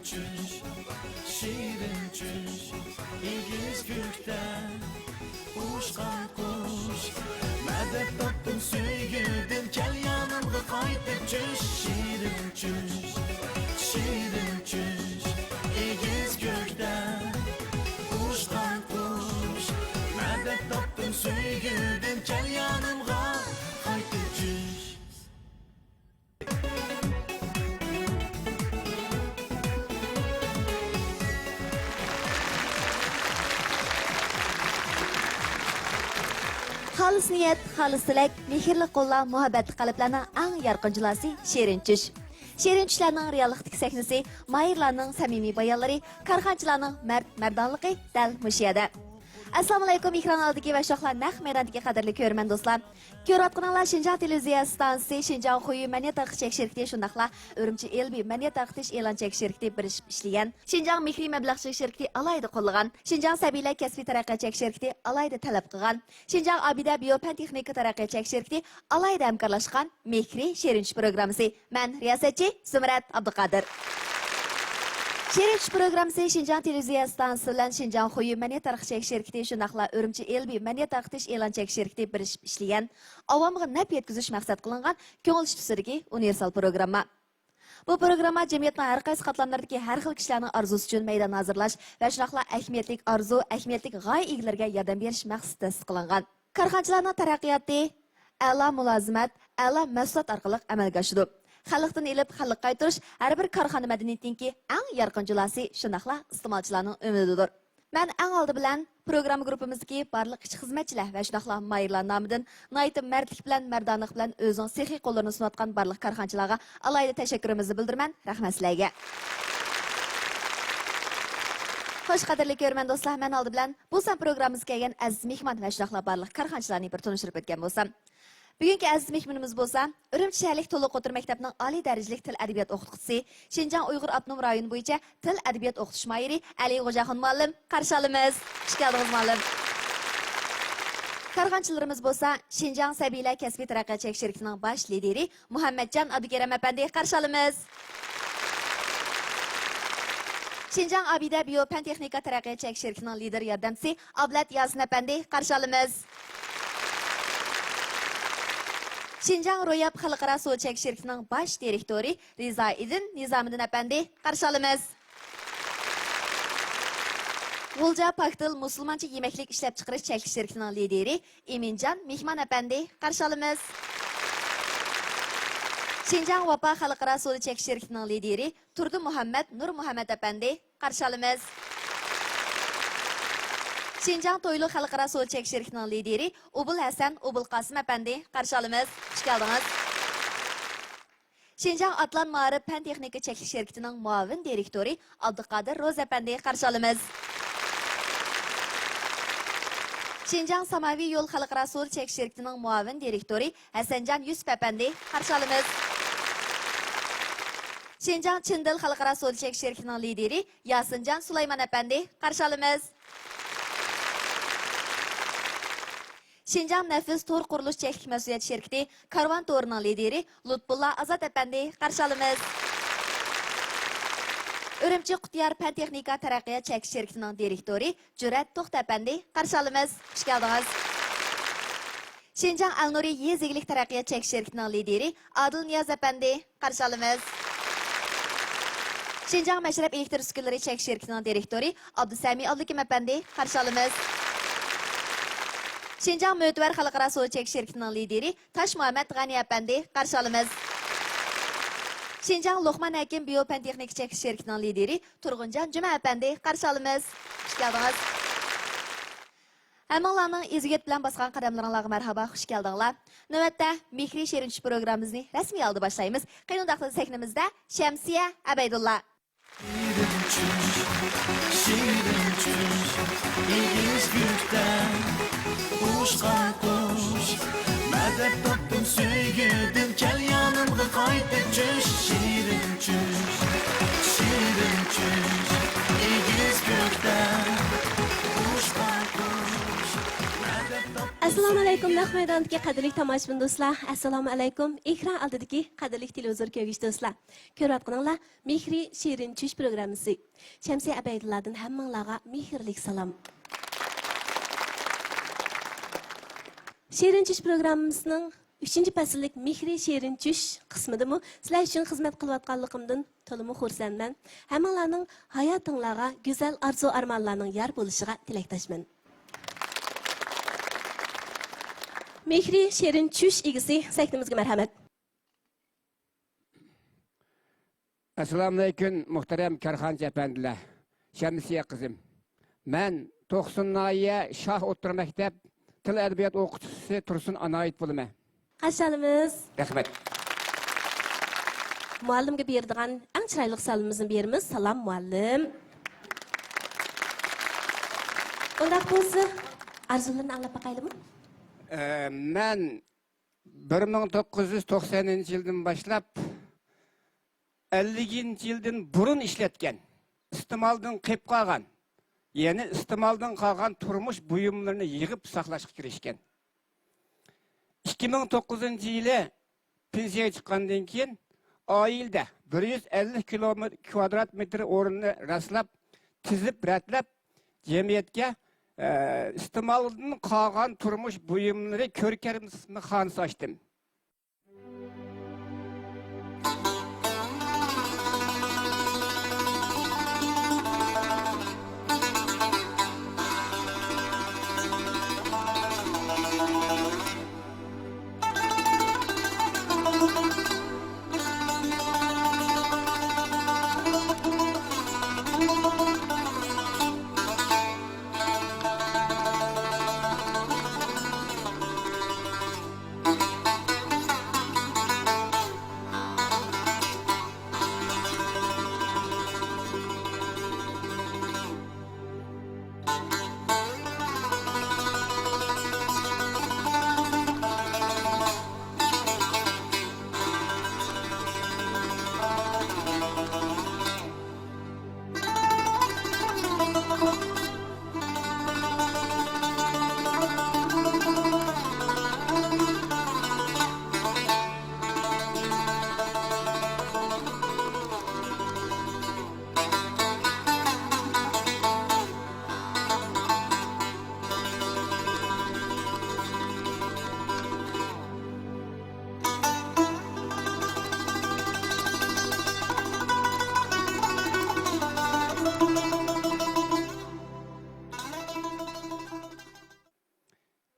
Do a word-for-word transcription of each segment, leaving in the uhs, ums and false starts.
چۈش، شېرىن چۈش، ئېگىز كۆكتە ئۇچقان قۇش. مەدەت تاپتىم سۆيگۈدىن، كەل يېنىمغا قايتىپ چۈش. شېرىن چۈش، شېرىن چۈش، ئېگىز كۆكتە ئۇچقان قۇش. مەدەت تاپتىم سۆيگۈدىن، كەل يېنىمغا قايتىپ چۈش. خالىس نىيەت، خالىس تىلەك، مېھىرلىك قوللار، مۇھەببەتلىك قەلبلەرنىڭ ئەڭ يارقىن جۇلاسى شېرىن چۈش. شېرىن چۈشلەرنىڭ رېئاللىقتىكى سەھنىسى، ماھىرلارنىڭ سەمىمىي بايانلىرى، كارخانىچىلارنىڭ مەرد-مەردانىلىقى دەل مۇشۇ يەردە. ئەسسالامۇئەلەيكۇم، ئېكران ئالدىدىكى ۋە شۇنداقلا نەق مەيداندىكى قەدىرلىك كۆرۈرمەن دوستلار. كۆرۈۋاتقىنىڭلار شىنجاڭ تېلېۋىزىيە ئىستانسىسى، شىنجاڭ خۇيۈ مەدەنىيەت تارقىتىش چەك شىركىتى، شۇنداقلا ئۈرۈمچى ئېلبى مەدەنىيەت تارقىتىش ئېلان چەك شىركىتى بىرلىشىپ ئىشلىگەن، شىنجاڭ مېھرى مەبلەغچىلىك شىركىتى ئالاھىدە قوللىغان، شىنجاڭ سەبىيلەر كەسپىي تەرەققىيات چەك شىركىتى ئالاھىدە تەلەپ قىلغان، شىنجاڭ ئابىدە بىيو پەن تېخنىكا تەرەققىيات چەك شىركىتى ئالاھىدە ھەمكارلاشقان مېھرى شېرىن چۈش پروگراممىسى. مەن رىياسەتچى زۇمرەت ئابدۇقادىر. شېرىن چۈش پروگراممىسى شىنجاڭ تېلېۋىزىيە ئىستانسىسى بىلەن شىنجاڭ خۇيۈ مەدەنىيەت تارقىتىش چەك شىركىتى، شۇنداقلا ئۈرۈمچى ئېلبى مەدەنىيەت تارقىتىش ئېلان چەك شىركىتى بىرلىشىپ ئىشلىگەن، ئاۋامغا نەپ يەتكۈزۈش مەقسەت قىلىنغان كۆڭۈل تۈسىدىكى ئۇنىۋېرسال پروگرامما. بۇ پروگرامما جەمئىيەتنىڭ ھەر قايسى قاتلاملىرىدىكى ھەر خىل كىشىلەرنىڭ ئارزۇسى ئۈچۈن مەيدان ھازىرلاش ۋە شۇنداقلا ئەھمىيەتلىك ئارزۇ، ئەھمىيەتلىك غايە ئىگىلىرىگە ياردەم بېرىش مەقسىتىدە تەسىس قىلىنغان. كارخانىچىلارنىڭ تەرەققىياتى، ئەلا مۇلازىمەت، ئەلا مەھسۇلات ئارقىلىق ئەمەلگە ئاشىدۇ. خەلقتىن ئېلىپ خەلققە قايتۇرۇش ھەر بىر كارخانا مەدەنىيىتىنىڭكى ئەڭ يارقىن جۇلاسى، شۇنداقلا ئىستېمالچىلارنىڭ ئۈمىدىدۇر. مەن ئەڭ ئالدى بىلەن پروگرامما گۇرۇپپىمىزدىكى بارلىق ئىشچى خىزمەتچىلەر ۋە شۇنداقلا ماھىرلار نامىدىن ناھايىتى مەردلىك بىلەن، مەردانىلىق بىلەن ئۆزىنىڭ سېخىي قوللىرىنى سۇنۇۋاتقان بارلىق كارخانىچىلارغا ئالاھىدە تەشەككۈرىمىزنى بىلدۈرىمەن. رەھمەت سىلەرگە. خوش، قەدىرلىك كۆرۈرمەن دوستلار، مەن ئالدى بىلەن بۇ سان پروگراممىمىزغا كەلگەن ئەزىز مېھمان ۋە شۇنداقلا بارلىق كارخانىچىلارنى بىر تونۇشتۇرۇپ ئۆتكەن بولسام. بۈگۈنكى ئەزىز مېھمىنىمىز بولسا، ئۈرۈمچى شەھەرلىك تولۇق ئوتتۇرا مەكتەپنىڭ ئالىي دەرىجىلىك تىل ئەدەبىيات ئوقۇتقۇچىسى، شىنجاڭ ئۇيغۇر ئاپتونوم رايونى بويىچە تىل ئەدەبىيات ئوقۇتۇش ماھىرى ئەلى غوجاخۇن مۇئەللىم، قارشى ئالىمىز. خۇش كەلدىڭىز، مۇئەللىم. كارخانىچىلىرىمىز بولسا، شىنجاڭ سەبىيلەر كەسپىي تەرەققىيات چەك شىركىتىنىڭ باش لىدىرى مۇھەممەتجان ئابدۇكېرىم ئەپەندى، قارشى ئالىمىز. شىنجاڭ ئابىدە بىيو پەن تېخنىكا تەرەققىيات چەك شىركىتىنىڭ لىدىر ياردەمچىسى ئابلەت ياسىن ئەپەندى، قارشى ئالىمىز. شىنجاڭ روياپ خەلقئارا سودا چەك شىركىتىنىڭ باش دىرېكتورى رىزائىدىن نىزامىدىن ئەپەندى، قارشى ئالىمىز. غۇلجا پاكتىل مۇسۇلمانچە يېمەكلىك ئىشلەپچىقىرىش چەكلىك شىركىتىنىڭ لىدىرى ئىمىنجان مېھمان ئەپەندى، قارشى ئالىمىز. شىنجاڭ ۋاپا خەلقئارا سودا چەكلىك شىركىتىنىڭ لىدىرى تۇردى مۇھەممەد نۇر مۇھەممەد ئەپەندى، قارشى ئالىمىز. شىنجاڭ تويلۇق خەلقئارا سودا چەكلىك شىركىتىنىڭ لىدىرى ئوبۇل ھەسەن ئوبۇل قاسىم ئەپەندى، قارشى ئالىمىز. خۇش كەلدىڭىز. شىنجاڭ ئاتلان مائارىپ پەن تېخنىكا چەكلىك شىركىتىنىڭ مۇئاۋىن دىرېكتورى ئابدۇقادىر روزى ئەپەندى، قارشى ئالىمىز. شىنجاڭ ساماۋى يول خەلقئارا سودا چەكلىك شىركىتىنىڭ مۇئاۋىن دىرېكتورى ھەسەنجان يۈسۈپ ئەپەندى، قارشى ئالىمىز. شىنجاڭ چىندىل خەلقئارا سودا چەكلىك شىركىتىنىڭ لىدىرى ياسىنجان سۇلايمان ئەپەندى، قارشى ئالىمىز. شىنجاڭ نەفىس تور قۇرۇلۇش چەكلىك مەسئۇلىيەت شىركىتى كارۋان تورىنىڭ لىدىرى لۇتپۇللا ئازات ئەپەندى، قارشى ئالىمىز. ئۈرۈمچى قۇتىيار پەن تېخنىكا تەرەققىيات چەكلىك شىركىتىنىڭ دىرېكتورى جۈرئەت توختى ئەپەندى، قارشى ئالىمىز. خۇش كەلدىڭىز. شىنجاڭ ئەلنۇرى يېزا ئىگىلىك تەرەققىيات چەكلىك شىركىتىنىڭ لىدىرى ئادىل نىياز ئەپەندى، قارشى ئالىمىز. شىنجاڭ مەشرەپ ئېلېكتر ئۈسكۈنىلىرى چەكلىك شىركىتىنىڭ دىرېكتورى ئابدۇسەمى ئابلىكىم ئەپەندى، قارشى ئالىمىز. شىنجاڭ مۆتىۋەر خەلقئارا سودا چەكلىك شىركىتىنىڭ لىدىرى تاشمۇھەممەت غەنى ئەپەندى، قارشى ئالىمىز. شىنجاڭ لوقمان ھەكىم بىيو پەن تېخنىكا چەكلىك شىركىتىنىڭ لىدىرى تۇرغۇنجان جۈمە ئەپەندى، قارشى ئالىمىز. خۇش كەلدىڭىز. ھەممىڭلارنىڭ ئىززىيەت بىلەن باسقان قەدەملىرىڭلارغا مەرھابا، خۇش كەلدىڭلار. نۆۋەتتە مېھرى شېرىن چۈش پروگراممىمىزنى رەسمىي ھالدا باشلايمىز. قېنى ئۇنداقتا سەھنىمىزدە شەمسىيە ئەبەيدۇللا. شېرىن چۈش، شېرىن چۈش، ئېگىز كۆكتە ئۇچقان قۇش. مەدەت تاپتىم سۆيگۈدىن، كەل يېنىمغا قايتىپ چۈش. شېرىن چۈش، شېرىن چۈش، ئېگىز كۆكتە ئۇچقان قۇش. مەدەت تاپتىم ئەسسالامۇ ئەلەيكۇم، نەق مەيداندىكى قەدىرلىك تاماشىبىن دوستلار. ئەسسالامۇ ئەلەيكۇم، ئېكران ئالدىدىكى قەدىرلىك تېلېۋىزور كۆرگۈچى دوستلار. كۆرۈۋاتقىنىڭلار مېھرى شېرىن چۈش پروگراممىسى. شەمسىيە ئەبەيدۇللادىن ھەممىڭلارغا مېھىرلىك سالام. شېرىن چۈش پروگراممىسىنىڭ ئۈچىنچى پەسىللىك مېھرى شېرىن چۈش قىسمىدىمۇ سىلەر ئۈچۈن خىزمەت قىلىۋاتقانلىقىمدىن تولىمۇ خۇرسەنمەن. ھەممىڭلارنىڭ ھاياتىڭلارغا گۈزەل ئارزۇ-ئارمانلارنىڭ يار بولۇشىغا تىلەكداشمەن. مېھرى شېرىن چۈش ئىگىسى سەھنىمىزگە مەرھەمەت. ئەسسالامۇئەلەيكۇم، مۇھتەرەم كارخانىچى ئەپەندىلەر، شەمسىيە قىزىم. مەن توقسۇن ناھىيە شاھ ئوتتۇرا مەكتەپ تىل ئەدەبىيات ئوقۇتقۇچىسى تۇرسۇن ئانايىت بولىمەن. قارشى ئالىمىز. رەھمەت. مۇئەللىمگە بېرىدىغان ئەڭ چىرايلىق سالىمىمىزنى بېرىمىز. سالام، مۇئەللىم. ئۇنداق بولسا، ئارزۇلىرىنى ئاڭلاپ باقايلىمۇ؟ ئە، مەن بىر مىڭ توققۇز يۈز توقسەنىنچى يىلدىن باشلاپ، ئەللىكىنچى يىلدىن بۇرۇن ئىشلەتكەن، ئىستېمالدىن قېلىپ قالغان، يەنى ئىستېمالدىن قالغان تۇرمۇش بۇيۇملىرىنى يىغىپ ساقلاشقا كىرىشكەن. ئىككى مىڭ توققۇزىنچى يىلى پېنسىيەگە چىققاندىن كېيىن، ئائىلىدە بىر يۈز ئەللىك كىلومېتىر، كىۋادرات مېتىر ئورۇننى راسلاپ، تىزىپ، رەتلەپ، جەمئىيەتكە، ئە، ئىستېمالدىن قالغان تۇرمۇش بۇيۇملىرى كۆرگەزمىخانىسى ئاچتىم.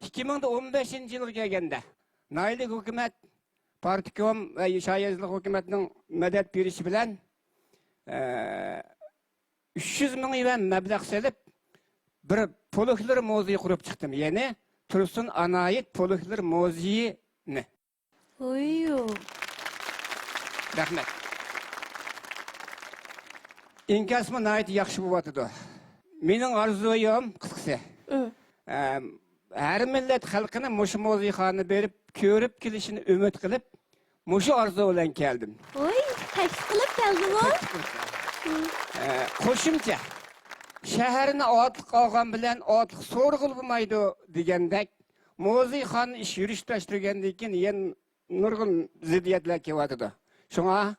ئىككى مىڭ ئون بەشىنچى يىلغا كەلگەندە، ناھىيەلىك ھۆكۈمەت، پارتكوم ۋە شاھىيەزلىك ھۆكۈمەتنىڭ مەدەت بېرىشى بىلەن، ئە، ئۈچ يۈز مىڭ يۈەن مەبلەغ سېلىپ، بىر فولكلور مۇزېيى قۇرۇپ چىقتىم. يەنى تۇرسۇن ئانايىت فولكلور مۇزېيىنى. ھوييو. رەھمەت. ئىنكاسمۇ ناھايىتى ياخشى بولۇۋاتىدۇ. مېنىڭ ئارزۇيۇم، قىسقىسى، ئىم. ئەم، ھەر مىللەت خەلقىنى مۇشۇ مۇزېيخانىغا بېرىپ كۆرۈپ كېلىشىنى ئۈمىد قىلىپ، مۇشۇ ئارزۇ بىلەن كەلدىم. ۋوي، تەكلىپ قىلىپ كەلدىمۇ؟ تەكلىپ قىلىپ كەلدىم. ئىم. ئە، قوشۇمچە، شەھەرنى ئاتلىق ئالغان بىلەن ئاتلىق سورىغىلى بولمايدۇ دېگەندەك، مۇزېيخانا ئىش يۈرۈشتە تۇرغاندىن كېيىن يەنە نۇرغۇن زىددىيەتلەر كېلىۋاتىدۇ. شۇڭا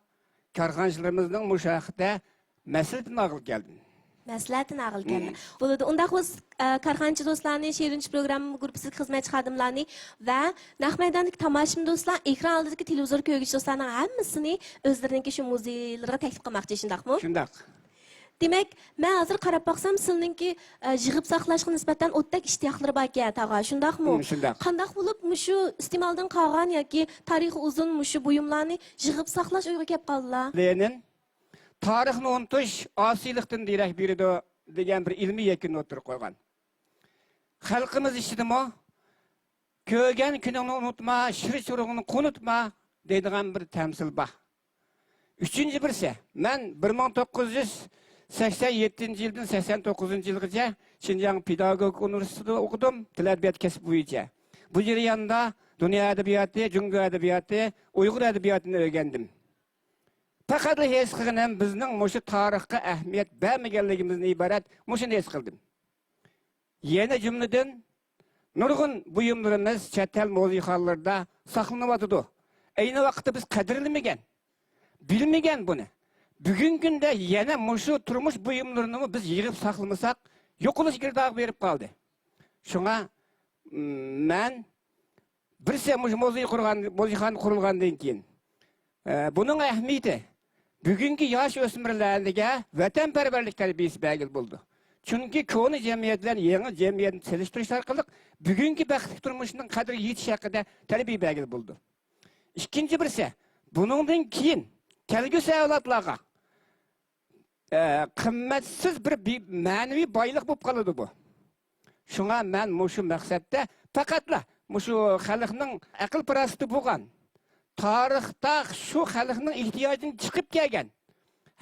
كارخانىچىلىرىمىزنىڭ مۇشۇ ھەقتە مەسلىھەتىنى ئالغىلى كەلدىم. مەسلىھەتىنى ئالغىلى كەلدى. مم. بولىدۇ. ئۇنداق بولسا، ئە، كارخانىچى دوستلارنى، شېرىن چۈش پروگرامما گۇرۇپپىسىدىكى خىزمەتچى خادىملارنى ۋە نەق مەيداندىكى تاماشىبىن دوستلار، ئېكران ئالدىدىكى تېلېۋىزور كۆرگۈچى دوستلارنىڭ ھەممىسىنى ئۆزلىرىنىڭكى شۇ مۇزېيلىرىغا تەكلىپ قىلماقچى، شۇنداقمۇ؟ شۇنداق. دېمەك، مەن ھازىر قاراپ باقسام، سىلىنىڭكى، ئە، يىغىپ ساقلاشقا نىسبەتەن ئوتتەك ئىشتىياقلىرى باركەن، تاغا، شۇنداقمۇ؟ ھىم، شۇنداق. قانداق بولۇپ مۇشۇ ئىستېمالدىن قالغان ياكى تارىخى ئۇزۇن مۇشۇ بۇيۇملارنى يىغىپ ساقلاش ئويىغا كەپ قالدىلا؟ لېنىن «تارىخنى ئۇنتۇش ئاسىيلىقتىن دېرەك بېرىدۇ» دېگەن بىر ئىلمىي يەكۈننى ئوتتۇرىغا قويغان. خەلقىمىز ئىچىدىمۇ «كۆرگەن كۈنۈڭنى ئۇنتۇما، شىر-شۇرۇڭنى قۇنتۇما» دەيدىغان بىر تەمسىل بار. ئۈچىنچى بىرسى، مەن بىر مىڭ توققۇز يۈز سەكسەن يەتتىنچى يىلدىن سەكسەن توققۇزىنچى يىلغىچە شىنجاڭ پېداگوگىكا ئۇنىۋېرسىتېتىدا ئوقۇدۇم، تىل ئەدەبىيات كەسپى بويىچە. بۇ جەرياندا دۇنيا ئەدەبىياتى، جۇڭگو ئەدەبىياتى، ئۇيغۇر ئەدەبىياتىنى ئۆگەندىم. پەقەتلا ھېس قىلغىنىم بىزنىڭ مۇشۇ تارىخقا ئەھمىيەت بەرمىگەنلىكىمىزدىن ئىبارەت، مۇشۇنى ھېس قىلدىم. يەنە جۈملىدىن، نۇرغۇن بۇيۇملىرىمىز چەت ئەل مۇزېيخانىلىرىدا ساقلىنىۋاتىدۇ. ئەينى ۋاقىتتا بىز قەدىرلىمىگەن، بىلمىگەن بۇنى. بۈگۈنكى كۈندە يەنە مۇشۇ تۇرمۇش بۇيۇملىرىنىمۇ بىز يىغىپ ساقلىمىساق، يوقىلىش گىردابىغا بېرىپ قالدى. شۇڭا، م، مەن بىرسى مۇشۇ مۇزېي قۇرغان، مۇزېيخانا قۇرۇلغاندىن كېيىن، ئە، بۇنىڭ ئەھمىيىتى بۈگۈنكى ياش ئۆسمۈرلەرگە ۋەتەنپەرۋەرلىك تەربىيەسى بەرگىلى بولىدۇ. چۈنكى كونا جەمئىيەت بىلەن يېڭى جەمئىيەتنى سېلىشتۇرۇش ئارقىلىق بۈگۈنكى بەختلىك تۇرمۇشنىڭ قەدرىگە يېتىش ھەققىدە تەربىيە بەرگىلى بولىدۇ. ئىككىنچى بىرسى، بۇنىڭدىن كېيىن كەلگۈسى ئەۋلادلارغا، ئە، قىممەتسىز بىر بى-، مەنىۋى بايلىق بولۇپ قالىدۇ بۇ. شۇڭا مەن مۇشۇ مەقسەتتە پەقەتلا مۇشۇ خەلقنىڭ ئەقىل-پاراسىتى بولغان، تارىختا شۇ خەلقنىڭ ئېھتىياجىدىن چىقىپ كەلگەن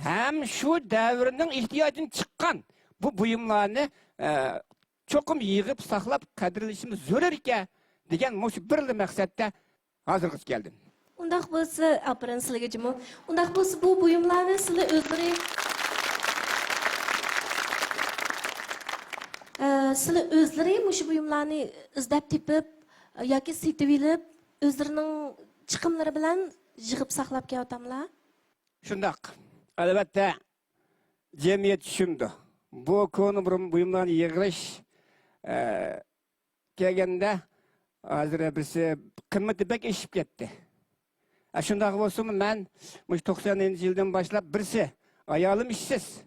ھەم شۇ دەۋرنىڭ ئېھتىياجىدىن چىققان بۇ بۇيۇملارنى، ئە، چوقۇم يىغىپ ساقلاپ قەدىرلىشىمىز زۆرۈر ئىكەن دېگەن مۇشۇ بىرلا مەقسەتتە ھازىرغىچە كەلدىم. ئۇنداق بولسا، ئاپىرىن سىلىگە جۇمۇ. ئۇنداق بولسا، بۇ بۇيۇملارنى سىلى ئۆزلىرى، ئە، سىلى ئۆزلىرى مۇشۇ بۇيۇملارنى ئىزدەپ تېپىپ ياكى سېتىۋېلىپ، ئۆزلىرىنىڭ چىقىملىرى بىلەن يىغىپ ساقلاپ كېلىۋاتاملا؟ شۇنداق. ئەلۋەتتە، جەمئىيەت چۈشىنىدۇ. بۇ كونا بۇيۇم-، بۇيۇملارنى يىغىش، ئە، كەلگەندە، ھازىر بىرسى قىممىتى بەك ئېشىپ كەتتى. ئە، شۇنداق بولسىمۇ، مەن مۇشۇ توقسان يىلدىن باشلاپ، بىرسى ئايالىم ئىشسىز.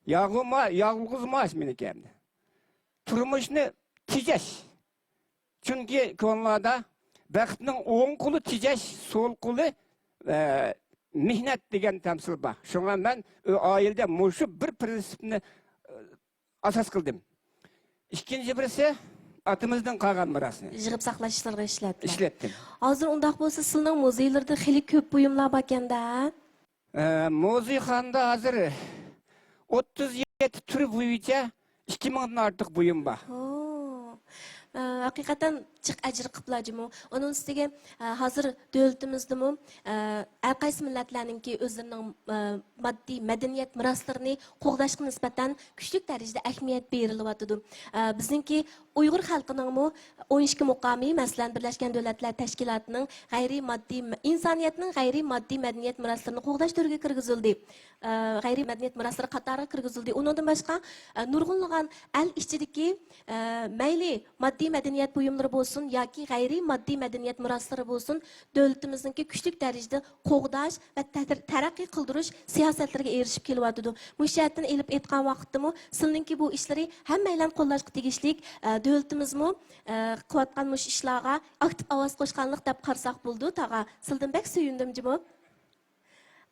يالغۇز ما-، يالغۇز مائاش مېنىڭكى ئەمدى. تۇرمۇشنى تېجەش. چۈنكى كونىلاردا بەختنىڭ ئوڭ قولى تېجەش، سول قولى، ئە، مېھنەت دېگەن تەمسىل بار. شۇڭا مەن ئۆ-، ئائىلىدە مۇشۇ بىر پىرىنسىپنى، ئە، ئاساس قىلدىم. ئىككىنچى بىرسى، ئاتىمىزدىن قالغان مىراسنى يىغىپ ساقلاش ئىشلىرىغا ئىشلەتتىڭ. ئىشلەتتىم. ھازىر ئۇنداق بولسا، سىلىنىڭ مۇزېيلىرىدا خېلى كۆپ بۇيۇملار باركەن-دە؟ ئە، مۇزېيخانىدا ھازىر ئوتتۇز يەتتە تۈر بويىچە ئىككى مىڭدىن ئارتۇق بۇيۇم بار. ئو، ئە، ھەقىقەتەن جىق ئەجىر قىپلا جۇمۇ. ئۇنىڭ ئۈستىگە، ئە، ھازىر دۆلىتىمىزدىمۇ، ئە، ھەر قايسى مىللەتلەرنىڭكى ئۆزلىرىنىڭ، ئە، ماددىي مەدەنىيەت مىراسلىرىنى قوغداشقا نىسبەتەن كۈچلۈك دەرىجىدە ئەھمىيەت بېرىلىۋاتىدۇ. ئە، بىزنىڭكى ئۇيغۇر خەلقىنىڭمۇ ئون ئىككى مۇقامى، مەسىلەن، بىرلەشكەن دۆلەتلەر تەشكىلاتىنىڭ غەيرىي ماددىي، ئىنسانىيەتنىڭ غەيرىي ماددىي مەدەنىيەت مىراسلىرىنى قوغداش تۈرىگە كىرگۈزۈلدى. ئە، غەيرىي مەدەنىيەت مىراسلىرى قاتارىغا كىرگۈزۈلدى. ئۇنىڭدىن باشقا، ئە، نۇرغۇنلىغان ئەل ئىچىدىكى، ئە، مەيلى ماددىي مەدەنىيەت بۇيۇملىرى بولسۇن ياكى غەيرىي ماددىي مەدەنىيەت مىراسلىرى بولسۇن، دۆلىتىمىزنىڭكى كۈچلۈك دەرىجىدە قوغداش ۋە تەتىر-، تەرەققىي قىلدۇرۇش سىياسەتلىرىگە ئېرىشىپ كېلىۋاتىدۇ. مۇشۇ جەھەتتىن ئېلىپ ئېيتقان ۋاقىتتىمۇ سىلىنىڭكى بۇ ئىشلىرى ھەممەيلەن قوللاشقا تېگىشلىك. ئە، دۆلىتىمىزمۇ، ئە، قىلىۋاتقان مۇشۇ ئىشلارغا ئاكتىپ ئاۋاز قوشقانلىق دەپ قارىساق بولىدۇ، تاغا. سىلدىن بەك سۆيۈندۈم جۇمۇ.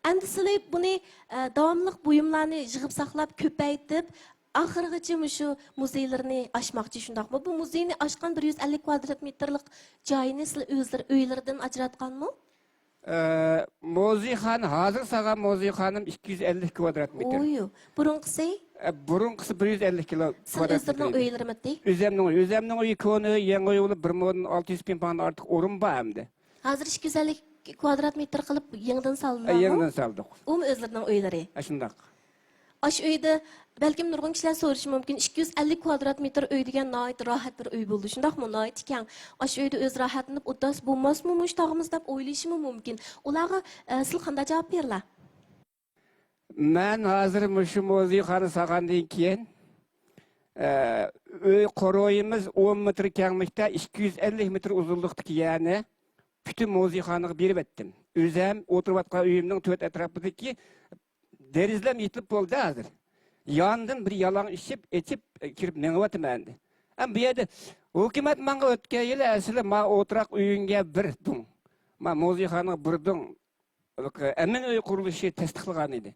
ئەمدى سىلى بۇنى، ئە، داۋاملىق بۇيۇملارنى يىغىپ ساقلاپ، كۆپەيتىپ، ئاخىرغىچە مۇشۇ مۇزېيلىرىنى ئاچماقچى، شۇنداقمۇ؟ بۇ مۇزېينى ئاچقان بىر يۈز ئەللىك كۋادرات مېتىرلىق جاينى سىلى ئۆزلىرى ئۆيلىرىدىن ئاجراتقانمۇ؟ ئە، مۇزېيخانا، ھازىر سالغان مۇزېيخانام ئىككى يۈز ئەللىك كۋادرات مېتىر. ئويۇ، بۇرۇنقىسى؟ ئە، بۇرۇنقىسى بىر يۈز ئەللىك كىلو سىلى كۋادرات ئۆزلىرىنىڭ مېتىر ئىدى. ئۆيلىرىمىتى؟ ئۆزەمنىڭ ئۆيى. ئۆزەمنىڭ ئۆيى كونا ئۆي، يېڭى ئۆي بولۇپ، بىر مىليون ئالتە يۈز مىڭ پاڭدىن ئارتۇق ئورۇن بار ئەمدى. ھازىر ئىككى يۈز ئەللىك كۋادرات مېتىر قىلىپ يېڭىدىن ئە، سالدىڭلارمۇ؟ يېڭىدىن سالدۇق. ئۇمۇ ئۆزلىرىنىڭ ئۆيلىرى؟ ئە، شۇنداق. ئاشۇ ئۆيدە بەلكىم نۇرغۇن كىشىلەر سورىشى مۇمكىن، ئىككى يۈز ئەللىك كۋادرات مېتىر ئۆي دېگەن ناھايىتى راھەت بىر ئۆي بولىدۇ، شۇنداقمۇ؟ ناھايىتى كەڭ. ئاشۇ ئۆيدە ئۆزى راھەتلىنىپ ئولتۇرسا بولماسمۇ مۇشۇ تاغىمىز دەپ ئويلىشىمۇ مۇمكىن. ئۇلارغا، ئە، سىل قانداق جاۋاب بېرىلا؟ مەن ھازىر مۇشۇ مۇزېيخانا سالغاندىن كېيىن، ئە، ئۆي قورۇيىمىز ئون مېتىر كەڭلىكتە، ئىككى يۈز ئەللىك مېتىر ئۇزۇنلۇقتىكى يەرنى پۈتۈن مۇزېيخانىغا بېرىۋەتتىم. ئۆزەم ئولتۇرۇۋاتقان ئۆيۈمنىڭ تۆت ئەتراپىدىكى دېرىزىلەرمۇ يېپىلىپ بولدى ھازىر. ياندىن بىر يالاڭ ئىشىپ، ئېچىپ، كىرىپ مېڭىۋاتىمەن ئەمدى. ئەم، بۇ يەردە ھۆكۈمەت ماڭا ئۆتكەن يىلى ئەسلى ما ئولتۇراق ئۆيۈڭگە بىر دۇڭ، ما مۇزېيخانىغا بىر دۇڭ، ئەمىن ئۆي قۇرۇلۇشى تەستىقلىغان ئىدى.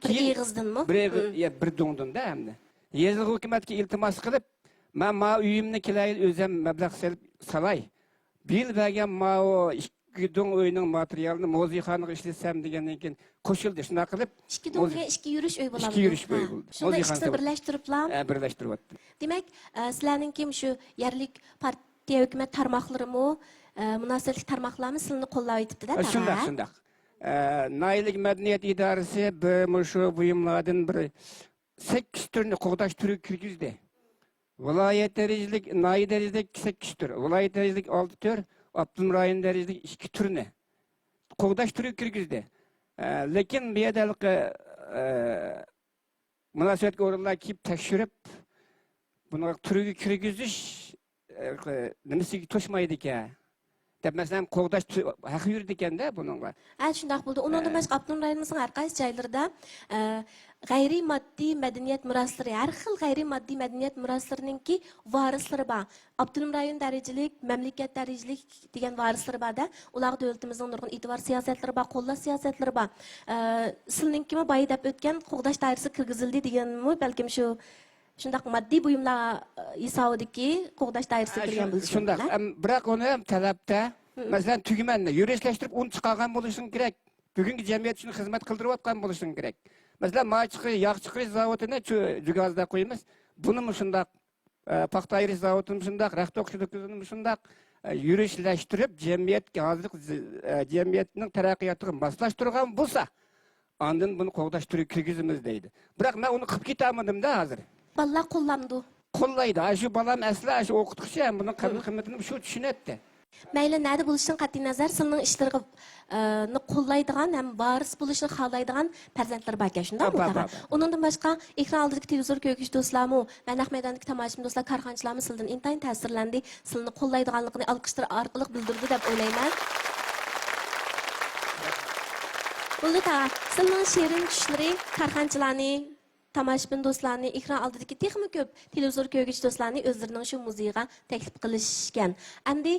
بىر كېيىن ئېغىزدىنمۇ؟ بىر ئېغىز، مم. يا، بىر دۇڭدىن-دە ئەمدى. يېزا ھۆكۈمەتكە ئىلتىماس قىلىپ، مەن ما ئۆيۈمنى كېلەر يىل ئۆزۈم مەبلەغ سېلىپ سالاي. بىل بەرگەن ماۋۇ ئىككى دۇڭ ئۆينىڭ ماتېرىيالىنى مۇزېيخانىغا ئىشلىتىسەن دېگەندىن كېيىن قوشۇلدى. شۇنداق قىلىپ، ئىككى دۇڭ مۇزېي-، دېگەن ئىككى يۈرۈش ئۆي بولامدۇ؟ ئىككى يۈرۈش ئۆي ھە. بولدى. شۇندا مۇزېيخانا ئىككىسىنى بىرلەشتۈرۈپلا؟ ھە، بىرلەشتۈرۈۋەتتىم. دېمەك، ئە، سىلەرنىڭكى مۇشۇ يەرلىك پارتىيە، ھۆكۈمەت تارماقلىرىمۇ، ئە، مۇناسىۋەتلىك تارماقلارمۇ سىلىنى قوللاۋېتىپتۇ-دە، ئە، تاغا، شۇنداق، ھە؟ شۇنداق. ئە، ناھىيەلىك مەدەنىيەت ئىدارىسى بىر مۇشۇ بۇيۇملاردىن بىر سەككىز تۈرنى قوغداش تۈرىگە كىرگۈزدى. ۋىلايەت دەرىجىلىك، ناھىيە دەرىجىلىك سەككىز تۈر، ۋىلايەت دەرىجىلىك ئالتە تۈر، ئاپتونوم رايون دەرىجىلىك ئىككى تۈرنى قوغداش تۈرىگە كىرگۈزدى. ئە، لېكىن بۇ يەردە ھېلىقى، ئە، مۇناسىۋەتلىك ئورۇنلار كېلىپ تەكشۈرۈپ، بۇنى تۈرگە كىرگۈزۈش، ئە، نېمىسىگە توشمايدىكەن دەپ، مەسىلەن، قوغداش تۈ-، ھەققى يۈرىدىكەندە بۇنىڭغا. ھە، شۇنداق بولدى. ئۇنىڭدىن ئە. باشقا ئاپتونوم رايونىمىزنىڭ ھەر قايسى جايلىرىدا، ئە، غەيرىي ماددىي مەدەنىيەت مىراسلىرى، ھەر خىل غەيرىي ماددىي مەدەنىيەت مىراسلىرىنىڭكى ۋارىسلىرى بار. ئاپتونوم رايون دەرىجىلىك، مەملىكەت دەرىجىلىك دېگەن ۋارىسلىرى بار-دە، ئۇلارغا دۆلىتىمىزنىڭ نۇرغۇن ئېتىبار سىياسەتلىرى بار، قوللاش سىياسەتلىرى بار. ئە، سىلىنىڭكىمۇ بايا دەپ ئۆتكەن قوغداش دائىرىسىگە كىرگۈزۈلدى دېگەنمۇ بەلكىم شۇ شۇنداق ماددىي بۇيۇملار، ئە، ھېسابىدىكى قوغداش دائىرىسىگە ھە، كىرگەن شۇ-، بولۇشى شۇنداق. مۇمكىن-دە. ئەم، بىراق ئۇنى ھەم تەلەپتە، مم. مەسىلەن، تۈگمەننى يۈرۈشلەشتۈرۈپ ئۇنى چىقارغان بولۇشىڭ كېرەك. بۈگۈنكى جەمئىيەت ئۈچۈن خىزمەت قىلدۇرۇۋاتقان بولۇشىڭ كېرەك. مەسىلەن، ماي چىقىرىش، ياغ چىقىرىش زاۋۇتىنى چۆ-، جۇگازدا قويىمىز. بۇنىمۇ شۇنداق، ئە، پاختا ئايرىش زاۋۇتىنىمۇ شۇنداق، رەخت توقۇش دۇكىنىمۇ شۇنداق، ئە، يۈرۈشلەشتۈرۈپ، جەمئىيەتكە ھازىرقى زى-، ئە، جەمئىيەتنىڭ تەرەققىياتىغا ماسلاشتۇرغان بولسا، ئاندىن بۇنى قوغداش تۈرىگە كىرگۈزىمىز دەيدۇ. بىراق مەن ئۇنى قىلىپ كېتەلمىدىم-دە ھازىر. بالىلار قوللامدۇ؟ قوللايدۇ. ئاشۇ بالام ئەسلى ئاشۇ ئوقۇتقۇچى ھەم بۇنىڭ قەدىر قىممىتىنى شۇ چۈشىنەتتى. مەيلى نەدە بولۇشىدىن قەتئىينەزەر، سىلىنىڭ ئىشلىرىغا، ئە، نى قوللايدىغان ھەم ۋارىس بولۇشىنى خالايدىغان پەرزەنتلىرى باركەن، شۇنداقمۇ بار، تاغا؟ بار، بار. ئۇنىڭدىن باشقا، ئېكران ئالدىدىكى تېلېۋىزور كۆرگۈچى دوستلارمۇ ۋە نەق مەيداندىكى تاماشىبىن دوستلار، كارخانىچىلارمۇ سىلىدىن ئىنتايىن تەسىرلەندى، سىلىنى قوللايدىغانلىقىنى ئالقىشلىرى ئارقىلىق بىلدۈردى دەپ ئويلايمەن. بولدى تاغا، سىلىنىڭ شېرىن چۈشلىرى كارخانىچىلارنى، تاماشىبىن دوستلارنى، ئېكران ئالدىدىكى تېخىمۇ كۆپ تېلېۋىزور كۆرگۈچى دوستلارنى ئۆزلىرىنىڭ شۇ مۇزېيىغا تەكلىپ قىلىشكەن. ئەمدى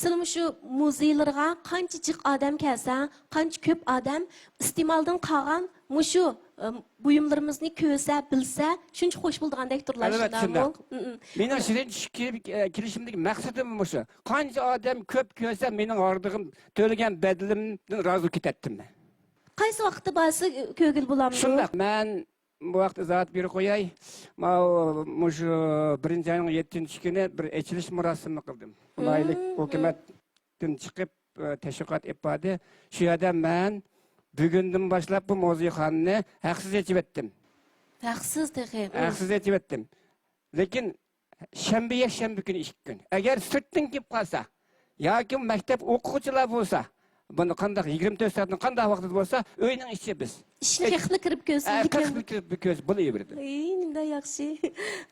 سىلمۇ شۇ مۇزېيلىرىغا قانچە جىق ئادەم كەلسە، قانچە كۆپ ئادەم ئىستېمالدىن قالغان مۇشۇ، ئە، بۇيۇملىرىمىزنى كۆرسە، بىلسە، شۇنچە خوش بولىدىغاندەك تۇرلا، ئەلۋەتتە، شۇنداقمۇ؟ شۇنداق. مم، مم. مېنىڭ شېرىن چۈشكە كېلىپ، ئە، كېلىشىمدىكى مەقسىتىم مۇشۇ. قانچە ئادەم كۆپ كۆرسە، مېنىڭ ھاردۇقۇم تۆلىگەن بەدىلىمدىن رازى بولۇپ كېتەتتىم مەن. قايسى ۋاقىتتا بارسا كۆرگىلى بولامدۇ؟ شۇنداق، مەن بۇ ۋاقىتتا ئىزاھات بېرىپ قوياي. ماۋۇ، مۇشۇ بىرىنچى ئاينىڭ يەتتىنچى كۈنى بىر ئېچىلىش مۇراسىمى قىلدىم. مم، مم. ۋىلايەتلىك ھۆكۈمەتتىن چىقىپ، ئە، تەشۋىقات ئېلىپ باردى. شۇ يەردە مەن بۈگۈندىن باشلاپ بۇ مۇزېيخانىنى ھەقسىز ئېچىۋەتتىم. ھەقسىز تېخى. مم. ھەقسىز ئېچىۋەتتىم. لېكىن شەنبە، يەكشەنبە كۈنى ئىككى كۈن. ئەگەر سىرتتىن كېلىپ قالسا ياكى مەكتەپ ئوقۇغۇچىلار بولسا، بۇنى قانداق، يىگىرمە تۆت سائەتنىڭ قانداق ۋاقتىدا بولسا، ئۆينىڭ ئىچى بىز. ئىشىكنى قېقىپلا كىرىپ كۆرسۇن ئە، دېگەن. قېقىپلا كىرىپ كۆرسە بولۇۋېرىدۇ. ئەي، نېمىنداق ياخشى.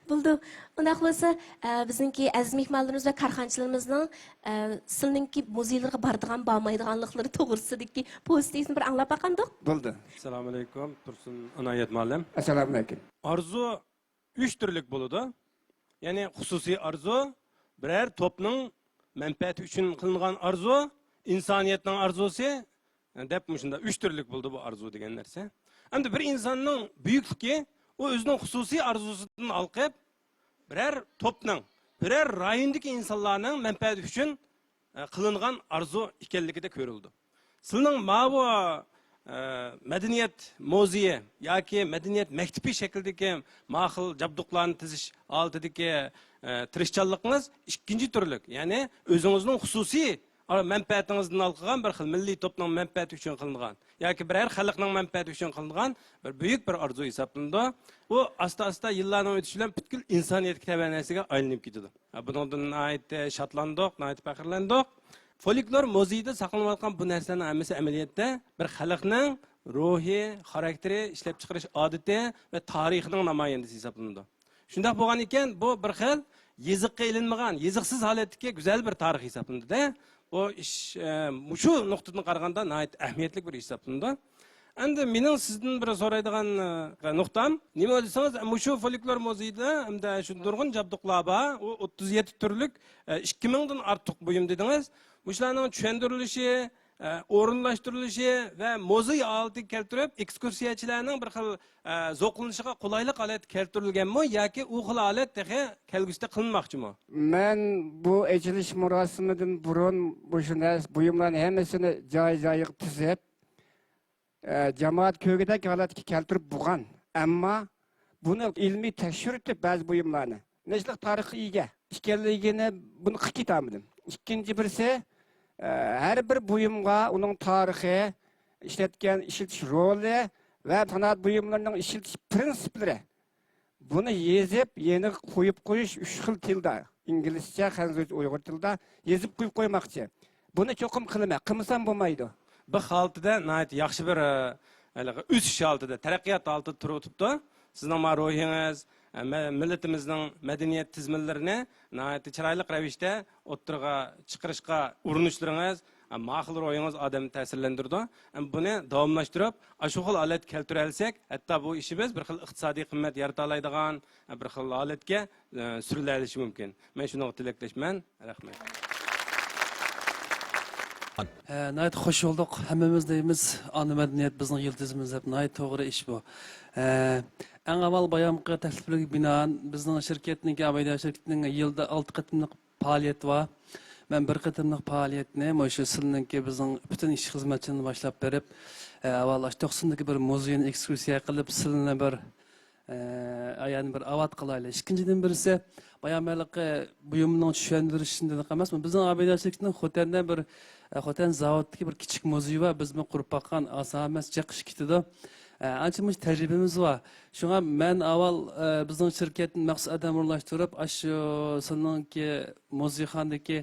بولدى. ئۇنداق بولسا، ئە، بىزنىڭكى ئەزىز مېھمانلىرىمىز ۋە كارخانىچىلىرىمىزنىڭ، ئە، سىلىنىڭكى مۇزېيلىرىغا بارىدىغان، بارمايدىغانلىقلىرى توغرىسىدىكى پوزىتسىيىسىنى بىر ئاڭلاپ باقامدۇق؟ بولدى. ئەسسالامۇئەلەيكۇم، تۇرسۇن ئىنايەت مۇئەللىم. ئەسسالامۇئەلەيكۇم. ئارزۇ ئۈچ تۈرلۈك بولىدۇ. يەنى خۇسۇسىي ئارزۇ، بىرەر توپنىڭ مەنپەئەتى ئۈچۈن قىلىنغان ئارزۇ، ئىنسانىيەتنىڭ ئارزۇسى دەپ مۇشۇنداق ئۈچ تۈرلۈك بولىدۇ بۇ ئارزۇ دېگەن نەرسە. ئەمدى بىر ئىنساننىڭ بۈيۈكلۈكى، ئۇ ئۆزىنىڭ خۇسۇسىي ئارزۇسىدىن ھالقىپ، بىرەر توپنىڭ، بىرەر رايوندىكى ئىنسانلارنىڭ مەنپەئەتى ئۈچۈن ئە، قىلىنغان ئارزۇ ئىكەنلىكىدە كۆرۈلىدۇ. سىلىنىڭ ماۋۇ، ئە، مەدەنىيەت مۇزېيى ياكى مەدەنىيەت مەكتىپى شەكلىدىكى ماخىل جابدۇقلارنى تىزىش ھالىتىدىكى، ئە، تىرىشچانلىقىڭىز ئىككىنچى تۈرلۈك، يەنى ئۆزىڭىزنىڭ خۇسۇسىي، ئە، مەنپەئەتىڭىزدىن ھالقىغان بىر خىل مىللىي توپنىڭ مەنپەئەتى ئۈچۈن قىلىنغان ياكى بىرەر خەلقنىڭ مەنپەئەتى ئۈچۈن قىلىنغان بىر بۈيۈك بىر ئارزۇ ھېسابلىنىدۇ. ئۇ ئاستا-ئاستا يىللارنىڭ ئۆتۈشى بىلەن پۈتكۈل ئىنسانىيەتكە تەۋە نەرسىگە ئايلىنىپ كېتىدۇ. بۇنىڭدىن ناھايىتى شادلاندۇق، ناھايىتى پەخىرلەندۇق. فولكلور مۇزېيىدا ساقلىنىۋاتقان بۇ نەرسىلەرنىڭ ھەممىسى ئەمەلىيەتتە بىر خەلقنىڭ روھى، خاراكتېرى، ئىشلەپچىقىرىش ئادىتى ۋە تارىخىنىڭ نامايەندىسى ھېسابلىنىدۇ. شۇنداق بولغان ئىكەن، بۇ بىر خىل يېزىققا ئېلىنمىغان، يېزىقسىز ھالەتتىكى گۈزەل بىر تارىخ ھېسابلىنىدۇ-دە. بۇ ئىش، ئە، مۇشۇ نۇقتىدىن قارىغاندا ناھايىتى ئەھمىيەتلىك بىر ئىش ھېسابلىنىدۇ. ئەمدى مېنىڭ سىزدىن بىر سورايدىغان، ئە، نۇقتام، نېمە دېسىڭىز، مۇشۇ فولكلور مۇزېيىدا ئەمدى شۇ نۇرغۇن جابدۇقلار بار، ئۇ ئوتتۇز يەتتە تۈرلۈك، ئە، ئىككى مىڭدىن ئارتۇق بۇيۇم دېدىڭىز. مۇشۇلارنىڭ چۈشەندۈرۈلۈشى، ئە، ئورۇنلاشتۇرۇلۇشى ۋە مۇزېي ھالىتىگە كەلتۈرۈپ، ئېكسكۇرسىيەچىلەرنىڭ بىر خىل، ئە، زوقلىنىشىغا قولايلىق ھالەتتە كەلتۈرۈلگەنمۇ ياكى ئۇ خىل ھالەت تېخى كەلگۈسىدە قىلىنماقچىمۇ؟ مەن بۇ ئېچىلىش مۇراسىمىدىن بۇرۇن مۇشۇ نەرسە، بۇيۇملارنى ھەممىسىنى جاي-جايىغا تىزىپ، ئە، جامائەت كۆرگۈدەك ھالەتكە كەلتۈرۈپ بولغان. ئەمما بۇنى ئىلمىي تەكشۈرتۈپ بەزى بۇيۇملارنى، نەچچىلىك تارىخقا ئىگە ئىكەنلىكىنى بۇنى قىلىپ كېتەلمىدىم. ئىككىنچى بىرسى، ئە، ھەر بىر بۇيۇمغا ئۇنىڭ تارىخى، ئىشلەتكەن، ئىشلىتىش رولى ۋە سانائەت بۇيۇملىرىنىڭ ئىشلىتىش پىرىنسىپلىرى، بۇنى يېزىپ، يېنىغا قويۇپ قويۇش ئۈچ خىل تىلدا، ئىنگلىزچە، خەنزۇچە، ئۇيغۇر تىلىدا يېزىپ قويۇپ قويماقچى. بۇنى چوقۇم قىلىمەن، قىلمىسام بولمايدۇ. بىر ھالىتىدە ناھايىتى ياخشى بىر، ئە، ھېلىقى ئۆسۈش ھالىتىدە، تەرەققىيات ھالىتىدە تۇرۇۋېتىپتۇ. سىزنىڭ ما روھىڭىز، ئە، مە-، مىللىتىمىزنىڭ مەدەنىيەت تىزمىلىرىنى ناھايىتى چىرايلىق رەۋىشتە ئوتتۇرىغا چىقىرىشقا ئۇرۇنۇشلىرىڭىز، ئە، ماقۇل روھىڭىز ئادەمنى تەسىرلەندۈرىدۇ. ئە، بۇنى داۋاملاشتۇرۇپ، ئاشۇ خىل ھالەتكە كەلتۈرەلىسەك، ھەتتا بۇ ئىشىمىز بىر خىل ئىقتىسادىي قىممەت يارىتالايدىغان، ئە، بىر خىل ھالەتكە، ئە، سۈرۈلەلىشى مۇمكىن. مەن شۇنىڭغا تىلەكداشمەن. رەھمەت. ھە، ناھايىتى خوش بولدۇق. ھەممىمىز دەيمىز، ئانا مەدەنىيەت بىزنىڭ يىلتىزىمىز دەپ، ناھايىتى توغرا ئىش بۇ. ھە، ئەڭ ئاۋۋال بايامقى تەكلىپلەرگە بىنائەن، بىزنىڭ شىركەتنىڭكى، ئابىدە شىركىتىنىڭ يىلدا ئالتە قېتىملىق پائالىيىتى بار. مەن بىر قېتىملىق پائالىيەتنى مۇشۇ سىلىنىڭكى بىزنىڭ پۈتۈن ئىشچى خىزمەتچىنى باشلاپ بېرىپ، ئە، ئاۋۋال ئاشۇ توقساندىكى بىر مۇزېينى ئېكسكۇرسىيە قىلىپ، سىلىنى بىر، ئە، يەنى بىر ئاۋات قىلايلى. ئىككىنچىدىن بىرسى، بايام ھېلىقى بۇيۇمنىڭ چۈشەندۈرۈشىدىن ئەمەسمۇ، بىزنىڭ ئابىدە شىركىتىنىڭ خوتەندە بىر، ئە، خوتەن زاۋۇتىدىكى بىر كىچىك مۇزېي بار، بىزمۇ قۇرۇپ باققان، ئاسان ئەمەس، جىق ئىش كېتىدۇ. ئە، ئانچە مۇنچە تەجرىبىمىز بار. شۇڭا مەن ئاۋۋال، ئە، بىزنىڭ شىركەتتىن مەخسۇس ئادەم ئورۇنلاشتۇرۇپ، ئاشۇ سىلىنىڭكى مۇزېيخانىدىكى،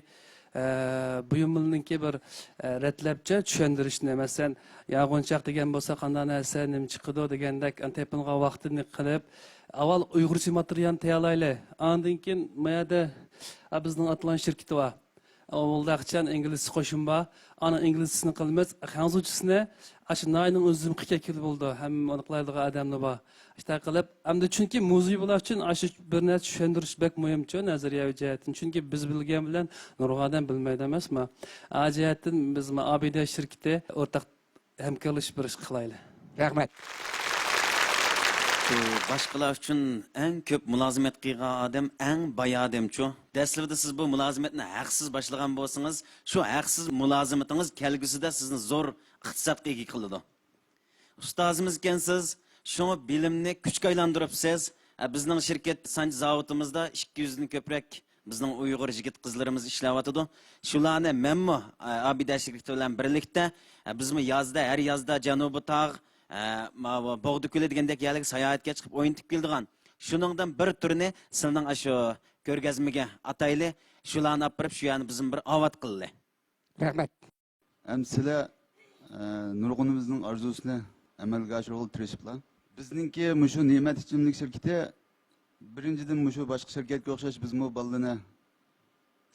ئە، بۇيۇملىرىنىڭكى بىر، ئە، رەتلەپچە چۈشەندۈرۈشنى، مەسىلەن، ياغۇنچاق دېگەن بولسا قانداق نەرسە، نېمە چىقىدۇ دېگەندەك، تېپىلغان ۋاقتىنى قىلىپ، ئاۋۋال ئۇيغۇرچە ماتېرىيالنى تەييارلايلى. ئاندىن كېيىن ما يەردە، ئا، بىزنىڭ ئاتلان شىركىتى بار. ئاۋۋالدا ئىنگلىزچە قوشۇم بار. ئانا ئىنگلىزچىسىنى قىلىمىز. خەنزۇچىسىنى ئاشۇ ناھىيەنىڭ ئۆزىدىن قىلىپ كەلگىلى بولىدۇ. ھەممە ئۇنى قىلايدىغان ئادەملەر بار. شۇنداق قىلىپ، ئەمدى چۈنكى مۇزېي بۇلار ئۈچۈن ئاشۇ بىر نەرسە چۈشەندۈرۈش بەك مۇھىمچۇ نەزەرىيەۋى جەھەتتىن. چۈنكى بىز بىلگەن بىلەن نۇرغۇن ئادەم بىلمەيدۇ ئەمەسمۇ؟ ئا جەھەتتىن بىز ما ئابىدە شىركىتى ئورتاق ھەمكارلىشىپ بىر ئىش قىلايلى. رەھمەت. بۇ باشقىلار ئۈچۈن ئەڭ كۆپ مۇلازىمەت قىلغان ئادەم ئەڭ باي ئادەمچۇ؟ دەسلىپىدە سىز بۇ مۇلازىمەتنى ھەقسىز باشلىغان بولسىڭىز، شۇ ھەقسىز مۇلازىمىتىڭىز كەلگۈسىدە سىزنى زور ئىقتىسادقا ئىگە قىلىدۇ. ئۇستازىمىز ئىكەنسىز، شۇڭا بىلىمنى كۈچكە ئايلاندۇرۇپسىز. ئە، بىزنىڭ شىركەت سانچى زاۋۇتىمىزدا ئىككى يۈزدىن كۆپرەك بىزنىڭ ئۇيغۇر يىگىت-قىزلىرىمىز ئىشلەۋاتىدۇ. شۇلارنى مەنمۇ، ئە، ئابىدە شىركىتى بىلەن بىرلىكتە، ئە، بىزمۇ يازدا، ھەر يازدا جەنۇبىي تاغ، ئە، ماۋۇ بوغدا كۆلى دېگەندەك يەرلەرگە ساياھەتكە چىقىپ ئوينىتىپ كېلىدىغان. شۇنىڭدىن بىر تۈرنى سىلىنىڭ ئاشۇ كۆرگەزمىگە ئاتايلى. شۇلارنى ئاپىرىپ، شۇ يەرنى بىزمۇ بىر ئاۋات قىلىلى. رەھمەت. ھەم سىلەر، ئە، نۇرغۇنىمىزنىڭ ئارزۇسىنى ئەمەلگە ئاشۇرغىلى تىرىشىپلا. بىزنىڭكى مۇشۇ نېمەت ئىچىملىك شىركىتى، بىرىنچىدىن، مۇشۇ باشقا شىركەتكە ئوخشاش بىزمۇ بالىلىرىنى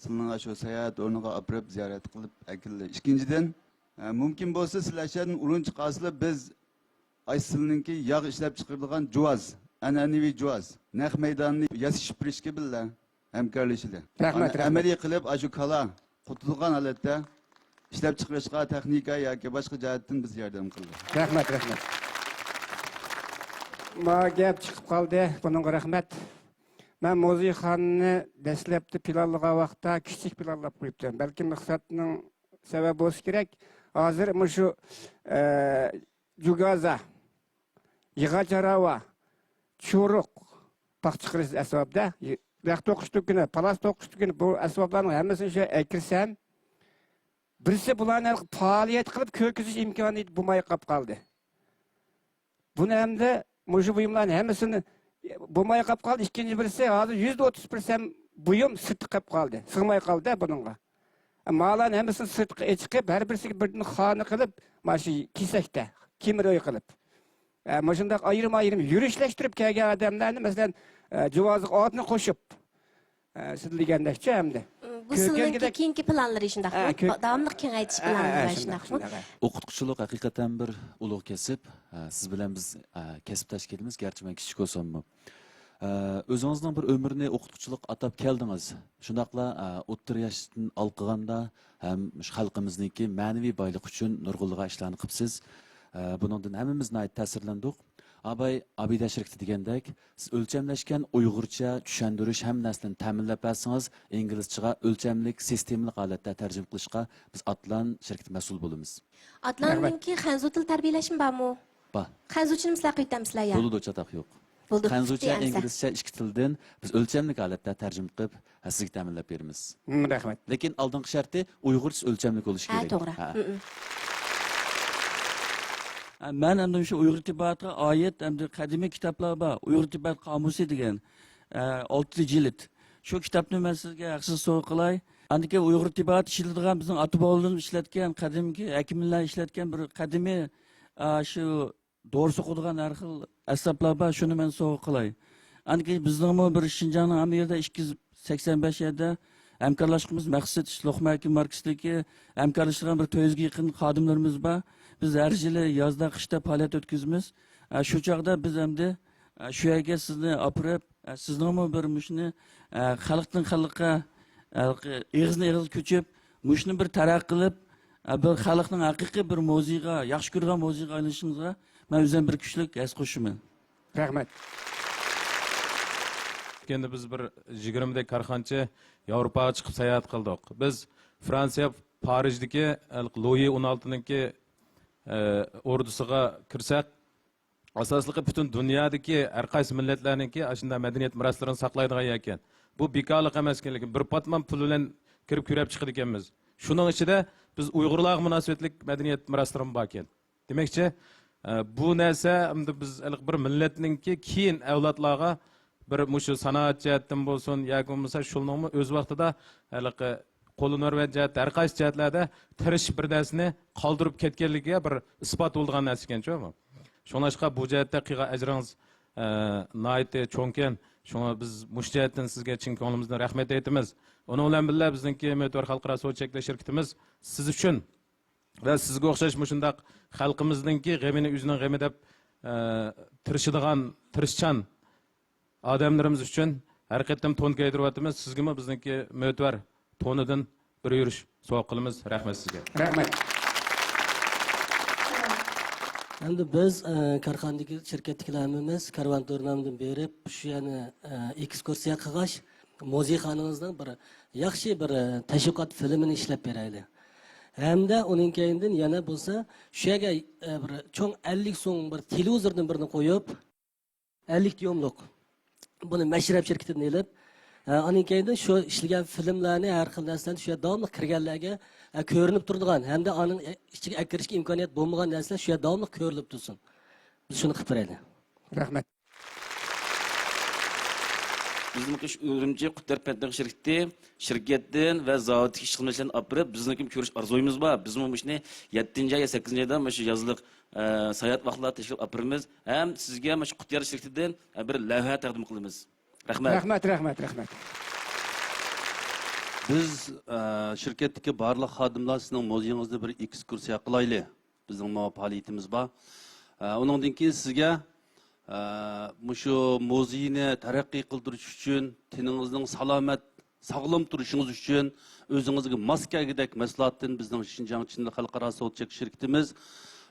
سىلىنىڭ ئاشۇ ساياھەت ئورنىغا ئاپىرىپ زىيارەت قىلىپ ئەكېلىلى. ئىككىنچىدىن، ئە، مۇمكىن بولسا سىلەر ئاشۇ يەردىن ئۇرۇنچ قالسىلا، بىز ئاشۇ سىلىنىڭكى ياغ ئىشلەپ چىقىرىدىغان جۇۋاز، ئەنئەنىۋى جۇۋاز، نەق مەيدانىنى ياسىشىپ بېرىشكە بىللە ھەمكارلىشىلى. رەھمەت، ئانا رەھمەت. ئەمەلىي قىلىپ، ئاشۇ كالا قۇتۇلغان ھالەتتە ئىشلەپ چىقىرىشقا تېخنىكا ياكى باشقا جەھەتتىن بىز ياردەم قىلىمىز. رەھمەت، رەھمەت. ما گەپ چىقىپ قالدى، بۇنىڭغا رەھمەت. مەن مۇزېيخانىنى دەسلەپتە پىلانلىغان ۋاقىتتا كىچىك پىلانلاپ قويۇپتىم. بەلكىم ئىقتىسادنىڭ سەۋەبى بولسا كېرەك. ھازىر مۇشۇ، ئە، جۇگازا، يىغاچ ھارۋا، چۇرۇق، پاختا چىقىرىش ئەسۋابىدا، رەخت توقۇش دۇكىنى، پالاس توقۇش دۇكىنى، بۇ ئەسۋابلارنىڭ ھەممىسىنى شۇ ئەكىرسەم، بىرسى بۇلارنى پائالىيەت قىلىپ كۆرگۈزۈش ئىمكانى بولماي قاپ قالدى. بۇنى ئەمدى مۇشۇ بۇيۇملارنى ھەممىسىنى بولماي قاپ قالدى. ئىككىنچى بىرسى، ھازىر يۈزدە ئوتتۇز پىرسەنت بۇيۇم سىرتتا قېلىپ قالدى. سىغماي قالدى بۇنىڭغا. مالارنى ھەممىسىنى سىرتقا ئېچىقىپ، ھەر بىرسىگە بىردىن خانا قىلىپ، مانا شۇ كېسەكتە، كېمىر ئۆي قىلىپ. ئە، مۇشۇنداق ئايرىم-ئايرىم يۈرۈشلەشتۈرۈپ كەلگەن ئادەملەرنى، مەسىلەن، ئە، جۇۋازىغا ئاتنى قوشۇپ، ئە، سىز دېگەندەكچە ئەمدى. بۇ سىلنىڭكى كېيىنكى پىلانلىرى شۇنداقمۇ؟ ھە، كۆ-، داۋاملىق كېڭەيتىش پىلانلىرى بار، شۇنداق، شۇنداقمۇ؟ شۇنداق، ھە. ئوقۇتقۇچىلىق ھەقىقەتەن بىر ئۇلۇغ كەسىپ. ھە، سىز بىلەن بىز، ھە، كەسىپداش ئىكەنمىز، گەرچە مەن كىچىك بولساممۇ. ئە، ئۆزىڭىزنىڭ بىر ئۆمرىنى ئوقۇتقۇچىلىققا ئاتاپ كەلدىڭىز. شۇنداقلا، ئە، ئوتتۇرا ياشتىن ئالقىغاندا ھەم شۇ خەلقىمىزنىڭكى مەنىۋى بايلىقى ئۈچۈن نۇرغۇنلىغان ئىشلارنى قىپسىز. ئە، بۇنىڭدىن ھەممىمىز ناھايىتى تەسىرلەندۇق. ئاباي، ئابىدە شىركىتى دېگەندەك، سىز ئۆلچەملەشكەن ئۇيغۇرچە چۈشەندۈرۈش ھەممە نەرسىنى تەمىنلەپ بەرسىڭىز، ئىنگلىزچىغا ئۆلچەملىك، سىستېمىلىق ھالەتتە تەرجىمە قىلىشقا بىز ئاتلان شىركىتى مەسئۇل بولىمىز. ئاتلاننىڭكى خەنزۇ تىل تەربىيەلەشمۇ بارمۇ؟ بار. خەنزۇچىنىمۇ سىلەر قىلىۋېتەمسىلەر يا؟ بولىدۇ، چاتاق يوق. بولدى، خەنزۇچە، پۈتتى ئەمىسە. ئىنگلىزچە ئىككى تىلدىن بىز ئۆلچەملىك ھالەتتە تەرجىمە قىلىپ، ھە، سىزگە تەمىنلەپ بېرىمىز. ھىم، رەھمەت. لېكىن ئالدىنقى شەرتى ئۇيغۇرچىسى ئۆلچەملىك بولۇشى ھە، كېرەك. توغرا. ھە. ھىم، ھىم. ئە، مەن ئەمدى شۇ ئۇيغۇر تېببىياتىغا ئائىت ئەمدى قەدىمىي كىتابلار بار. ئۇيغۇر تېببىيات قامۇسى دېگەن، ئە، ئالتە جىلىت. شۇ كىتابنى مەن سىزگە ھەقسىز سوۋغا قىلاي. ئاندىن كېيىن ئۇيغۇر تېببىياتى ئىشلىتىدىغان بىزنىڭ ئاتا-بوۋىلىرىمىز ئىشلەتكەن قەدىمكى ھەكىملەر ئىشلەتكەن بىر قەدىمىي، ئا، شۇ دورا سوقىدىغان ھەر خىل ئەسۋابلار بار، شۇنى مەن سوۋغا قىلاي. ئاندىن كېيىن بىزنىڭمۇ بىر شىنجاڭنىڭ ھەممە يېرىدە ئىككى يۈز سەكسەن بەش يەردە ھەمكارلاشقىنىمىز مەقسەت لوقمان ھەكىم ماركىسىدىكى ھەمكارلىشىدىغان بىر تۆت يۈزگە يېقىن خادىملىرىمىز بار. بىز ھەر يىلى يازدا، قىشتا پائالىيەت ئۆتكۈزىمىز. ئا، شۇ چاغدا بىز ئەمدى، ئا، شۇ يەرگە سىزنى ئاپىرىپ، ئا، سىزنىڭمۇ بىر مۇشۇنى، ئا، خەلقتىن خەلققە، ئا، ئېغىزدىن ئېغىزغا كۆچۈپ، مۇشۇنى بىر تەرەققىي قىلىپ، ئا، بىر خەلقنىڭ ھەقىقىي بىر مۇزېيغا، ياخشى كۆرىدىغان مۇزېيغا ئايلىنىشىڭىزغا مەن ئۆزۈم بىر كۈچلۈك ھەسسە قوشىمەن. رەھمەت. ئەمدى بىز بىر يىگىرمىدەك كارخانىچى ياۋروپاغا چىقىپ ساياھەت قىلدۇق. بىز فرانسىيە پارىژدىكى ھېلىقى لويى ئون ئالتىنىڭكى، ئە، ئوردىسىغا كىرسەك، ئاساسلىقى پۈتۈن دۇنيادىكى ھەر قايسى مىللەتلەرنىڭكى ئاشۇنداق مەدەنىيەت مىراسلىرىنى ساقلايدىغان يەر ئىكەن. بۇ بىكارلىق ئەمەسكەن، لېكىن بىر پاتمان پۇل بىلەن كىرىپ كۆرۈپ چىقىدىكەنمىز. شۇنىڭ ئىچىدە بىز ئۇيغۇرلارغا مۇناسىۋەتلىك مەدەنىيەت مىراسلىرىمۇ باركەن. دېمەكچى، ئە، بۇ نەرسە ئەمدى بىز ھېلىقى بىر مىللەتنىڭكى كېيىن ئەۋلادلارغا بىر مۇشۇ سانائەت جەھەتتىن بولسۇن ياكى بولمىسا شۇنىڭمۇ ئۆز ۋاقتىدا ھېلىقى قوللىنىلىدىغان جەھەت، ھەر قايسى جەھەتلەردە تىرىشىپ بىر نەرسىنى قالدۇرۇپ كەتكەنلىكىگە بىر ئىسپات بولىدىغان نەرسە ئىكەنچۇ بۇ. شۇڭلاشقا بۇ جەھەتتە قىلغان ئەجرىڭىز، ئە، ناھايىتى چوڭكەن. شۇڭا بىز مۇشۇ جەھەتتىن سىزگە چىن كۆڭلىمىزدىن رەھمەت ئېيتىمىز. ئۇنىڭ بىلەن بىللە بىزنىڭكى مۆتىۋەر خەلقئارا سودا چەكلىك شىركىتىمىز سىز ئۈچۈن ۋە سىزگە ئوخشاش مۇشۇنداق خەلقىمىزنىڭكى غېمىنى ئۆزىنىڭ غېمى دەپ، ئە، تىرىشىدىغان، تىرىشچان ئادەملىرىمىز ئۈچۈن ھەر قېتىم تون كىيدۈرۈۋاتىمىز. سىزگىمۇ بىزنىڭكى مۆتىۋەر تونىدىن بىر يۈرۈش سوۋغا قىلىمىز. رەھمەت سىزگە. رەھمەت. ئەمدى بىز، ئە، كارخانىدىكى، شىركەتتىكىلەر ھەممىمىز كارۋان تورنامىدىن بېرىپ، شۇ يەرنى، ئە، ئېكسكۇرسىيە قىلغاچ، مۇزېيخانىڭىزنىڭ بىر ياخشى بىر، ئە، تەشۋىقات فىلىمىنى ئىشلەپ بېرەيلى. ھەمدە ئۇنىڭ كەينىدىن يەنە بولسا شۇ يەرگە، ئە، بىر چوڭ ئەللىك سۇڭ بىر تېلېۋىزوردىن بىرنى قويۇپ، ئەللىك دىيۇملۇق. بۇنى مەشرەپ شىركىتىدىن ئېلىپ، ئە، ئانىڭ كەينىدىن شۇ ئىشلىگەن فىلىملەرنى، ھەر خىل نەرسىلەرنى شۇ يەردە داۋاملىق كىرگەنلەرگە، ئە، كۆرۈنۈپ تۇرىدىغان ھەمدە ئانىڭ، ئە، ئىچىگە ئەكىرىشكە ئىمكانىيەت بولمىغان نەرسىلەر شۇ يەردە داۋاملىق كۆرۈلۈپ تۇرسۇن. بىز شۇنى قىلىپ بېرەيلى. رەھمەت. بىزنىڭكى شۇ ئۈرۈمچى قۇتار پەنتېخنىك شىركىتى شىركەتتىن ۋە زاۋۇتتىكى ئىشچى-خىزمەتچىلەرنى ئاپىرىپ، بىزنىڭكى كۆرۈش ئارزۇيىمىز بار. بىزمۇ مۇشۇنى يەتتىنچى ئاي يا سەككىزىنچى ئايدا مۇشۇ يازلىق، ئە، ساياھەت ۋاقتىلاردا تەشكىل ئاپىرىمىز ھەم سىزگە مۇشۇ قۇتار شىركىتىدىن، ئە، بىر لەۋھە تەقدىم قىلىمىز. رەھمەت. رەھمەت، رەھمەت، رەھمەت. بىز، ئە، شىركەتتىكى بارلىق خادىملار سىزنىڭ مۇزېيىڭىزنى بىر ئېكسكۇرسىيە قىلايلى. بىزنىڭمۇ پائالىيىتىمىز بار. ئە، ئۇنىڭدىن كېيىن سىزگە، ئە، مۇشۇ مۇزېينى تەرەققىي قىلدۇرۇش ئۈچۈن، تېنىڭىزنىڭ سالامەت، ساغلام تۇرۇشىڭىز ئۈچۈن، ئۆزىڭىزگە ماس كەلگۈدەك مەھسۇلاتتىن بىزنىڭ شىنجاڭ چىندىل خەلقئارا سودا چەكلىك شىركىتىمىز،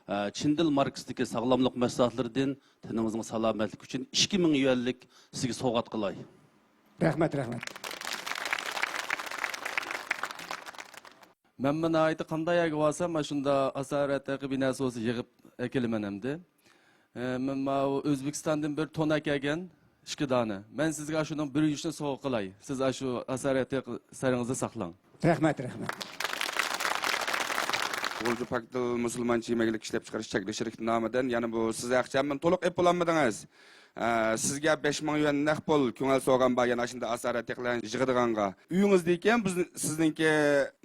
ئە، چىندىل ماركىسىدىكى ساغلاملىق مەھسۇلاتلىرىدىن تېنىڭىزنىڭ سالامەتلىكى ئۈچۈن ئىككى مىڭ يۈەنلىك سىزگە سوۋغات قىلاي. رەھمەت، رەھمەت. مەنمۇ ناھايىتى قانداق يەرگە بارسام، ئاشۇنداق ئاسارەت ھەققى بىناسى بولسا يىغىپ ئەكېلىمەن ئەمدى. ئە، مەن ماۋۇ ئۆزبېكىستاندىن بىر تون ئەكەلگەن ئىككى دانە. مەن سىزگە ئاشۇنىڭ بىر يۈشىنى سوۋغا قىلاي. سىز ئاشۇ ئاسارەت ھەققى سىرىڭىزدا ساقلاڭ. رەھمەت، رەھمەت. غۇلجا پاكتىل مۇسۇلمانچە يېمەكلىك ئىشلەپچىقىرىش چەكلىك شىركىتى نامىدىن، يەنە بۇ سىز ئەخچەمنى تولۇق ئېلىپ بولالمىدىڭىز. ئە، سىزگە بەش مىڭ يۈەن نەق پۇل كۆڭۈل سوۋغام بار، يەنە ئاشۇنداق ئاسارەت ھەقلەرنى يىغىدىغانغا. ئۆيىڭىزدىكەن بىز، سىزنىڭكى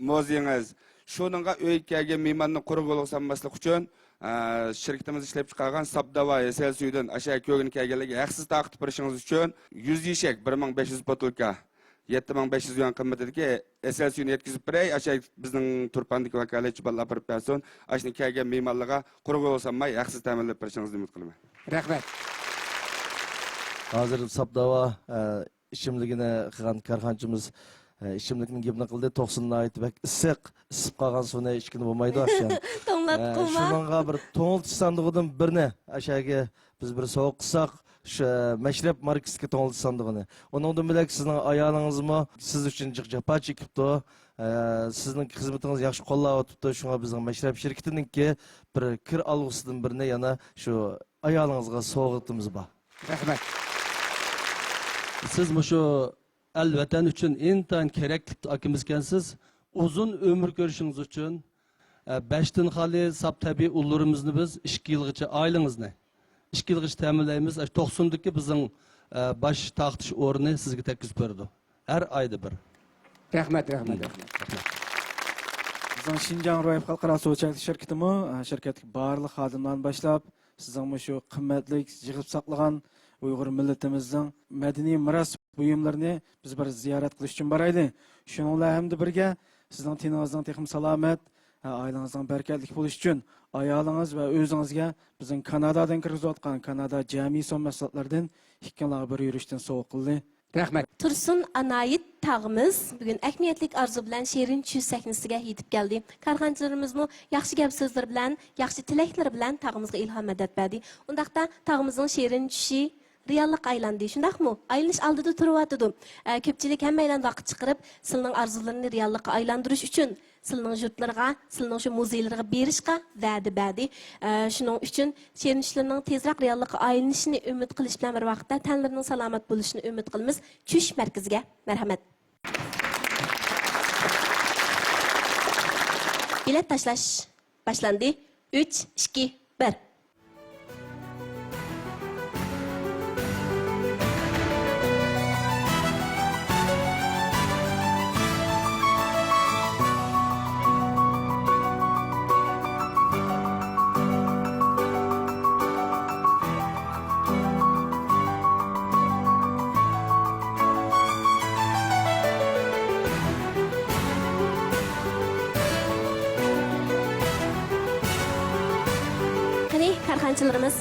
مۇزېيىڭىز. شۇنىڭغا ئۆيگە كەلگەن مېھماننى قۇرۇق يولغا سالماسلىق ئۈچۈن، ئە، شىركىتىمىز ئىشلەپ چىقارغان ساپ داۋا ھېسەل سۈيىدىن ئاشۇ كۆرگىنى كەلگەنلەرگە ھەقسىز تارقىتىپ بېرىشىڭىز ئۈچۈن يۈز يېشەك، بىر مىڭ بەش يۈز بوتۇلكا، يەتتە مىڭ بەش يۈز يۈەن قىممىتىدىكى ھېسەل سۈيىنى يەتكۈزۈپ بېرەي. ئاشۇ بىزنىڭ تۇرپاندىكى ۋاكالەتچى بالىلار ئاپىرىپ بەرسۇن. ئاشۇنى كەلگەن مېھمانلارغا قۇرۇق يولغا سالماي ھەقسىز تەمىنلەپ بېرىشىڭىزنى ئۈمىد قىلىمەن. رەھمەت. ھازىر ساپ داۋا، ئە، ئىچىملىكىنى قىلغان كارخانىچىمىز، ئە، ئىچىملىكنىڭ گېپىنى قىلدى. توقسۇن ناھايىتى بەك ئىسسىق، ئىسسىپ قالغان سۇنى ئىچكىلى بولمايدۇ ئاشۇ. توڭلاتقۇلما. ئە، شۇنىڭغا بىر توڭلىتىش ساندۇقىدىن بىرنى ئاشۇ يەرگە بىز بىر سوۋغا قىلساق، شۇ مەشرەپ ماركىسىدىكى توڭلىتىش ساندۇقىنى. ئۇنىڭدىن بۆلەك سىزنىڭ ئايالىڭىزمۇ سىز ئۈچۈن جىق جاپا چېكىپتۇ. ئە، سىزنىڭ خىزمىتىڭىز ياخشى قوللاۋاتىپتۇ. شۇڭا بىزنىڭ مەشرەپ شىركىتىنىڭكى بىر كىر ئالغۇسىدىن بىرنى يەنە شۇ ئايالىڭىزغا سوۋغىتىمىز بار. رەھمەت. سىز مۇشۇ ئەل ۋەتەن ئۈچۈن ئىنتايىن كېرەكلىك ئاكىمىز ئىكەنسىز. ئۇزۇن ئۆمۈر كۆرۈشىڭىز ئۈچۈن، ئە، بەشتىن خالىي ساپ تەبىئىي ئۇنلىرىمىزنى بىز ئىككى يىلغىچە، ئائىلىڭىزنى ئىككى يىلغىچە تەمىنلەيمىز. ئاشۇ توقسۇندىكى بىزنىڭ، ئە، باش تارقىتىش ئورنى سىزگە تەگكۈزۈپ بېرىدۇ. ھەر ئايدا بىر. رەھمەت، رەھمەت، رەھمەت. بىزنىڭ شىنجاڭ روياپ خەلقئارا سۇ چەكلىك شىركىتىمۇ، ئە، شىركەتتىكى بارلىق خادىملارنى باشلاپ، سىزنىڭ مۇشۇ قىممەتلىك يىغىپ ساقلىغان ئۇيغۇر مىللىتىمىزنىڭ مەدەنىي مىراس بۇيۇملىرىنى بىز بىر زىيارەت قىلىش ئۈچۈن بارايلى. شۇنىڭ بىلەن ھەمدە بىرگە، سىزنىڭ تېنىڭىزنىڭ تېخىمۇ سالامەت، ھە، ئائىلىڭىزنىڭ بەرىكەتلىك بولۇشى ئۈچۈن ئايالىڭىز ۋە ئۆزىڭىزگە بىزنىڭ كانادادىن كىرگۈزۈۋاتقان كانادا جەمئىي سون مەھسۇلاتلىرىدىن ئىككىڭلارغا بىر يۈرۈشتىن سوۋغا قىلدى. رەھمەت. تۇرسۇن ئانايىت تاغىمىز بۈگۈن ئەھمىيەتلىك ئارزۇ بىلەن شېرىن چۈش سەھنىسىگە يېتىپ كەلدى. كارخانىچىلىرىمىزمۇ ياخشى گەپ سۆزلىرى بىلەن، ياخشى تىلەكلىرى بىلەن تاغىمىزغا ئىلھام، مەدەت بەردى. ئۇنداقتا تاغىمىزنىڭ شېرىن چۈشى رېئاللىققا ئايلاندى، شۇنداقمۇ؟ ئايلىنىش ئالدىدا تۇرۇۋاتىدۇ. ئە، كۆپچىلىك ھەممەيلەن ۋاقىت چىقىرىپ، سىلىنىڭ ئارزۇلىرىنى رېئاللىققا ئايلاندۇرۇش ئۈچۈن سىلىنىڭ يۇرتلىرىغا، سىلىنىڭ شۇ مۇزېيلىرىغا بېرىشقا ۋەدە بەردى. ئە، شۇنىڭ ئۈچۈن شېرىن چۈشلىرىنىڭ تېزرەك رېئاللىققا ئايلىنىشىنى ئۈمىد قىلىش بىلەن بىر ۋاقىتتا تەنلىرىنىڭ سالامەت بولۇشىنى ئۈمىد قىلىمىز. چۈش مەركىزىگە مەرھەمەت. بېلەت تاشلاش باشلاندى. ئۈچ، ئىككى، بىر. قېنى، كارخانىچىلىرىمىز.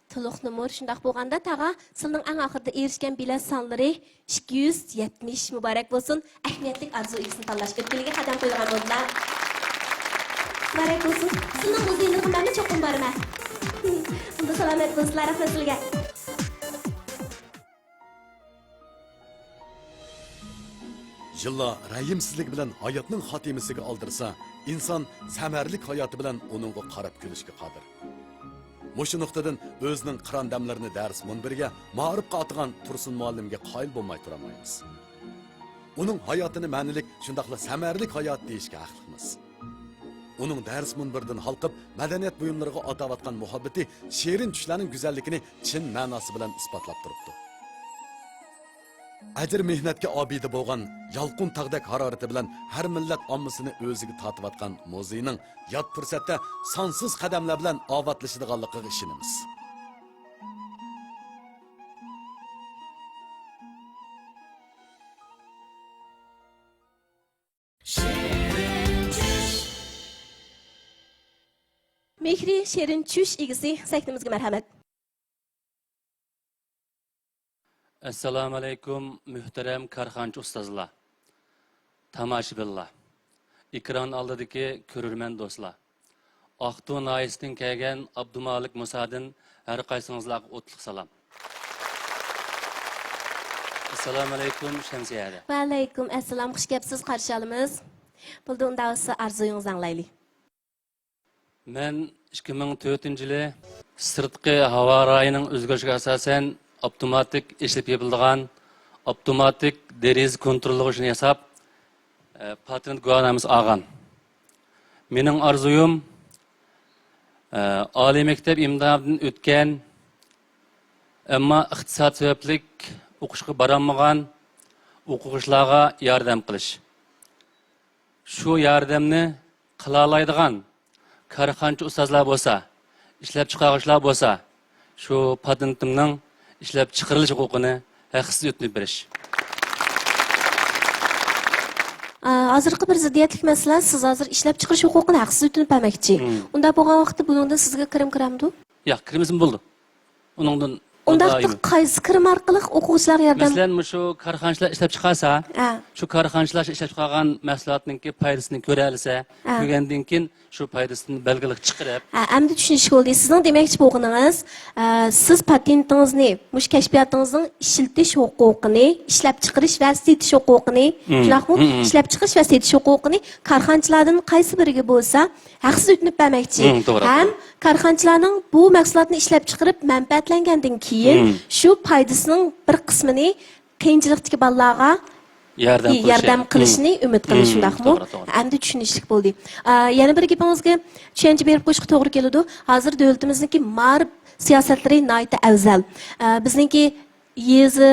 تولۇق نومۇر. شۇنداق بولغاندا، تاغا، سىلىنىڭ ئەڭ ئاخىرىدا ئېرىشكەن بېلەت سانلىرى ئىككى يۈز يەتمىش. مۇبارەك بولسۇن! ئەھمىيەتلىك ئارزۇ ئىگىسىنى تاللاش ئۆتكىلىگە قەدەم قويىدىغان بولدىلا. مۇبارەك بولسۇن! سىلىنىڭ مۇزېيلىرىغا مەنمۇ چوقۇم بارىمەن. ئۇندا سالامەت بولسىلا، رەھمەت سىلىگە. يىللار رەھىمسىزلىك بىلەن ھاياتنىڭ خاتىمىسىگە ئالدىرىسا، ئىنسان سەمەرىلىك ھاياتى بىلەن ئۇنىڭغا قاراپ كۈلۈشكە قادىر. مۇشۇ نۇقتىدىن ئۆزىنىڭ قىران دەملىرىنى دەرس مۇنبىرىگە، مائارىپقا ئاتىغان تۇرسۇن مۇئەللىمگە قايىل بولماي تۇرالمايمىز. ئۇنىڭ ھاياتىنى مەنىلىك، شۇنداقلا سەمەرىلىك ھايات دېيىشكە ھەقلىقمىز. ئۇنىڭ دەرس مۇنبىرىدىن ھالقىپ، مەدەنىيەت بۇيۇملىرىغا ئاتاۋاتقان مۇھەببىتى شېرىن چۈشلەرنىڭ گۈزەللىكىنى چىن مەناسى بىلەن ئىسپاتلاپ تۇرۇپتۇ. ئەجىر-مېھنەتكە ئابىدە بولغان، يالقۇن تاغدەك ھارارىتى بىلەن ھەر مىللەت ئاممىسىنى ئۆزىگە تارتىۋاتقان مۇزېينىڭ يات پۇرسەتتە سانسىز قەدەملەر بىلەن ئاۋاتلىشىدىغانلىقىغا ئىشىنىمىز. مېھرى شېرىن چۈش ئىگىسى سەھنىمىزگە مەرھەمەت. ئەسسالامۇئەلەيكۇم، مۆھتەرەم كارخانىچى ئۇستازلار، تاماشىبىنلار، ئېكران ئالدىدىكى كۆرۈرمەن دوستلار. ئاقتۇ ناھىيەسىدىن كەلگەن ئابدۇمالىك مۇسادىن ھەر قايسىڭىزلارغا ئوتلۇق سالام. ئەسسالامۇئەلەيكۇم، شەمسىيە ھەدە. ۋەئەلەيكۇم ئەسسالام، خۇش كەپسىز، قارشى ئالىمىز. بولدى، ئۇنداق بولسا ئارزۇيىڭىزنى ئاڭلايلى. مەن ئىككى مىڭ تۆتىنچى يىلى سىرتقى ھاۋا رايىنىڭ ئۆزگىرىشىگە ئاساسەن ئاپتوماتىك ئېچىلىپ يېپىلىدىغان ئاپتوماتىك دېرىزە كونتروللىغۇچىنى ياساپ، ئە، پاتېنت گۇۋاھنامىسى ئالغان. مېنىڭ ئارزۇيۇم، ئە، ئالىي مەكتەپ ئىمتىھانىدىن ئۆتكەن، ئەمما ئىقتىساد سەۋەبلىك ئوقۇشقا بارالمىغان ئوقۇغۇچىلارغا ياردەم قىلىش. شۇ ياردەمنى قىلالايدىغان كارخانىچى ئۇستازلار بولسا، ئىشلەپچىقارغۇچىلار بولسا، شۇ پاتېنتىمنىڭ ئىشلەپچىقىرىلىش ھوقۇقىنى ھەقسىز ئۆتۈنۈپ بېرىش. ئا، ھازىرقى بىر زىددىيەتلىك مەسىلە، سىز ھازىر ئىشلەپچىقىرىش ھوقۇقىنى ھەقسىز ئۆتۈنۈپ بەرمەكچى. مم. ئۇنداق بولغان ۋاقىتتا بۇنىڭدىن سىزگە كىرىم كىرەمدۇ؟ ياق، كىرمىسىمۇ بولىدۇ. ئۇنىڭدىن ئۇنداقتا دائىم. قايسى كىرىم ئارقىلىق ئوقۇغۇچىلارغا ياردەم؟ مەسىلەن، مۇشۇ كارخانىچىلار ئىشلەپ چىقارسا، ھە. شۇ كارخانىچىلار ئىشلەپ چىقارغان مەھسۇلاتنىڭكى پايدىسىنى كۆرەلىسە، ھە. كۆرگەندىن كېيىن شۇ پايدىسىنى بەلگىلىك چىقىرىپ. ھە، ئەمدى چۈشىنىشكە بولدى. سىزنىڭ دېمەكچى بولغىنىڭىز، ئە، سىز پاتېنتىڭىزنى، مۇشۇ كەشپىياتىڭىزنىڭ ئىشلىتىش ھوقۇقىنى، ئىشلەپچىقىرىش ۋە سېتىش ھوقۇقىنى، مم. شۇنداقمۇ؟ مم، مم. ئىشلەپچىقىرىش ۋە سېتىش ھوقۇقىنى كارخانىچىلاردىن قايسى بىرىگە بولسا، ھەقسىز ئۆتۈنۈپ بەرمەكچى. مم، توغرا، ھەم توغرا. كارخانىچىلارنىڭ بۇ مەھسۇلاتنى ئىشلەپچىقىرىپ مەنپەئەتلەنگەندىن كېيىن، مم. شۇ پايدىسىنىڭ بىر قىسمىنى قىيىنچىلىقتىكى بالىلارغا، ياردەم قىلىشى. ياردەم قىلىشىنى ئۈمىد قىلىش، شۇنداقمۇ؟ توغرا، توغرا. ئەمدى چۈشىنىشلىك بولدى. ئا، يەنە بىر گېپىڭىزگە چۈشەنچە بېرىپ قويۇشقا توغرا كېلىدۇ. ھازىر دۆلىتىمىزنىڭكى مائارىپ سىياسەتلىرى ناھايىتى ئەۋزەل. ئا، بىزنىڭكى يېزا،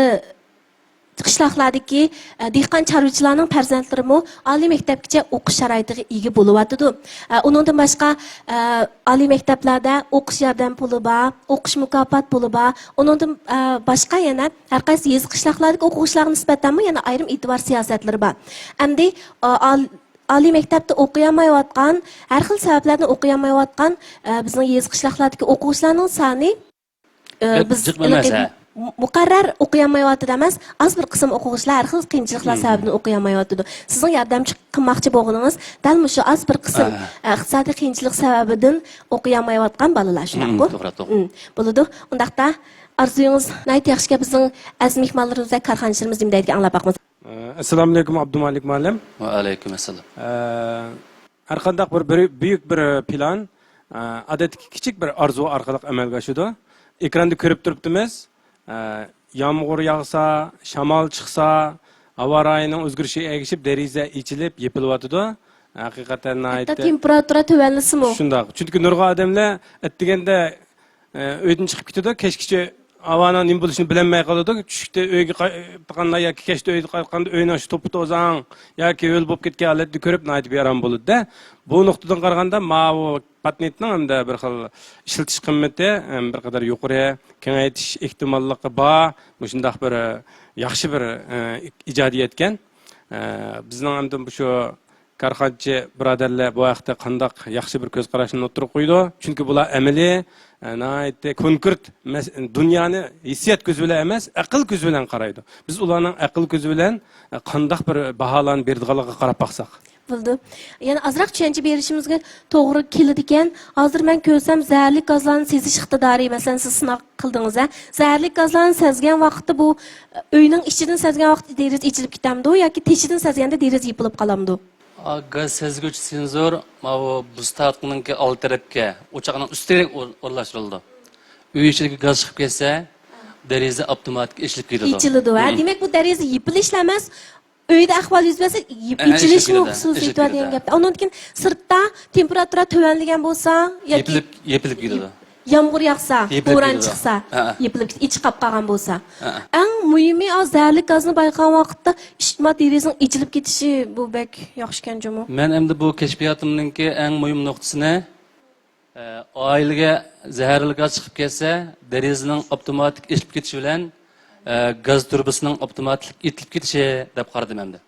قىشلاقلاردىكى، ئا، دېھقان چارۋىچىلارنىڭ پەرزەنتلىرىمۇ ئالىي مەكتەپكىچە ئوقۇش شارائىتىغا ئىگە بولۇۋاتىدۇ. ئا، ئۇنىڭدىن باشقا، ئا، ئالىي مەكتەپلەردە ئوقۇش ياردەم پۇلى بار، ئوقۇش مۇكاپات پۇلى بار. ئۇنىڭدىن، ئا، باشقا يەنە ھەر قايسى يېزا قىشلاقلاردىكى ئوقۇغۇچىلارغا نىسبەتەنمۇ يەنە ئايرىم ئېتىبار سىياسەتلىرى بار. ئەمدى، ئا، ئال-، ئالىي مەكتەپتە ئوقۇيالمايۋاتقان، ھەر خىل سەۋەبلەردىن ئوقۇيالمايۋاتقان، ئە، بىزنىڭ يېزا قىشلاقلاردىكى ئوقۇغۇچىلارنىڭ سانى، ئە، بىز جىق ئېنىقى ئەمەس، ھە. مۇ-، مۇقەررەر ئوقۇيالمايۋاتىدۇ ئەمەس، ئاز بىر قىسىم ئوقۇغۇچىلار ھەر خىل قىيىنچىلىقلار سەۋەبىدىن ئوقۇيالمايۋاتىدۇ. سىزنىڭ ياردەمچى قىلماقچى بولغىنىڭىز دەل مۇشۇ ئاز بىر قىسىم، ئە، ئىقتىسادىي قىيىنچىلىق سەۋەبىدىن ئوقۇيالمايۋاتقان بالىلار، شۇنداقمۇ؟ توغرا، توغرا. بولىدۇ. ئۇنداقتا ئارزۇيىڭىز ناھايىتى ياخشىكەن، بىزنىڭ ئەزىز مېھمانلىرىمىز ۋە كارخانىچىلىرىمىز نېمە دەيدىكەن ئاڭلاپ باقمىساق. ئەسسالامۇئەلەيكۇم، ئابدۇمالىك مۇئەللىم. ۋەئەلەيكۇم ئەسسالام. ئە، ھەر قانداق بىر، بىر بۈيۈك بىر پىلان، ئە، ئادەتتىكى كىچىك بىر ئارزۇ ئارقىلىق ئەمەلگە ئاشىدۇ. ئېكراندا كۆرۈپ تۇرۇپتىمىز. ئە، يامغۇر ياغسا، شامال چىقسا، ھاۋا رايىنىڭ ئۆزگىرىشىگە ئەگىشىپ دېرىزە ئېچىلىپ يېپىلىۋاتىدۇ. ھەقىقەتەن ھەتتا ناھايىتى تېمپېراتۇرا تۆۋەنلىسىمۇ. شۇنداق. چۈنكى نۇرغۇن ئادەملەر ئەتىگەندە ئە، ئۆيدىن چىقىپ كېتىدۇ، كەچكىچە ھاۋانىڭ نېمە بولۇشىنى بىلەلمەي قالىدۇ. چۈشتە ئۆيگە قايتقاندا ياكى كەچتە ئۆيگە قايتقاندا ئۆينىڭ ئىچى توپا-توزاڭ ياكى ھۆل بولۇپ كەتكەن ھالەتنى كۆرۈپ ناھايىتى بىئارام بولىدۇ-دە. بۇ نۇقتىدىن قارىغاندا ماۋۇ پاتېنتنىڭ ھەمدە بىر خىل ئىشلىتىش قىممىتى، ھەم بىر قەدەر يۇقىرى، كېڭەيتىش ئېھتىماللىقى بار، مۇشۇنداق بىر، ئە، ياخشى بىر، ئە، ئىجادىيەتكەن. ئە، بىزنىڭ ئەمدى شۇ كارخانىچى بۇرادەرلەر بۇ ھەقتە قانداق ياخشى بىر كۆز قاراشنى ئوتتۇرىغا قويىدۇ؟ چۈنكى بۇلار ئەمەلىي، ئە، ناھايىتى كونكرېت مەس-، دۇنيانى ھېسسىيات كۆزى بىلەن ئەمەس، ئەقىل كۆزى بىلەن قارايدۇ. بىز ئۇلارنىڭ ئەقىل كۆزى بىلەن، ئە، قانداق بىر باھالارنى بېرىدىغانلىقىغا قاراپ باقساق. بولىدۇ. يەنە ئازراق چۈشەنچە بېرىشىمىزگە توغرا كېلىدىكەن. ھازىر مەن كۆرسەم، زەھەرلىك گازلارنى سېزىش ئىقتىدارى، مەسىلەن، سىز سىناق قىلدىڭىز، ھە؟ زەھەرلىك گازلارنى سەزگەن ۋاقىتتا بۇ، ئۆينىڭ ئىچىدىن سەزگەن ۋاقىتتا دېرىزە ئېچىلىپ كېتەمدۇ ياكى تېشىدىن سەزگەندە دېرىزە يېپىلىپ قالامدۇ؟ ئا، گاز سەزگۈچ سېنزور ماۋۇ بۇز تارتقۇنىڭكى ئالدى تەرەپكە، ئوچاقنىڭ ئۈستىگە ئور-، ئورۇنلاشتۇرۇلىدۇ. ئۆي ئىچىدىكى گاز چىقىپ كەتسە، دېرىزە ئاپتوماتىك ئېچىلىپ كېتىدۇ. ئېچىلىدۇ، ھە؟ دېمەك، بۇ دېرىزە يېپىلىشلا ئەمەس، ئۆيدە ئەھۋال يۈز بەرسە، يېپ-، ئېچىلىشمۇ خۇسۇسىيىتى بار دېگەن گەپ. ئۇنىڭدىن كېيىن سىرتتا تېمپېراتۇرا تۆۋەنلىگەن بولسا ياكى يېپىلىپ، يېپىلىپ كېتىدۇ. يامغۇر ياغسا، بوران چىقسا، يېپىلىپ كېتىدۇ، ئىچى قاپ قالغان بولسا. ئەڭ مۇھىمى، ئا، زەھەرلىك گازنى بايقىغان ۋاقىتتا ئىشتىما دېرىزىنىڭ ئېچىلىپ كېتىشى، بۇ بەك ياخشىكەن جۇمۇ. مەن ئەمدى بۇ كەشپىياتىمنىڭكى ئەڭ مۇھىم نۇقتىسىنى، ئە، ئائىلىگە زەھەرلىك گاز چىقىپ كەتسە، دېرىزىنىڭ ئاپتوماتىك ئېچىلىپ كېتىشى بىلەن، ئە، گاز تۇرۇبىسىنىڭ ئاپتوماتىك ئېتىلىپ كېتىشى دەپ قارىدىم ئەمدى.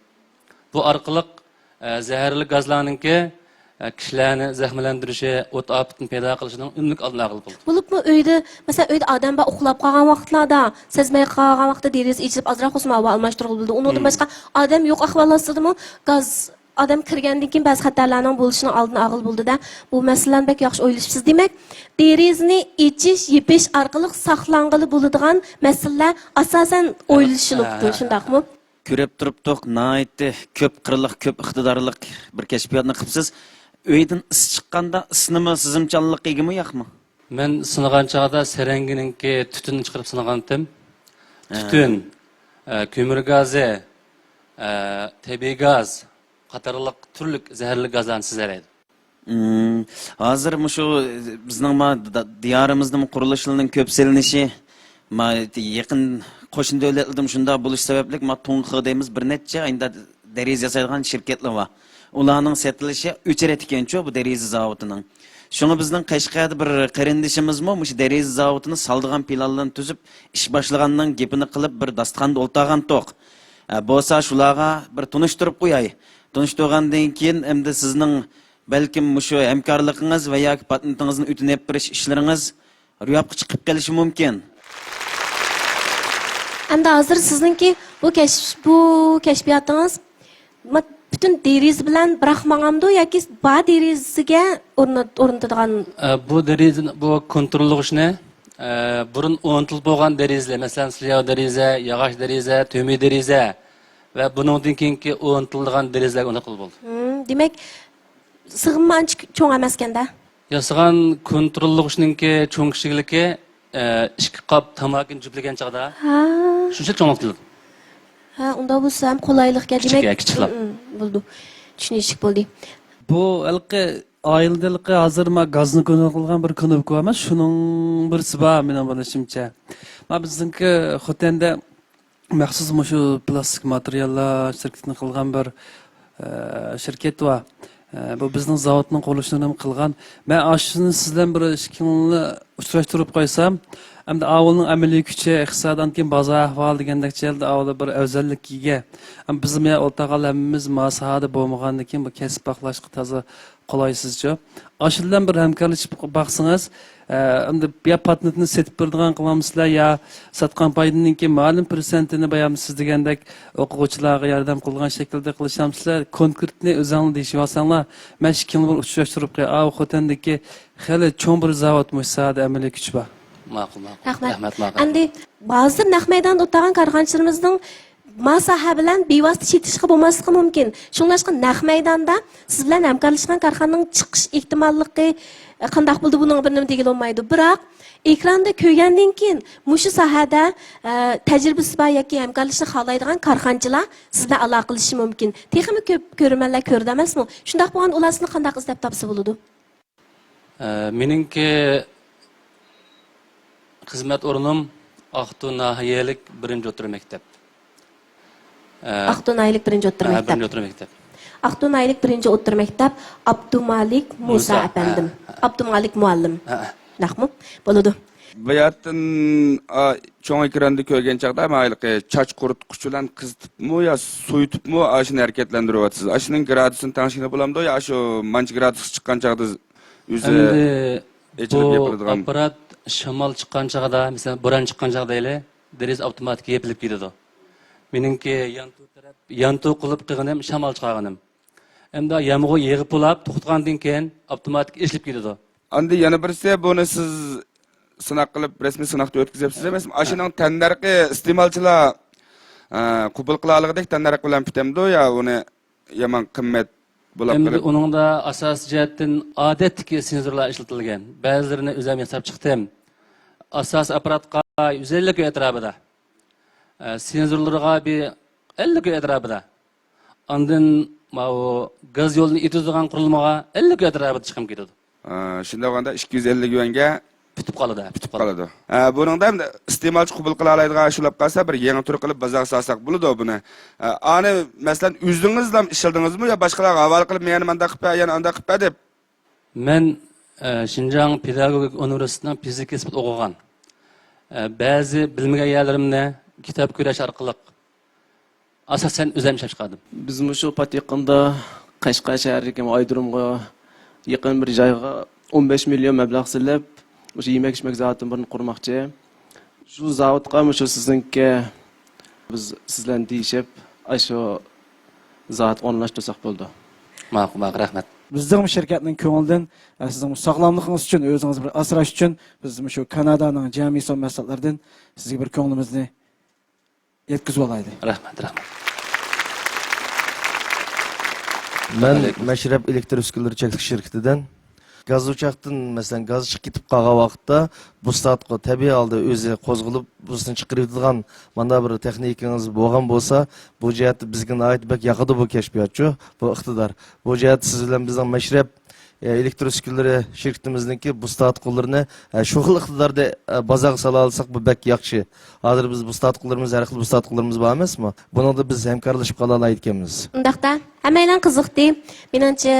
بۇ ئارقىلىق، ئە، زەھەرلىك گازلارنىڭكى، ئە، كىشىلەرنى زەخىملەندۈرۈشى، ئوت ئاپىتىنى پەيدا قىلىشىنىڭ ئۈنۈملۈك ئالدىنى ئالغىلى بولىدۇ. بولۇپمۇ ئۆيدە، مەسىلەن، ئۆيدە ئادەم بار، ئۇخلاپ قالغان ۋاقىتلاردا، سەزمەي قالغان ۋاقىتتا دېرىزە ئېچىلىپ، ئازراق بولسىمۇ ھاۋا ئالماشتۇرغىلى بولىدۇ. ئۇنىڭدىن باشقا ئادەم يوق ئەھۋال ئاستىدىمۇ گاز ئادەم كىرگەندىن كېيىن بەزى خەتەرلەرنىڭ بولۇشىنىڭ ئالدىنى ئالغىلى بولىدۇ-دە. بۇ مەسىلىلەرنى بەك ياخشى ئويلىشىپسىز. دېمەك، دېرىزىنى ئېچىش، يېپىش ئارقىلىق ساقلانغىلى بولىدىغان مەسىلىلەر ئاساسەن ئويلىشىلىپتۇ، شۇنداقمۇ؟ كۆرۈپ تۇرۇپتۇق، ناھايىتى كۆپ قىرلىق، كۆپ ئىقتىدارلىق بىر كەشپىياتنى قىپسىز. ئۆيدىن ئىس چىققاندا، ئىسنىمۇ سېزىمچانلىققا ئىگىمۇ ياقمۇ؟ مەن سىنىغان چاغدا سەرەڭگىنىڭكى تۈتۈنىنى چىقىرىپ سىنىغانتىم. ھە. تۈتۈن، ئە، كۆمۈر گازى، ئە، تەبىئىي گاز قاتارلىق تۈرلۈك زەھەرلىك گازلارنى سېزەلەيدۇ. مم، ھازىر مۇشۇ بىزنىڭ ما دا-، دىيارىمىزدىمۇ قۇرۇلۇشلارنىڭ كۆپ سېلىنىشى، ما يېقىن قوشنا دۆلەتلەردىمۇ شۇنداق بولۇش سەۋەبلىك، ما تۇڭخې دەيمىز، بىر نەچچە ئەمدى دېرىزە ياسايدىغان شىركەتلەر بار. ئۇلارنىڭ سېتىلىشى ئۆچرەتكەنچۇ بۇ دېرىزە زاۋۇتىنىڭ. شۇڭا بىزنىڭ قەشقەردە بىر قېرىندىشىمىزمۇ مۇشۇ دېرىزە زاۋۇتىنى سالىدىغان پىلانلارنى تۈزۈپ، ئىش باشلىغاننىڭ گېپىنى قىلىپ، بىر داستىخاندا ئولتۇرغانتۇق. ئە، بولسا شۇلارغا بىر تونۇشتۇرۇپ قوياي. تونۇشتۇرغاندىن كېيىن، ئەمدى سىزنىڭ بەلكىم مۇشۇ ھەمكارلىقىڭىز ۋە ياكى پاتېنتىڭىزنى ئۆتۈنۈپ بېرىش ئىشلىرىڭىز روياپقا چىقىپ قېلىشى مۇمكىن. ئەمدى ھازىر سىزنىڭكى بۇ كەش-، بۇ كەشپىياتىڭىز ما-، پۈتۈن دېرىزە بىلەن بىراق ماڭامدۇ ياكى بار دېرىزىگە ئورنات-، ئورنىتىدىغان؟ ئە، بۇ دېرىزىنى، بۇ كونتروللىغۇچنى، ئە، بۇرۇن ئورنىتىلىپ بولغان دېرىزىلەر، مەسىلەن، سىلياۋ دېرىزە، ياغاچ دېرىزە، تۆمۈر دېرىزە ۋە بۇنىڭدىن كېيىنكى ئورنىتىلىدىغان دېرىزىلەرگە ئورناتقىلى بولىدۇ. ھىم، دېمەك، سىغىممۇ ئانچە چوڭ ئەمەسكەن-دە؟ ياسىغان كونتروللىغۇچنىڭكى چوڭ كىچىكلىكى، ئە، ئىككى قاپ تاماكىنى جۈپلىگەن چاغدا ھا. شۇنچىلىك چوڭلۇقتا كېلىدۇ. ھە، ئۇنداق بولسا ھەم قولايلىقكەن. كىچىك، دېمەك، ھە، كىچىكلا. م، م، بولىدۇ. چۈشىنىشلىك بولدى. بۇ ھېلىقى ئائىلىدە ھېلىقى ھازىر ما گازنى كۆرۈنۈپ قالغان بىر كۇنۇپكا بار ئەمەس، شۇنىڭ بىرسى بار مېنىڭ بىلىشىمچە. ما بىزنىڭكى خوتەندە مەخسۇس مۇشۇ پىلاستىك ماتېرىياللار شىركىتىنى قىلغان بىر، ئە، شىركەت بار. ئە، بۇ بىزنىڭ زاۋۇتنىڭ قۇرۇلۇشىنى ھەم قىلغان. مەن ئاشۇنى سىز بىلەن بىر ئىككىڭلارنى ئۇچراشتۇرۇپ قويسام، ئەمدى ئاۋۇلنىڭ ئەمەلىي كۈچى، ئىقتىسادىي كېيىن بازار ئەھۋالى دېگەندەك جەھەتتە ئاۋۇلدا بىر ئەۋزەللىككە ئىگە. ئەمما بىزمۇ يا ئولتۇرغان ھەممىمىز ما ساھەدە بولمىغاندىن كېيىن بۇ كەسىپ باغلاشقا تازا قولايسىزچۇ. ئاشۇ بىلەن بىر ھەمكارلىشىپ باقسىڭىز، ئە، ئەمدى يا پاتېنتنى سېتىپ بېرىدىغان قىلامسىلەر، يا ساتقان پايدىنىڭكى مەلۇم پىرسەنتىنى بايام سىز دېگەندەك ئوقۇغۇچىلارغا ياردەم قىلغان شەكىلدە قىلىشامسىلەر، كونكرېتنى ئۆزۈڭلار دېيىشىۋالساڭلار، مەن ئىككىڭلارنى بىر ئۇچراشتۇرۇپ قوياي. ئاۋۇ خوتەندىكى خېلى چوڭ بىر زاۋۇت، مۇشۇ ساھەدە ئەمەلىي كۈچى بار. ماقۇل، ماقۇل. رەھمەت. رەھمەت، ماقۇل. ئەمدى ھازىر نەق مەيداندا ئولتۇرغان كارخانىچىلىرىمىزنىڭ ما ساھە بىلەن بىۋاسىتە چېتىشىشقا بولماسلىقى مۇمكىن. شۇڭلاشقا نەق مەيداندا سىز بىلەن ھەمكارلىشىدىغان كارخانىنىڭ چىقىش ئېھتىماللىقى، ئە، قانداق بولدى، بۇنىڭغا بىر نېمە دېگىلى بولمايدۇ. بىراق ئېكراندا كۆرگەندىن كېيىن مۇشۇ ساھەدە، ئە، تەجرىبىسى بار ياكى ھەمكارلىشىشنى خالايدىغان كارخانىچىلار سىز بىلەن ئالاقىلىشىشى مۇمكىن. تېخىمۇ كۆپ كۆرۈرمەنلەر كۆرىدۇ ئەمەسمۇ؟ شۇنداق بولغاندا ئۇلار سىزنى قانداق ئىزدەپ تاپسا بولىدۇ؟ ئە، مېنىڭكى خىزمەت ئورنۇم ئاقتۇ ناھىيەلىك بىرىنچى ئوتتۇرا مەكتەپ. ئە، ئاقتۇ ناھىيەلىك بىرىنچى ئوتتۇرا ھە، مەكتەپ. بىرىنچى ئوتتۇرا مەكتەپ. ئاقتۇ ناھىيەلىك بىرىنچى ئوتتۇرا مەكتەپ، ئابدۇمالىك مۇسا مۇسا، ئەپەندىم. ھە، ھە. ئابدۇمالىك مۇئەللىم. ھە، ھە. ھەقمۇ؟ بولىدۇ. بۇ يەردىن، ئا، چوڭ ئېكراندا كۆرگەن چاغدا، ماۋۇ چاچ قۇرۇتقۇچ بىلەن قىزىتىپمۇ يا سويۇتۇپمۇ ئاشۇنى ھەرىكەتلەندۈرۈۋاتىسىز؟ ئاشۇنىڭ گرادۇسىنى تەڭشىگىلى بولامدۇ يا شۇ مانچە گرادۇسقا چىققان چاغدا ئۆزى ئەمدى ئېچىلىپ بۇ يېپىلىدىغان. ئاپپارات شامال چىققان چاغدا، مەسىلەن، بوران چىققان چاغدا دەيلى، دېرىزە ئاپتوماتىك يېپىلىپ كېتىدۇ. مېنىڭكى يانتۇ تەرەپ، يانتۇ قىلىپ قىلغىنىم شامال چىقارغىنىم. ئەمدى يامغۇر يېغىپ بولاپ توختىغاندىن كېيىن ئاپتوماتىك ئېچىلىپ كېتىدۇ. ئاندىن يەنە بىرسى، بۇنى سىز سىناق قىلىپ، رەسمىي سىناقتا ئۆتكۈزۈپسىز ئەمەسمۇ؟ ئاشۇنىڭ تەننەرخى ئىستېمالچىلار، ئە، قوبۇل قىلالىغۇدەك تەننەرخ بىلەن پۈتەمدۇ يا ئۇنى يامان قىممەت بولاپ ئەمدى قېلىپ؟ ئۇنىڭدا ئاساسىي جەھەتتىن ئادەتتىكى سېنزورلار ئىشلىتىلگەن. بەزىلىرىنى ئۆزۈم ياساپ چىقتىم. ئاساسىي ئاپپاراتقا يۈز ئەللىك ئەتراپىدا، ئە، سېنزورلىرىغا بىر ئەللىك ئەتراپىدا. ئاندىن ماۋۇ گاز يولىنى ئېتىزىدىغان قۇرۇلمىغا ئەللىك ئەتراپىدا چىقىم كېتىدۇ. ئا، شۇنداق بولغاندا ئىككى يۈز ئەللىك يۈەنگە پۈتۈپ قالىدۇ. پۈتۈپ قالىدۇ. ئا، بۇنىڭدا ئەمدى ئىستېمالچى قوبۇل قىلالايدىغان ئىش بولۇپ قالسا، بىر يېڭى تۈر قىلىپ بازارغا سالساق بولىدۇ بۇنى. ئا، ئانى، مەسىلەن، ئۆزىڭىزلا ئىشلىدىڭىزمۇ يا باشقىلارغا ھاۋالە قىلىپ، مەن يەنە مانداق قىلىپ بەر، يەنە ئانداق قىلىپ بەر دەپ؟ مەن، ئە، شىنجاڭ پېداگوگىك ئۇنىۋېرسىتېتىنىڭ فىزىكا سۈپىتىدە ئوقۇغان. ئە، بەزى بىلمىگەن يەرلىرىمنى كىتاب كۆرۈش ئارقىلىق ئاساسەن ئۆزۈم ئىشلەپ چىقاردىم. بىز مۇشۇ پات يېقىندا قەشقەر شەھىرىدىكى ئايرودرومغا يېقىن بىر جايغا ئون بەش مىليون مەبلەغ سېلىپ، مۇشۇ يېمەك ئىچمەك زاۋۇتىنىڭ بىرىنى قۇرماقچى. شۇ زاۋۇتقا مۇشۇ سىزنىڭكى، بىز سىز بىلەن دېيىشىپ، ئاشۇ زاۋۇتقا ئورۇنلاشتۇرساق بولىدۇ. ماقۇل، ماقۇل، رەھمەت. بىزنىڭ شىركەتنىڭ كۆڭلىدىن، ئە، سىزنىڭ ساغلاملىقىڭىز ئۈچۈن، ئۆزىڭىزنى بىر ئاسراش ئۈچۈن بىز مۇشۇ كانادانىڭ جيامىسون مەھسۇلاتلىرىدىن سىزگە بىر كۆڭلىمىزنى يەتكۈزۈۋالايلى. رەھمەت، رەھمەت. مەن ئەلەيكۇم. مەشرەپ ئېلېكتر ئۈسكۈنىلىرى چەكلىك شىركىتىدىن. گاز ئوچاقتىن، مەسىلەن، گاز چىقىپ كېتىپ قالغان ۋاقىتتا بۇستاتقۇ تەبىئىي ھالدا ئۆزى قوزغىلىپ، بۇسنى چىقىرىۋېتىدىغان مانا بىر تېخنىكىڭىز بولغان بولسا، بۇ جەھەتتە بىزگە ناھايىتى بەك ياقىدۇ بۇ كەشپىياتچۇ، بۇ ئىقتىدار. بۇ جەھەتتە سىز بىلەن بىزنىڭ مەشرەپ ئە، ئېلېكتر ئۈسكۈنىلىرى شىركىتىمىزنىڭكى بۇستاتقۇلىرىنى، ئە، شۇ خىل ئىقتىداردا، ئە، بازارغا سالالايساق، بۇ بەك ياخشى. ھازىر بىز بۇستاتقۇلىرىمىز، ھەر خىل بۇستاتقۇلىرىمىز بار ئەمەسمۇ؟ بۇنىڭدا بىز ھەمكارلىشىپ قالالايدىكەنمىز. ئۇنداقتا، ھەممەيلەن قىزىقتى. مېنىڭچە،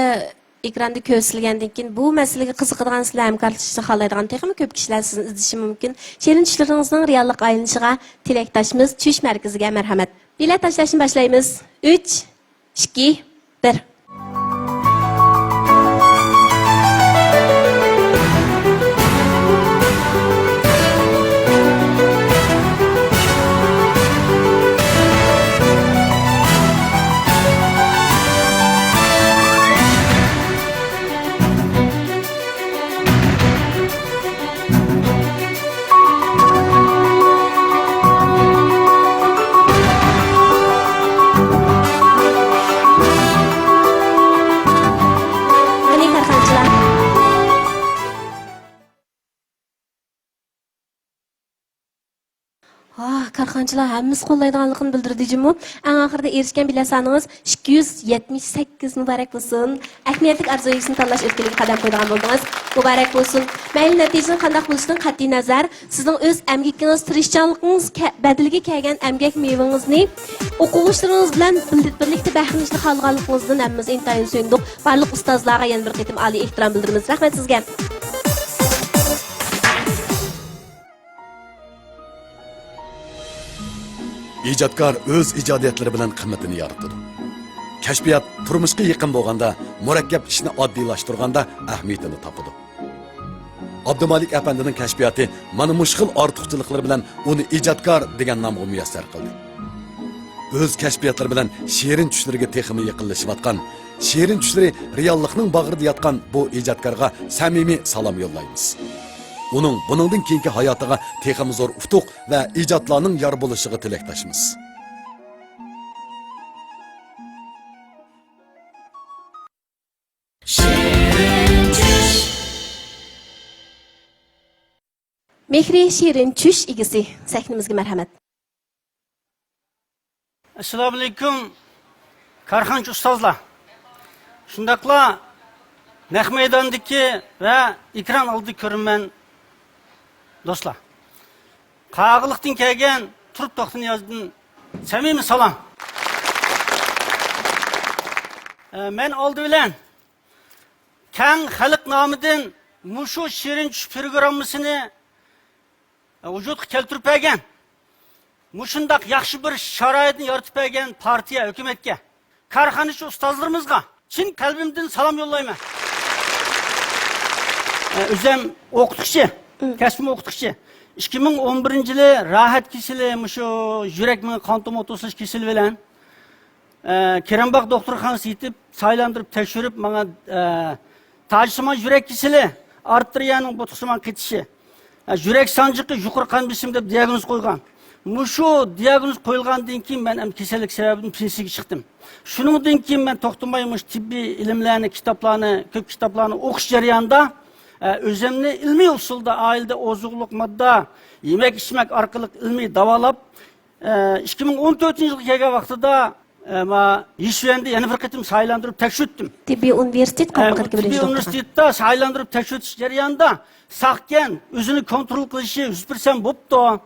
ئېكراندا كۆرسىتىلگەندىن كېيىن، بۇ مەسىلىگە قىزىقىدىغان، سىلەر ھەمكارلىشىشنى خالايدىغان تېخىمۇ كۆپ كىشىلەر سىزنى ئىزدىشى مۇمكىن. شېرىن چۈشلىرىڭىزنىڭ رېئاللىققا ئايلىنىشىغا تىلەكداشمىز. چۈش مەركىزىگە مەرھەمەت. بېلەت تاشلاشنى باشلايمىز. ئۈچ، ئىككى، بىر. ئاھ، كارخانىچىلار ھەممىسى قوللايدىغانلىقىنى بىلدۈردى جۇمۇ. ئەڭ ئاخىرىدا ئېرىشكەن بېلەت سانىڭىز ئىككى يۈز يەتمىش سەككىز، مۇبارەك بولسۇن. ئەھمىيەتلىك ئارزۇ ئىگىسىنى تاللاش ئۆتكىلىگە قەدەم قويىدىغان بولدىڭىز. مۇبارەك بولسۇن. مەيلى نەتىجىنىڭ قانداق بولۇشىدىن قەتئىينەزەر، سىزنىڭ ئۆز ئەمگىكىڭىز، تىرىشچانلىقىڭىز كە-، بەدىلىگە كەلگەن ئەمگەك مېۋىڭىزنى ئوقۇغۇچىلىرىڭىز بىلەن بىل-، بىرلىكتە بەھرىلىنىشنى خالىغانلىقىڭىزدىن ھەممىمىز ئىنتايىن سۆيۈندۇق. بارلىق ئۇستازلارغا يەنە بىر قېتىم ئالىي ئېھتىرام بىلدۈرىمىز. رەھمەت سىزگە. ئىجادكار ئۆز ئىجادىيەتلىرى بىلەن قىممىتىنى يارىتىدۇ. كەشپىيات تۇرمۇشقا يېقىن بولغاندا، مۇرەككەپ ئىشنى ئاددىيلاشتۇرغاندا ئەھمىيىتىنى تاپىدۇ. ئابدۇمالىك ئەپەندىنىڭ كەشپىياتى مانا مۇشۇ خىل ئارتۇقچىلىقلىرى بىلەن ئۇنى ئىجادكار دېگەن نامغا مۇيەسسەر قىلدى. ئۆز كەشپىياتلىرى بىلەن شېرىن چۈشلىرىگە تېخىمۇ يېقىنلىشىۋاتقان، شېرىن چۈشلىرى رېئاللىقنىڭ باغرىدا ياتقان بۇ ئىجادكارغا سەمىمىي سالام يوللايمىز. ئۇنىڭ بۇنىڭدىن كېيىنكى ھاياتىغا تېخىمۇ زور ئۇتۇق ۋە ئىجادلارنىڭ يار بولۇشىغا تىلەكداشمىز. شېرىن چۈش. مېھرى شېرىن چۈش ئىگىسى، سەھنىمىزگە مەرھەمەت. ئەسسالامۇئەلەيكۇم، كارخانىچى ئۇستازلار، شۇنداقلا نەق مەيداندىكى ۋە ئېكران ئالدىدا كۆرۈرمەن دوستلار. قاغىلىقتىن كەلگەن تۇرۇپ توختىنىيازدىن سەمىمىي سالام. ئە، مەن ئالدى بىلەن كەڭ خەلق نامىدىن مۇشۇ شېرىن چۈش پروگراممىسىنى ۋۇجۇدقا كەلتۈرۈپ بەرگەن، مۇشۇنداق ياخشى بىر شارائىتنى يارىتىپ بەرگەن پارتىيە، ھۆكۈمەتكە، كارخانىچى ئۇستازلىرىمىزغا چىن قەلبىمدىن سالام يوللايمەن. ئە، ئۆزۈم ئوقۇتقۇچى، مم. كەسپىم ئوقۇتقۇچى. ئىككى مىڭ ئون بىرىنچى يىلى راھەت كېسىلى، مۇشۇ يۈرەك مېڭە قان تومۇر توسۇلۇش كېسىلى بىلەن، ئە، كېرەمباغ دوختۇرخانىسىغا يېتىپ، سايلاندۇرۇپ تەكشۈرۈپ، ماڭا، ئە، تاجسىمان يۈرەك كېسىلى ئارتېرىيەنىڭ بوتقىسىمان قېتىشى، ھە، يۈرەك سانجىقى، يۇقىرى قان بېسىمى دەپ دىياگنوز قويغان. مۇشۇ دىياگنوز قويۇلغاندىن كېيىن مەن ئەمدى كېسەللىك سەۋەبىدىن پېنسىيەگە چىقتىم. شۇنىڭدىن كېيىن مەن توختىماي مۇشۇ تېببىي ئىلىملەرنى، كىتابلارنى، كۆپ كىتابلارنى ئوقۇش جەريانىدا، ئە، ئۆزۈمنى ئىلمىي ئۇسۇلدا ئائىلىدە ئوزۇقلۇق ماددا، يېمەك-ئىچمەك ئارقىلىق ئىلمىي داۋالاپ، ئىككى مىڭ ئون تۆتىنچى يىلغا كەلگەن ۋاقتىدا، ئە، ما، يىشۈەندە يەنە بىر قېتىم سايلاندۇرۇپ تەكشۈرتتۈم. تېببىي ئۇنىۋېرسىتېت ئە، قامىقىدىكى تېببىي بىرىنچى دوختۇرخانا. ئۇنىۋېرسىتېتتا سايلاندۇرۇپ تەكشۈرتۈش جەريانىدا ساقكەن، ئۆزىنى كونترول قىلىشى يۈز پىرسەنت بوپتۇ.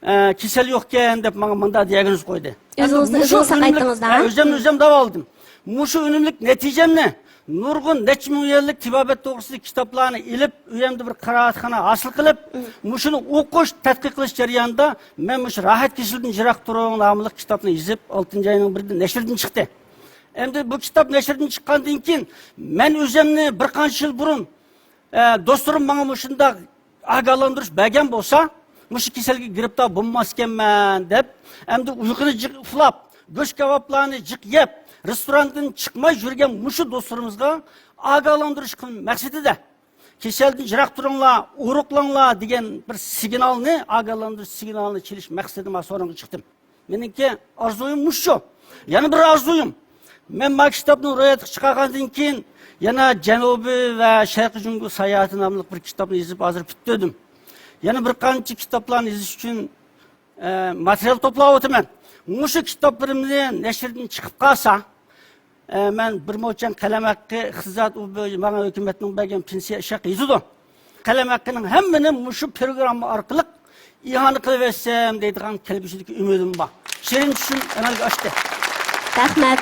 ئە، كېسەل يوقكەن دەپ ماڭا مۇنداق دىياگنوز قويدى. ئۆزىڭىزنى ئەمدى مۇشۇ ئۆزىڭىز ساقايتتىڭىز ئۈنۈملۈك، دە؟ ئە، ئۆزۈمنى ئۆزۈم داۋالىدىم. مۇشۇ ئۈنۈملۈك نەتىجەمنى نۇرغۇن نەچچە مىڭ يۈەنلىك تېبابەت توغرىسىدىكى كىتابلارنى ئېلىپ، ئۆيۈمدە بىر قىرائەتخانا ھاسىل قىلىپ، مم. مۇشۇنى ئوقۇش، تەتقىق قىلىش جەريانىدا مەن مۇشۇ راھەت كېسىلىدىن يىراق تۇرۇڭ ناملىق كىتابنى يېزىپ، ئالتىنچى ئاينىڭ بىرىدە نەشردىن چىقتى. ئەمدى بۇ كىتاب نەشردىن چىققاندىن كېيىن، مەن ئۆزۈمنى بىر قانچە يىل بۇرۇن، ئە، دوستلىرىم ماڭا مۇشۇنداق ئاگاھلاندۇرۇش بەرگەن بولسا، مۇشۇ كېسەلگە گىرىپتار بولماسكەنمەن دەپ، ئەمدى ئۇيقۇنى جىق ئۇخلاپ، گۆش كاۋاپلارنى جىق يەپ، رېستوراندىن چىقماي يۈرگەن مۇشۇ دوستلىرىمىزغا ئاگاھلاندۇرۇش قىلىش مەقسىتىدە، كېسەلدىن يىراق تۇرۇڭلار، ئورۇقلاڭلار دېگەن بىر سىگنالنى، ئاگاھلاندۇرۇش سىگنالىنى چېلىش مەقسىتىدە مانا سورۇنغا چىقتىم. مېنىڭكى ئارزۇيۇم مۇشۇ. يەنە بىر ئارزۇيۇم، مەن ما كىتابنى روياپقا چىقارغاندىن كېيىن يەنە جەنۇبىي ۋە شەرقىي جۇڭگو ساياھىتى ناملىق بىر كىتابنى يېزىپ، ھازىر پۈتتۈردۈم. يەنە بىر قانچە كىتابلارنى يېزىش ئۈچۈن، ئە، ماتېرىيال توپلاۋاتىمەن. مۇشۇ كىتابلىرىمنى نەشردىن چىقىپ قالسا، ئە، مەن بىر موچەن قەلەم ھەققى ئىقتىساد، ئۇ بۆ-، ماڭا ھۆكۈمەتنىڭ بەرگەن پېنسىيە ئىش ھەققى يېتىدۇ. قەلەم ھەققىنىڭ ھەممىنى مۇشۇ پروگرامما ئارقىلىق ئىئانە قىلىۋەتسەم دەيدىغان كەلگۈسىدىكى ئۈمىدىم بار. شېرىن چۈشۈم ئەمەلگە ئاشتى. رەھمەت.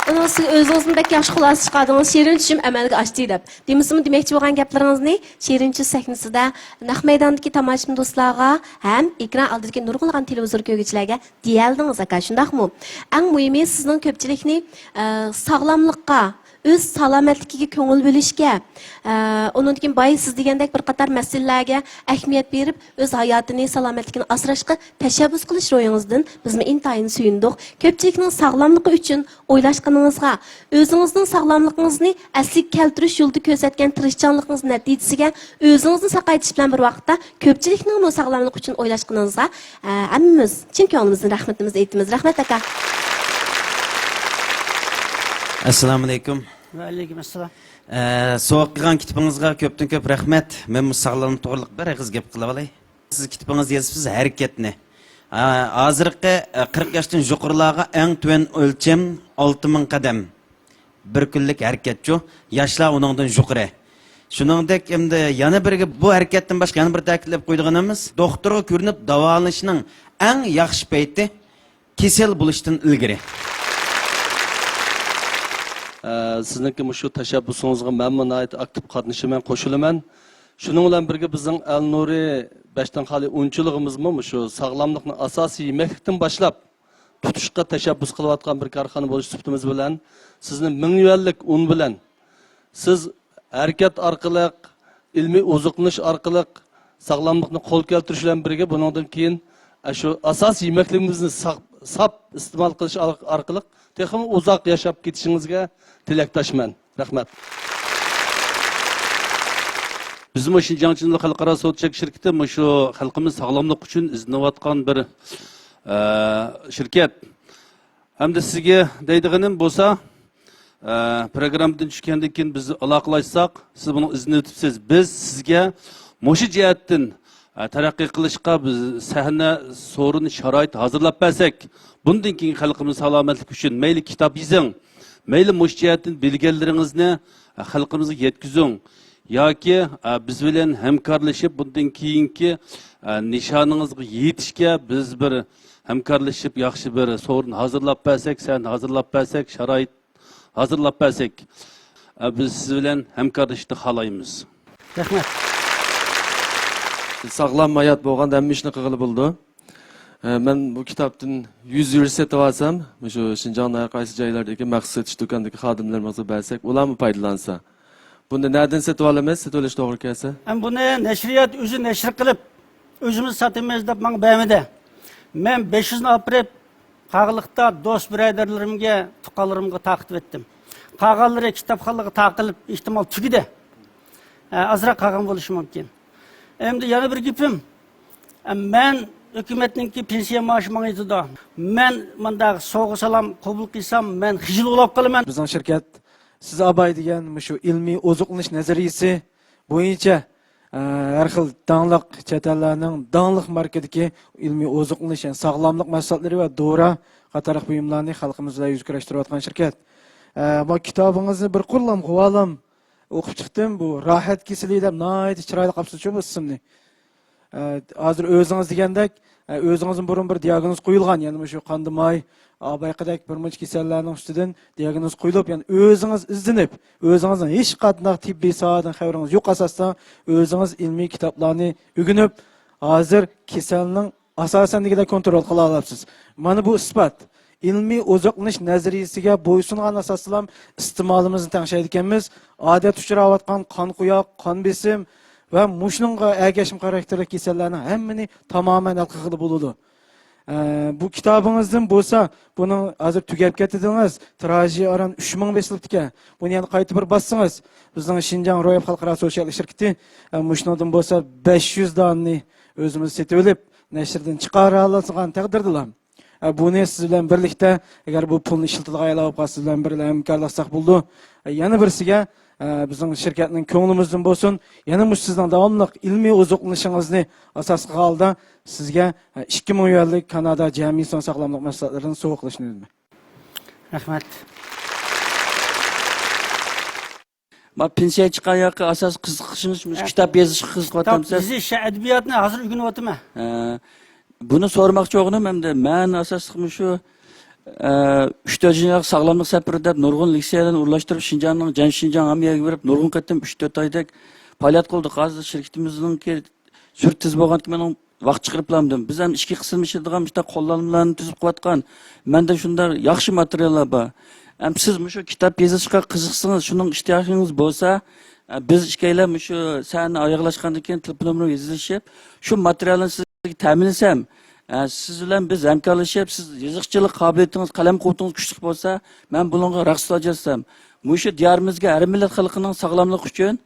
ئۇنىڭ ئۈستىگە ئۆزىڭىزمۇ بەك ياخشى خۇلاسە چىقاردىڭىز. شېرىن چۈشۈم ئەمەلگە ئاشتى دەپ. دېمىسىمۇ دېمەكچى بولغان گەپلىرىڭىزنى شېرىن چۈش سەھنىسىدە نەق مەيداندىكى تاماشىبىن دوستلارغا ھەم ئېكران ئالدىدىكى نۇرغۇنلىغان تېلېۋىزور كۆرگۈچىلەرگە دېيەلدىڭىز ئاكا، شۇنداقمۇ؟ ئەڭ مۇھىمى سىزنىڭ كۆپچىلىكنى، ئە، ساغلاملىققا، ئۆز سالامەتلىكىگە كۆڭۈل بۆلۈشكە، ئە، ئۇنىڭدىن كېيىن بايا سىز دېگەندەك بىر قاتار مەسىلىلەرگە ئەھمىيەت بېرىپ، ئۆز ھاياتىنى، سالامەتلىكىنى ئاسراشقا تەشەببۇس قىلىش روھىڭىزدىن بىزمۇ ئىنتايىن سۆيۈندۇق. كۆپچىلىكنىڭ ساغلاملىقى ئۈچۈن ئويلاشقىنىڭىزغا، ئۆزىڭىزنىڭ ساغلاملىقىڭىزنى ئەسلىگە كەلتۈرۈش يولىدا كۆرسەتكەن تىرىشچانلىقىڭىز نەتىجىسىگە ئۆزىڭىزنى ساقايتىش بىلەن بىر ۋاقىتتا كۆپچىلىكنىڭمۇ ساغلاملىقى ئۈچۈن ئويلاشقىنىڭىزغا، ئە، ھەممىمىز چىن كۆڭلىمىزدىن رەھمىتىمىزنى ئېيتىمىز. رەھمەت، ئاكا. ئەسسالامۇئەلەيكۇم. ۋەئەلەيكۇم ئەسسالام. ئە، سوۋغا قىلغان كىتابىڭىزغا كۆپتىن كۆپ رەھمەت. مەنمۇ ساغلام توغرىلىق بىر ئېغىز گەپ قىلىۋالاي. سىز كىتابىڭىزدا يېزىپسىز ھەرىكەتنى. ھا، ھازىرقى، ئە، قىرىق ياشتىن يۇقىرىلارغا ئەڭ تۆۋەن ئۆلچەم ئالتە مىڭ قەدەم. بىر كۈنلۈك ھەرىكەتچۇ. ياشلار ئۇنىڭدىن يۇقىرى. شۇنىڭدەك ئەمدى يەنە بىرگە بۇ ھەرىكەتتىن باشقا يەنە بىر تەكىتلەپ قويىدىغىنىمىز، دوختۇرغا كۆرۈنۈپ داۋالىنىشنىڭ ئەڭ ياخشى پەيتى كېسەل بولۇشتىن ئىلگىرى. ئە، سىزنىڭكى مۇشۇ تەشەببۇسىڭىزغا مەنمۇ ناھايىتى ئاكتىپ قاتنىشىمەن، قوشۇلىمەن. شۇنىڭ بىلەن بىرگە بىزنىڭ ئەلنۇرى بەشتىن خالىي ئۇنچىلىقىمىزمۇ مۇشۇ ساغلاملىقنى ئاساسىي يېمەكلىكتىن باشلاپ تۇتۇشقا تەشەببۇس قىلىۋاتقان بىر كارخانا بولۇش سۈپىتىمىز بىلەن سىزنى مىڭ يۈەنلىك ئۇن بىلەن، سىز ھەرىكەت ئارقىلىق، ئىلمىي ئوزۇقلىنىش ئارقىلىق ساغلاملىقنى قول كەلتۈرۈش بىلەن بىرگە، بۇنىڭدىن كېيىن، ئە، شۇ ئاساسىي يېمەكلىكىمىزنى ساق-، ساپ ئىستېمال قىلىش ئار-، ئارقىلىق تېخىمۇ ئۇزاق ياشاپ كېتىشىڭىزگە تىلەكداشمەن. رەھمەت. بىزمۇ شىنجاڭ چىنلىق خەلقئارا سودا چەكلىك شىركىتى مۇشۇ خەلقىمىز ساغلاملىق ئۈچۈن ئىزدىنىۋاتقان بىر، ئە، شىركەت. ئەمدى سىزگە دەيدىغىنىم بولسا، ئە، پروگراممىدىن چۈشكەندىن كېيىن بىز ئالاقىلاشساق، سىز بۇنىڭ ئىزىنى ئۆتۈپسىز. بىز سىزگە مۇشۇ جەھەتتىن، ئە، تەرەققىي قىلىشقا بىز سەھنە، سورۇن، شارائىت ھازىرلاپ بەرسەك، بۇندىن كېيىن خەلقىمىز سالامەتلىكى ئۈچۈن مەيلى كىتاب يېزىڭ، مەيلى مۇشۇ جەھەتتىن بىلگەنلىرىڭىزنى، ئە، خەلقىمىزگە يەتكۈزۈڭ ياكى، ئە، بىز بىلەن ھەمكارلىشىپ بۇندىن كېيىنكى، ئە، نىشانىڭىزغا يېتىشكە بىز بىر ھەمكارلىشىپ ياخشى بىر سورۇن ھازىرلاپ بەرسەك، سەھنە ھازىرلاپ بەرسەك، شارائىت ھازىرلاپ بەرسەك، ئە، بىز سىز بىلەن ھەمكارلىشىشنى خالايمىز. رەھمەت. ساغلام ھايات بولغاندا ھەممە ئىشنى قىلغىلى بولىدۇ. ئە، مەن بۇ كىتابتىن يۈز يۈرۈش سېتىپ ئالسام، مۇشۇ شىنجاڭنىڭ ھەر قايسى جايلىرىدىكى مەخسۇس سېتىش دۇكاندىكى خادىملىرىمىزغا بەرسەك، ئۇلارمۇ پايدىلانسا. بۇنى نەدىن سېتىۋالىمىز؟ سېتىۋېلىش توغرا كەلسە. ھەم بۇنى نەشرىيات ئۆزى نەشر قىلىپ، ئۆزىمىز ساتىمىز دەپ ماڭا بەرمىدى. مەن بەش يۈزنى ئاپىرىپ، قاغىلىقتا دوست بۇرادەرلىرىمگە، تۇغقانلىرىمغا تارقىتىۋەتتىم. قالغانلىرى كىتابخانىلارغا تارقىلىپ، ئېھتىمال تۈگىدى. ئە، ئازراق قالغان بولۇشى مۇمكىن. ئەمدى يەنە بىر گېپىم، ئە، مەن ھۆكۈمەتنىڭكى پېنسىيە مائاشى ماڭا يېتىدۇ. مەن مۇنداق سوۋغا سالام قوبۇل قىلسام، مەن خىجىل بولاپ قالىمەن. بىزنىڭ شىركەت سىز ئاباي دېگەن مۇشۇ ئىلمىي ئوزۇقلىنىش نەزەرىيىسى بويىچە، ئە، ھەر خىل داڭلىق، چەت ئەللەرنىڭ داڭلىق ماركىدىكى ئىلمىي ئوزۇقلىنىش، يەنى ساغلاملىق مەھسۇلاتلىرى ۋە دورا قاتارلىق بۇيۇملارنى خەلقىمىز بىلەن يۈز كۆرۈشتۈرۈۋاتقان شىركەت. ئە، بۇ كىتابىڭىزنى بىر قۇرلام غۇۋالام ئوقۇپ چىقتىم. بۇ راھەت كېسىلى دەپ ناھايىتى چىرايلىق ئاپسىزچۇ بۇ ئىسىمنى. ئە، ھازىر ئۆزىڭىز دېگەندەك، ئە، ئۆزىڭىزدىن بۇرۇن بىر دىياگنوز قويۇلغان، يەنى مۇشۇ قاندىماي، ئا، بايىقىدەك بىر مۇنچە كېسەللەرنىڭ ئۈستىدىن دىياگنوز قويۇلۇپ، يەنى ئۆزىڭىز ئىزدىنىپ، ئۆزىڭىزنىڭ ھېچقانداق تېببىي ساھەدىن خەۋىرىڭىز يوق ئاساستا ئۆزىڭىز ئىلمىي كىتابلارنى ئۆگىنىپ، ھازىر كېسەلنىڭ ئاساسەن دېگۈدەك كونترول قىلالاپسىز. مانا بۇ ئىسپات. ئىلمىي ئوزۇقلىنىش نەزەرىيىسىگە بويسۇنغان ئاساستىلا ئىستېمالىمىزنى تەڭشەيدىكەنمىز. ئادەتتە ئۇچراۋاتقان قان قويۇق، قان بېسىم ۋە مۇشۇنىڭغا ئەگەشمە خاراكتېرلىك كېسەللەرنىڭ ھەممىنى تامامەن ھەل قىلغىلى بولىدۇ. ئە، بۇ كىتابىڭىزدىن بولسا، بۇنىڭ ھازىر تۈگەپ كەتتى دېدىڭىز، تىراژى ئاران ئۈچ مىڭ بېسىلىپتىكەن. بۇنى يەنە قايتا بىر باسسىڭىز، بىزنىڭ شىنجاڭ روياپ خەلقئارا سودا شەرتلىك شىركىتى، ئە، مۇشۇنىڭدىن بولسا بەش يۈز دانىنى ئۆزىمىز سېتىۋېلىپ، نەشردىن چىقارالىسىغان تەقدىردىلا، ئە، بۇنى سىز بىلەن بىرلىكتە، ئەگەر بۇ پۇلنى ئىشلىتىدىغان ئايلار بولۇپ قالسا، سىز بىلەن بىرلىكتە ھەمكارلاشساق بولىدۇ. ئە، يەنە بىرسىگە، ئە، بىزنىڭ شىركەتنىڭ كۆڭلىمىزدىن بولسۇن، يەنە مۇشۇ سىزنىڭ داۋاملىق ئىلمىي ئوزۇقلىنىشىڭىزنى ئاساس قىلغان ھالدا سىزگە، ئە، ئىككى مىڭ يۈەنلىك كانادا جەمئىيەتنىڭ ساغلاملىق مەھسۇلاتلىرىنى سوۋغا قىلىشنى ئۆتۈنىمەن. رەھمەت. ما پېنسىيەگە چىققان ياقى ئاساسىي قىزىقىشىڭىز مۇشۇ ھە. كىتاب يېزىشقا كىتاب قىزىقىۋاتامسىز؟ يېزىش، ئەدەبىياتنى ھازىر ئۆگىنىۋاتىمەن. ھە. بۇنى سورىماقچى بولغىنىم ئەمدى مەن ئاساسلىق مۇشۇ، ئە، ئۈچ تۆت يىل ساغلاملىق سەپىرى دەپ نۇرغۇن لېكسىيەلەرنى ئورۇنلاشتۇرۇپ، شىنجاڭنىڭ، جەنۇبىي شىنجاڭ ھەممە يەرگە بېرىپ نۇرغۇن قېتىم ئۈچ تۆت ئايدەك پائالىيەت قىلدۇق. ھازىر شىركىتىمىزنىڭكى سۈرئىتى تېز بولغانتىم، مېنىڭ ۋاقىت چىقىرىپلامدىم. بىز ھەم ئىچكى قىسىم ئىشلىتىدىغان مۇشۇنداق قوللانمىلارنى تۈزۈپ قىلىۋاتقان. مەندە شۇنداق ياخشى ماتېرىياللار بار. ھەم سىز مۇشۇ كىتاب يېزىشقا قىزىقسىڭىز، شۇنىڭ ئىشتىياقىڭىز بولسا، بىز ئىككىيلەن مۇشۇ سەھنە ئاياغلاشقاندىن كېيىن تېلېفون نومۇرىمغا يېزىشىپ، شۇ ماتېرىيالنى سىزگە تەمىنلىسەم، سىز بىلەن بىز ھەمكارلىشىپ، سىز يېزىقچىلىق قابىلىيىتىڭىز، قەلەم قۇۋۋىتىڭىز كۈچلۈك بولسا، مەن بۇنىڭغا رەخسە جەزسەم، مۇشۇ دىيارىمىزگە ھەر مىللەت خەلقىنىڭ ساغلاملىقى ئۈچۈن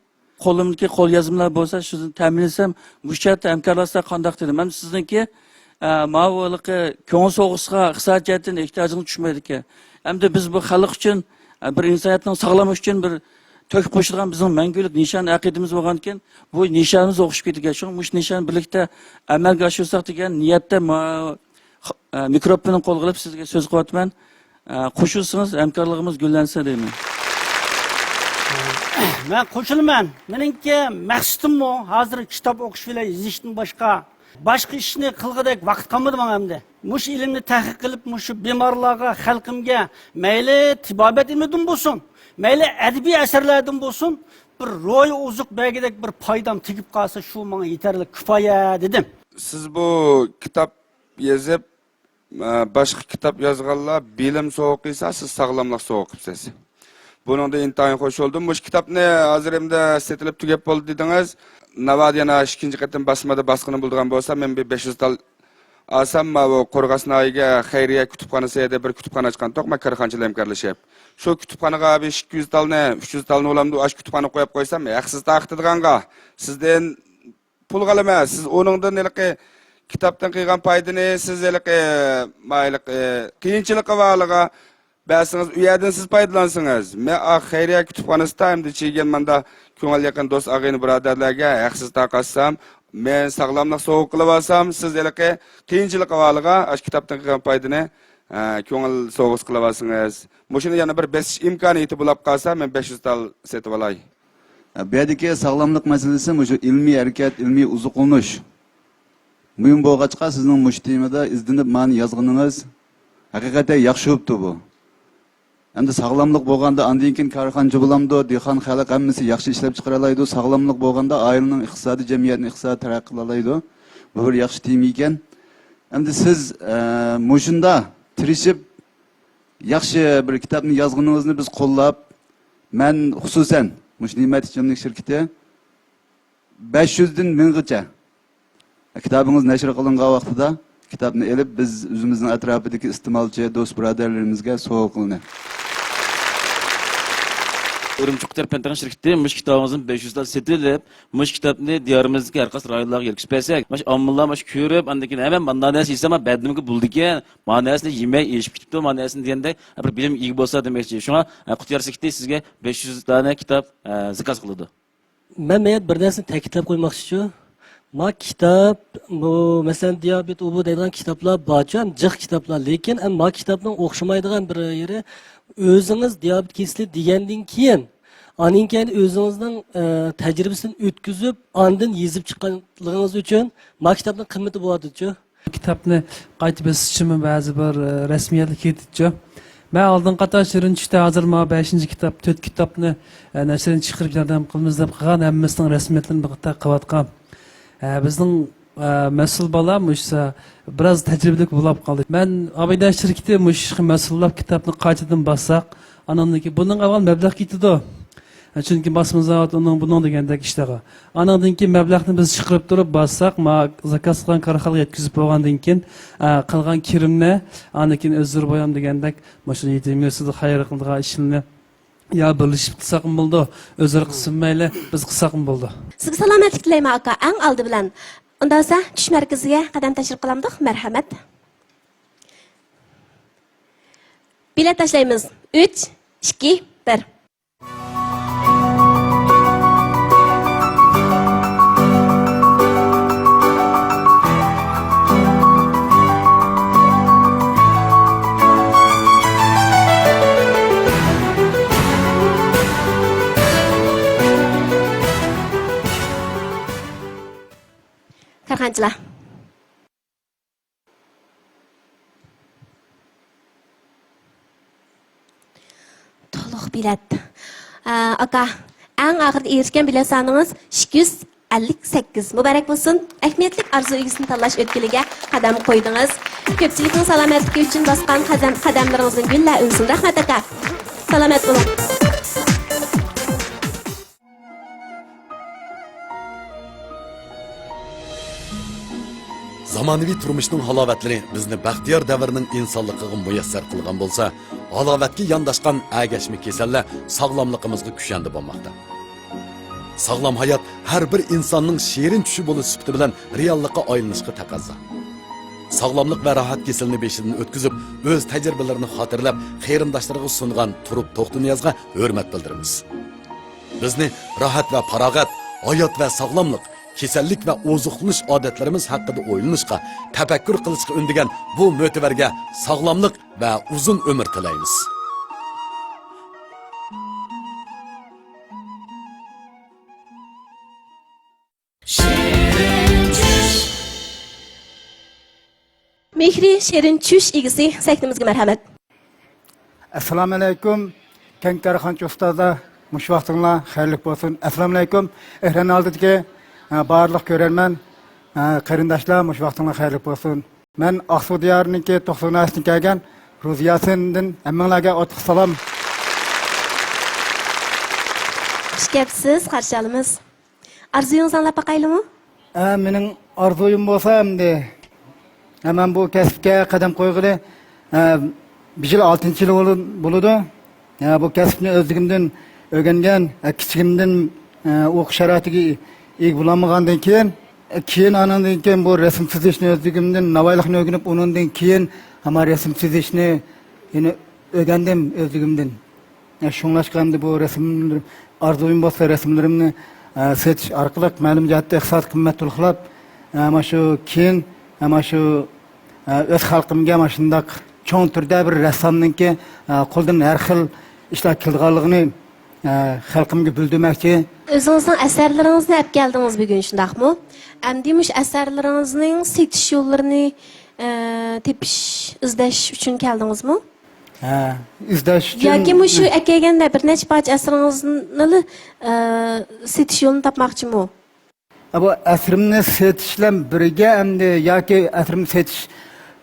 قولۇمدىكى قوليازمىلار بولسا، شۇنى تەمىنلىسەم، مۇشۇ جەھەتتە ھەمكارلاشسا قانداق دېدىم. مەن سىزنىڭكى، ئە، ماۋۇ ھېلىقى كۆڭۈل سوۋغىسىغا ئىقتىساد جەھەتتىن ئېھتىياجىڭىز چۈشمەيدىكەن. ئەمدى بىز بۇ خەلق ئۈچۈن، ئە، بىر ئىنسانىيەتنىڭ ساغلامى ئۈچۈن بىر تۆھپە قوشىدىغان بىزنىڭ مەڭگۈلۈك نىشان ئەقىدىمىز بولغانىكەن، بۇ نىشانىمىز ئوخشىشىپ كېتىدىكەن. شۇڭا مۇشۇ نىشاننى بىرلىكتە ئەمەلگە ئاشۇرساق دېگەن نىيەتتە ما-، خ-، ئە، مىكروفوننى قولغا ئېلىپ سىزگە سۆز قىلىۋاتىمەن. ئە، قوشۇلسىڭىز ھەمكارلىقىمىز گۈللەنسە دەيمەن. مەن قوشۇلىمەن. مېنىڭكى مەقسىتىممۇ ھازىر كىتاب ئوقۇش بىلەن يېزىشتىن باشقا باشقا ئىشنى قىلغۇدەك ۋاقىت قالمىدى ماڭا ئەمدى. مۇشۇ ئىلىمنى تەھقىق قىلىپ، مۇشۇ بىمارلارغا، خەلقىمگە، مەيلى تېبابەت ئىلمىدىن بولسۇن، مەيلى ئەدەبىي ئەسەرلەردىن بولسۇن، بىر روھىي ئوزۇق بەرگۈدەك بىر پايدام تېگىپ قالسا، شۇ ماڭا يېتەرلىك كۇپايە، دېدىم. سىز بۇ كىتاب يېزىپ، ئە، باشقا كىتاب يازغانلار بىلىم سوۋغا قىلسا، سىز ساغلاملىق سوۋغا قىپسىز. بۇنىڭدىن ئىنتايىن خوش بولدۇم. مۇشۇ كىتابنى ھازىر ئەمدى سېتىلىپ تۈگەپ بولدى دېدىڭىز. ناۋادا يەنە ئىككىنچى قېتىم باسمىدا باسقىنى بولىدىغان بولسا، مەن بىر بەش يۈز تال ئالسام، ماۋۇ قورغاس ناھىيەگە خەيرىيە كۇتۇپخانىسى دەپ بىر كۇتۇپخانا ئاچقانتۇق، مەن كارخانىچىلار ھەمكارلىشىپ. شۇ كۇتۇپخانىغا بىر ئىككى يۈز تالنى، ئۈچ يۈز تالنى بولامدۇ، ئاشۇ كۇتۇپخانىغا قويۇپ قويسام، ھەقسىز تارقىتىدىغانغا سىزدىن پۇل ئالىمەن. سىز ئۇنىڭدىن ھېلىقى كىتابتىن قىلغان پايدىنى سىز ھېلىقى، ما ھېلىقى قىيىنچىلىقى بارلىقىغا بەرسىڭىز، ئۇ يەردىن سىز پايدىلانسىڭىز. مەن ئا خەيرىيە كۇتۇپخانىسىدا ئەمدى چىگەن ماندا كۆڭۈل يېقىن دوست ئاغىنە بۇرادەرلەرگە ھەقسىز تارقاتسام، مەن ساغلاملىق سوۋغا قىلىۋالسام، سىز ھېلىقى قىيىنچىلىقى بارلىقىغا ئاشۇ كىتابتىن قىلغان پايدىنى، ئە، كۆڭۈل سوۋغىسى قىلىۋالسىڭىز. مۇشۇنى يەنە بىر بېسىش ئىمكانىيىتى بولاپ قالسا، مەن بەش يۈز تال سېتىۋالاي. بۇ يەردىكى ساغلاملىق مەسىلىسى مۇشۇ ئىلمىي ھەرىكەت، ئىلمىي ئوزۇقلىنىش مۇھىم بولغاچقا، سىزنىڭ مۇشۇ تېمىدا ئىزدىنىپ مانا يازغىنىڭىز ھەقىقەتەن ياخشى بوپتۇ بۇ. ئەمدى ساغلاملىق بولغاندا ئاندىن كېيىن كارخانىچى بولامدۇ، دېھقان خەلق ھەممىسى ياخشى ئىشلەپ چىقىرالايدۇ، ساغلاملىق بولغاندا ئائىلىنىڭ ئىقتىسادى، جەمئىيەتنىڭ ئىقتىسادى تەرەققىي قىلالايدۇ. بۇ بىر ياخشى تېما ئىكەن. ئەمدى سىز، ئە، مۇشۇندا تىرىشىپ ياخشى بىر كىتابنى يازغىنىڭىزنى بىز قوللاپ، مەن خۇسۇسەن مۇشۇ نېمەت ئىچىملىك شىركىتى بەش يۈزدىن مىڭغىچە كىتابىڭىز نەشر قىلىنغان ۋاقتىدا كىتابنى ئېلىپ، بىز ئۆزىمىزنىڭ ئەتراپىدىكى ئىستېمالچى دوست بۇرادەرلىرىمىزگە سوۋغا قىلىمىز. ئۈرۈمچى قۇتار پەنتەڭ شىركىتى مۇشۇ كىتابىڭىزنى بەش يۈز تال سېتىۋېلىپ، مۇشۇ كىتابنى دىيارىمىزدىكى ھەر قايسى رايونلارغا يەتكۈزۈپ بەرسەك، مۇشۇ ئاممىلار مۇشۇ كۆرۈپ، ئاندىن كېيىن، ھە، مەن مانداق نەرسە يېسەم، بەدىنىمگە بولىدىكەن، مانا نەرسىنى يېمەي ئېشىپ كېتىپتۇ، مانا نەرسىنى دېگەندەك بىر بىلىم ئىگە بولسا دېمەكچى. شۇڭا، ئە، قۇتار شىركىتى سىزگە بەش يۈز دانە كىتاب، ئە، زاكاز قىلىدۇ. مەن مەيەت بىر نەرسىنى تەكىتلەپ قويماقچىچۇ. ما كىتاب، بۇ، مەسىلەن، دىيابېت، ئۇ، بۇ دەيدىغان كىتابلار بارچۇ، ھەم جىق كىتابلار. لېكىن، ھەم ما كىتابنىڭ ئوخشىمايدىغان بىر يېرى، ئۆزىڭىز دىيابېت كېسىلى دېگەندىن كېيىن، ئاندىن كېيىن ئۆزىڭىزنىڭ، ئە، تەجرىبىسىدىن ئۆتكۈزۈپ، ئاندىن يېزىپ چىققانلىقىڭىز ئۈچۈن ما كىتابنىڭ قىممىتى بولۇۋاتىدۇچۇ. كىتابنى قايتا بېسىشىمۇ بەزى بىر، ئە، رەسمىيەتلىك كېتىدىچۇ. مەن ئالدىنقى قاتار شېرىن چۈشتە ھازىر مانا بەشىنچى كىتاب، تۆت كىتابنى، ئە، نەشرىنى چىقىرىپ ياردەم قىلىمىز دەپ قىلغان، ھەممىسىنىڭ رەسمىيەتلىرىنى بىر قېتىم قىلىۋاتقان. ئە، بىزنىڭ، ئە، مەسئۇل بالا مۇشۇ بىراز تەجرىبىلىك بولاپ قالدى. مەن ئابىدە شىركىتى مۇشۇ ئىشقا مەسئۇللاپ كىتابنى قايتىدىن باسساق، ئانىڭدىن كېيىن بۇنىڭ ئاۋۋال مەبلەغ كېتىدۇ. چۈنكى باسما زاۋۇت ئۇنىڭ بۇنىڭ دېگەندەك ئىشلارغا. ئانىڭدىن كېيىن مەبلەغنى بىز چىقىرىپ تۇرۇپ باسساق، ما زاكاز قىلغان كارخانىغا يەتكۈزۈپ بولغاندىن كېيىن، ئە، قالغان كىرىمنى ئاندىن كېيىن ئۆزلىرى بايام دېگەندەك مۇشۇ يېتىم يېسىدا خەير قىلىدىغان ئىشلىرىنى يا بىرلىشىپ قىلساقمۇ بولىدۇ، ئۆزلىرى قىلسۇن مەيلى، بىز قىلساقمۇ بولىدۇ. سىزگە سالامەتلىك تىلەيمەن، ئاكا. ئەڭ ئالدى بىلەن، ئۇنداق بولسا، چۈش مەركىزىگە قەدەم تەشرىپ قىلامدۇق؟ مەرھەمەت. بېلەت تاشلايمىز. ئۈچ، ئىككى، بىر. كارخانىچىلار. تولۇق بېلەت. ئە، ئاكا، ئەڭ ئاخىرىدا ئېرىشكەن بېلەت سانىڭىز ئىككى يۈز ئەللىك سەككىز. مۇبارەك بولسۇن. ئەھمىيەتلىك ئارزۇ ئىگىسىنى تاللاش ئۆتكىلىگە قەدەم قويدىڭىز. كۆپچىلىكنىڭ سالامەتلىكى ئۈچۈن باسقان قەدەم-، قەدەملىرىڭىزدىن گۈللەر ئۈنسۇن. رەھمەت، ئاكا. سالامەت بولۇڭ. زامانىۋى تۇرمۇشنىڭ ھالاۋەتلىرى بىزنى بەختىيار دەۋرنىڭ ئىنسانلىقىغا مۇيەسسەر قىلغان بولسا، ھالاۋەتكە يانداشقان ئەگەشمە كېسەللەر ساغلاملىقىمىزغا كۈشەندە بولماقتا. ساغلام ھايات ھەر بىر ئىنساننىڭ شېرىن چۈشى بولۇش سۈپىتى بىلەن رېئاللىققا ئايلىنىشقا تەقەززا. ساغلاملىق ۋە راھەت كېسىلىنى بېشىدىن ئۆتكۈزۈپ، ئۆز تەجرىبىلىرىنى خاتىرىلەپ، قېرىنداشلىرىغا سۇنغان تۇرۇپ توختىنىيازغا ھۆرمەت بىلدۈرىمىز. بىزنى راھەت ۋە پاراغەت، ھايات ۋە ساغلاملىق، كېسەللىك ۋە ئوزۇقلىنىش ئادەتلىرىمىز ھەققىدە ئويلىنىشقا، تەپەككۇر قىلىشقا ئۈندىگەن بۇ مۆتىۋەرگە ساغلاملىق ۋە ئۇزۇن ئۆمۈر تىلەيمىز. مېھرى شېرىن چۈش ئىگىسى سەھنىمىزگە مەرھەمەت. ئەسسالامۇئەلەيكۇم، كەڭ كارخانىچى ئۇستازلار، مۇشۇ ۋاقتىڭلار خەيرلىك بولسۇن. ئەسسالامۇئەلەيكۇم، ئېكران ئالدىدىكى، ئە، بارلىق كۆرەرمەن، ئە، قېرىنداشلار، مۇشۇ ۋاقتىڭلار خەيرلىك بولسۇن. مەن ئاقسۇ دىيارىنىڭكى توقسان ناھىيەسىدىن كەلگەن روزى ياسىندىن ھەممىڭلارگە ئوتلۇق سالام. خۇش كەپسىز، قارشى ئالىمىز. ئارزۇيىڭىزنى ئاڭلاپ باقايلىمۇ؟ ئە، مېنىڭ ئارزۇيۇم بولسا ئەمدى، ئە، مەن بۇ كەسىپكە قەدەم قويغىلى، ئە، بىر يىل، ئالتىنچى يىل بولۇ-، بولىدۇ. ئە، بۇ كەسىپنى ئۆزلۈكۈمدىن ئۆگەنگەن، ئە، كىچىكىمدىن، ئە، ئوقۇش شارائىتىگە ئىگە بولالمىغاندىن كېيىن، ئە، كېيىن ئانىڭدىن كېيىن بۇ رەسىم سىزىشنى ئۆزلۈكۈمدىن ناۋايلىقنى ئۆگىنىپ، ئۇنىڭدىن كېيىن ھامان رەسىم سىزىشنى يەنە ئۆگەندىم ئۆزلۈكۈمدىن. ئە، شۇڭلاشقا ئەمدى بۇ رەسىملىرىم، ئارزۇيۇم بولسا رەسىملىرىمنى، ئە، سېتىش ئارقىلىق مەلۇم جەھەتتە ئىقتىسادىي قىممەت تولۇقلاپ، ئە، مانا شۇ كېيىن، ئە، مانا شۇ، ئە، ئۆز خەلقىمگە مانا شۇنداق چوڭ تۈردە بىر رەسسامنىڭكى، ئە، قولىدىن ھەر خىل ئىشلار كېلىدىغانلىقىنى، ئە، خەلقىمگە بىلدۈرمەكچى. ئۆزىڭىزنىڭ ئەسەرلىرىڭىزنى ئەپ كەلدىڭىز بۈگۈن، شۇنداقمۇ؟ ئەمدى مۇشۇ ئەسەرلىرىڭىزنىڭ سېتىش يوللىرىنى، ئە، تېپىش، ئىزدەش ئۈچۈن كەلدىڭىزمۇ؟ ھە، ئىزدەش ئۈچۈن. ياكى مۇشۇ ئەكەلگەندە بىر نەچچە پارچە ئەسىرىڭىزنىلا، ئە، سېتىش يولىنى تاپماقچىمۇ؟ ھە، بۇ ئەسىرىمنى سېتىش بىلەن بىرگە ئەمدى ياكى ئەسىرىمنى سېتىش،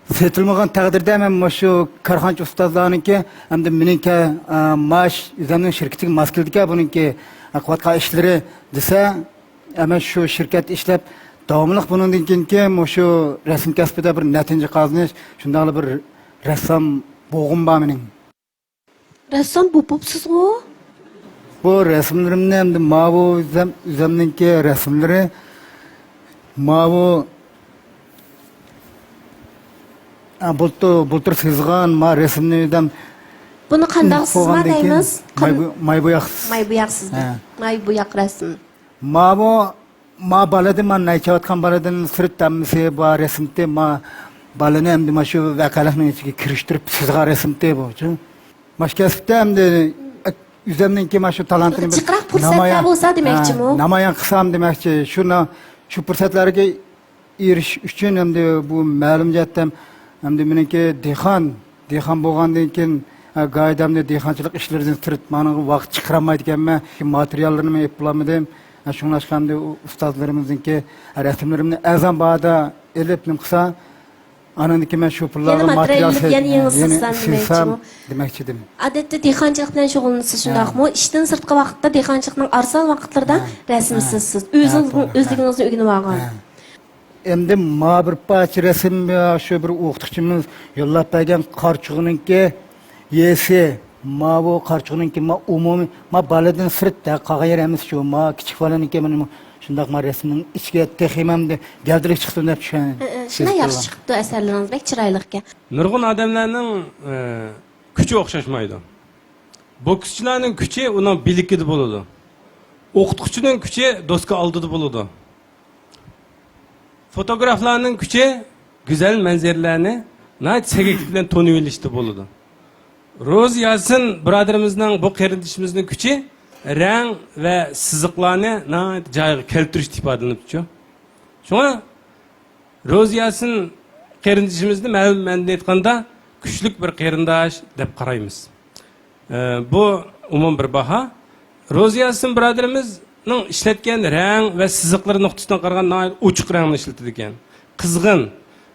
سېتىلمىغان تەقدىردە مەن مۇشۇ كارخانىچى ئۇستازلارنىڭكى ئەمدى مېنىڭكى، ئە، مائاش ئۆزۈمنىڭ شىركىتىگە ماس كېلىدىكەن، بۇنىڭكى، ئە، قىلىۋاتقان ئىشلىرى دېسە، ئە، مەن شۇ شىركەتتە ئىشلەپ، داۋاملىق بۇنىڭدىن كېيىنكى مۇشۇ رەسىم كەسپىدە بىر نەتىجە قازىنىش، شۇنداقلا بىر رەسسام بولغۇم بار مېنىڭ. رەسسام بوپ بوپسىزغۇ؟ بۇ رەسىملىرىمنى ئەمدى ماۋۇ ئۆزەم-، ئۆزەمنىڭكى رەسىملىرى، ماۋۇ، ئە، بۇلتۇر، بۇلتۇر سىزغان ما رەسىمنى ئۆزەم. بۇنى قانداق سىزما دەيمىز؟ ماي بۇ-، ماي بوياق. ماي بوياقسىز. ھە. ماي بوياق رەسىم. ماۋۇ، ما بالىدىن، ما نەيچەۋاتقان بالىدىن سىرت ھەممىسى بار رەسىمتى، ما بالىنى ئەمدى ما شۇ ۋەقەلىكنىڭ ئىچىگە كىرىشتۈرۈپ سىزغان رەسىمتى بۇچۇ. ما شۇ كەسىپتە ئەمدى ئۆزۈمنىڭكى ما شۇ تالانتىنى بىر جىقراق پۇرسەتلەر نامايان، بولسا دېمەكچىمۇ؟ ھە، نامايان قىلسام دېمەكچى. شۇ نا-، شۇ پۇرسەتلەرگە ئېرىشىش ئۈچۈن ئەمدى بۇ مەلۇم جەھەتتىن ئەمدى مېنىڭكى دېھقان، دېھقان بولغاندىن كېيىن، ئە، گاھىدا ئەمدى دېھقانچىلىق ئىشلىرىدىن سىرت مانىڭغا ۋاقىت چىقىرالمايدىكەنمەن. ماتېرىياللىرىنىمۇ ئېلىپ بولالمىدىم. ئە، شۇڭلاشقا ئەمدى ئۇ ئۇستازلىرىمىزنىڭكى رەسىملىرىمنى ئەرزان باھادا ئېلىپ، نېمە قىلسا، ئانىڭدىن كېيىن مەن شۇ پۇللارغا يەنە ماتېرىيال ماتېرىيال ئېلىپ، سېت-، يەنە يېڭى يەنە سىزسام دېمەكچىدىم. ئادەتتە دېھقانچىلىق بىلەن شۇغۇللىنىسىز، ھە، شۇنداقمۇ؟ ئىشتىن سىرتقى ۋاقىتتا دېھقانچىلىقنىڭ ئارزان ۋاقىتلىرىدا، ھە، رەسىم، ھە، سىزىسىز. ھە، ئۆزىڭىزنىڭ، توغرا، ھە، ئۆزلۈكىڭىزنى ئۆگىنىۋالغان. ھە. ئەمدى ما بىر پارچە رەسىم، شۇ بىر ئوقۇتقۇچىمىز يوللاپ بەرگەن قارچۇغىنىڭكى يېسى، ماۋۇ قارچۇغىنىڭكى ما ئومۇمىي، ما بالىدىن سىرت، ھە، قالغان يېرى ھەممىسى شۇ، ما كىچىك بالىنىڭكى مانا شۇنداق ما رەسىمنىڭ ئىچىگە تېخىمۇ ئەمدى گەۋدىلىك چىقسۇن دەپ چۈشەن-، ھە، ھە، شۇنداق ياخشى چىقىپتۇ، ئەسەرلىرىڭىز بەك چىرايلىقكەن. نۇرغۇن ئادەملەرنىڭ، ئە، كۈچى ئوخشاشمايدۇ. بوكسچىلارنىڭ كۈچى ئۇنىڭ بىلىكىدە بولىدۇ. ئوقۇتقۇچىنىڭ كۈچى دوسكا ئالدىدا بولىدۇ. فوتوگرافلارنىڭ كۈچى گۈزەل مەنزىرىلەرنى ناھايىتى سەگەكلىك بىلەن تونۇۋېلىشتا بولىدۇ. روزى ياسىن بۇرادىرىمىزنىڭ، بۇ قېرىندىشىمىزنىڭ كۈچى رەڭ ۋە سىزىقلارنى ناھايىتى جايىغا كەلتۈرۈشتە ئىپادىلىنىپتۇ. شۇڭا روزى ياسىن قېرىندىشىمىزنى مەن، مەندىن ئېيتقاندا، كۈچلۈك بىر قېرىنداش دەپ قارايمىز. ئە، بۇ ئومۇمىي بىر باھا. روزى ياسىن بۇرادىرىمىزنىڭ ئىشلەتكەن رەڭ ۋە سىزىقلىرى نۇقتىسىدىن قارىغاندا، ناھايىتى ئوچۇق رەڭنى ئىشلىتىدىكەن. قىزغىن،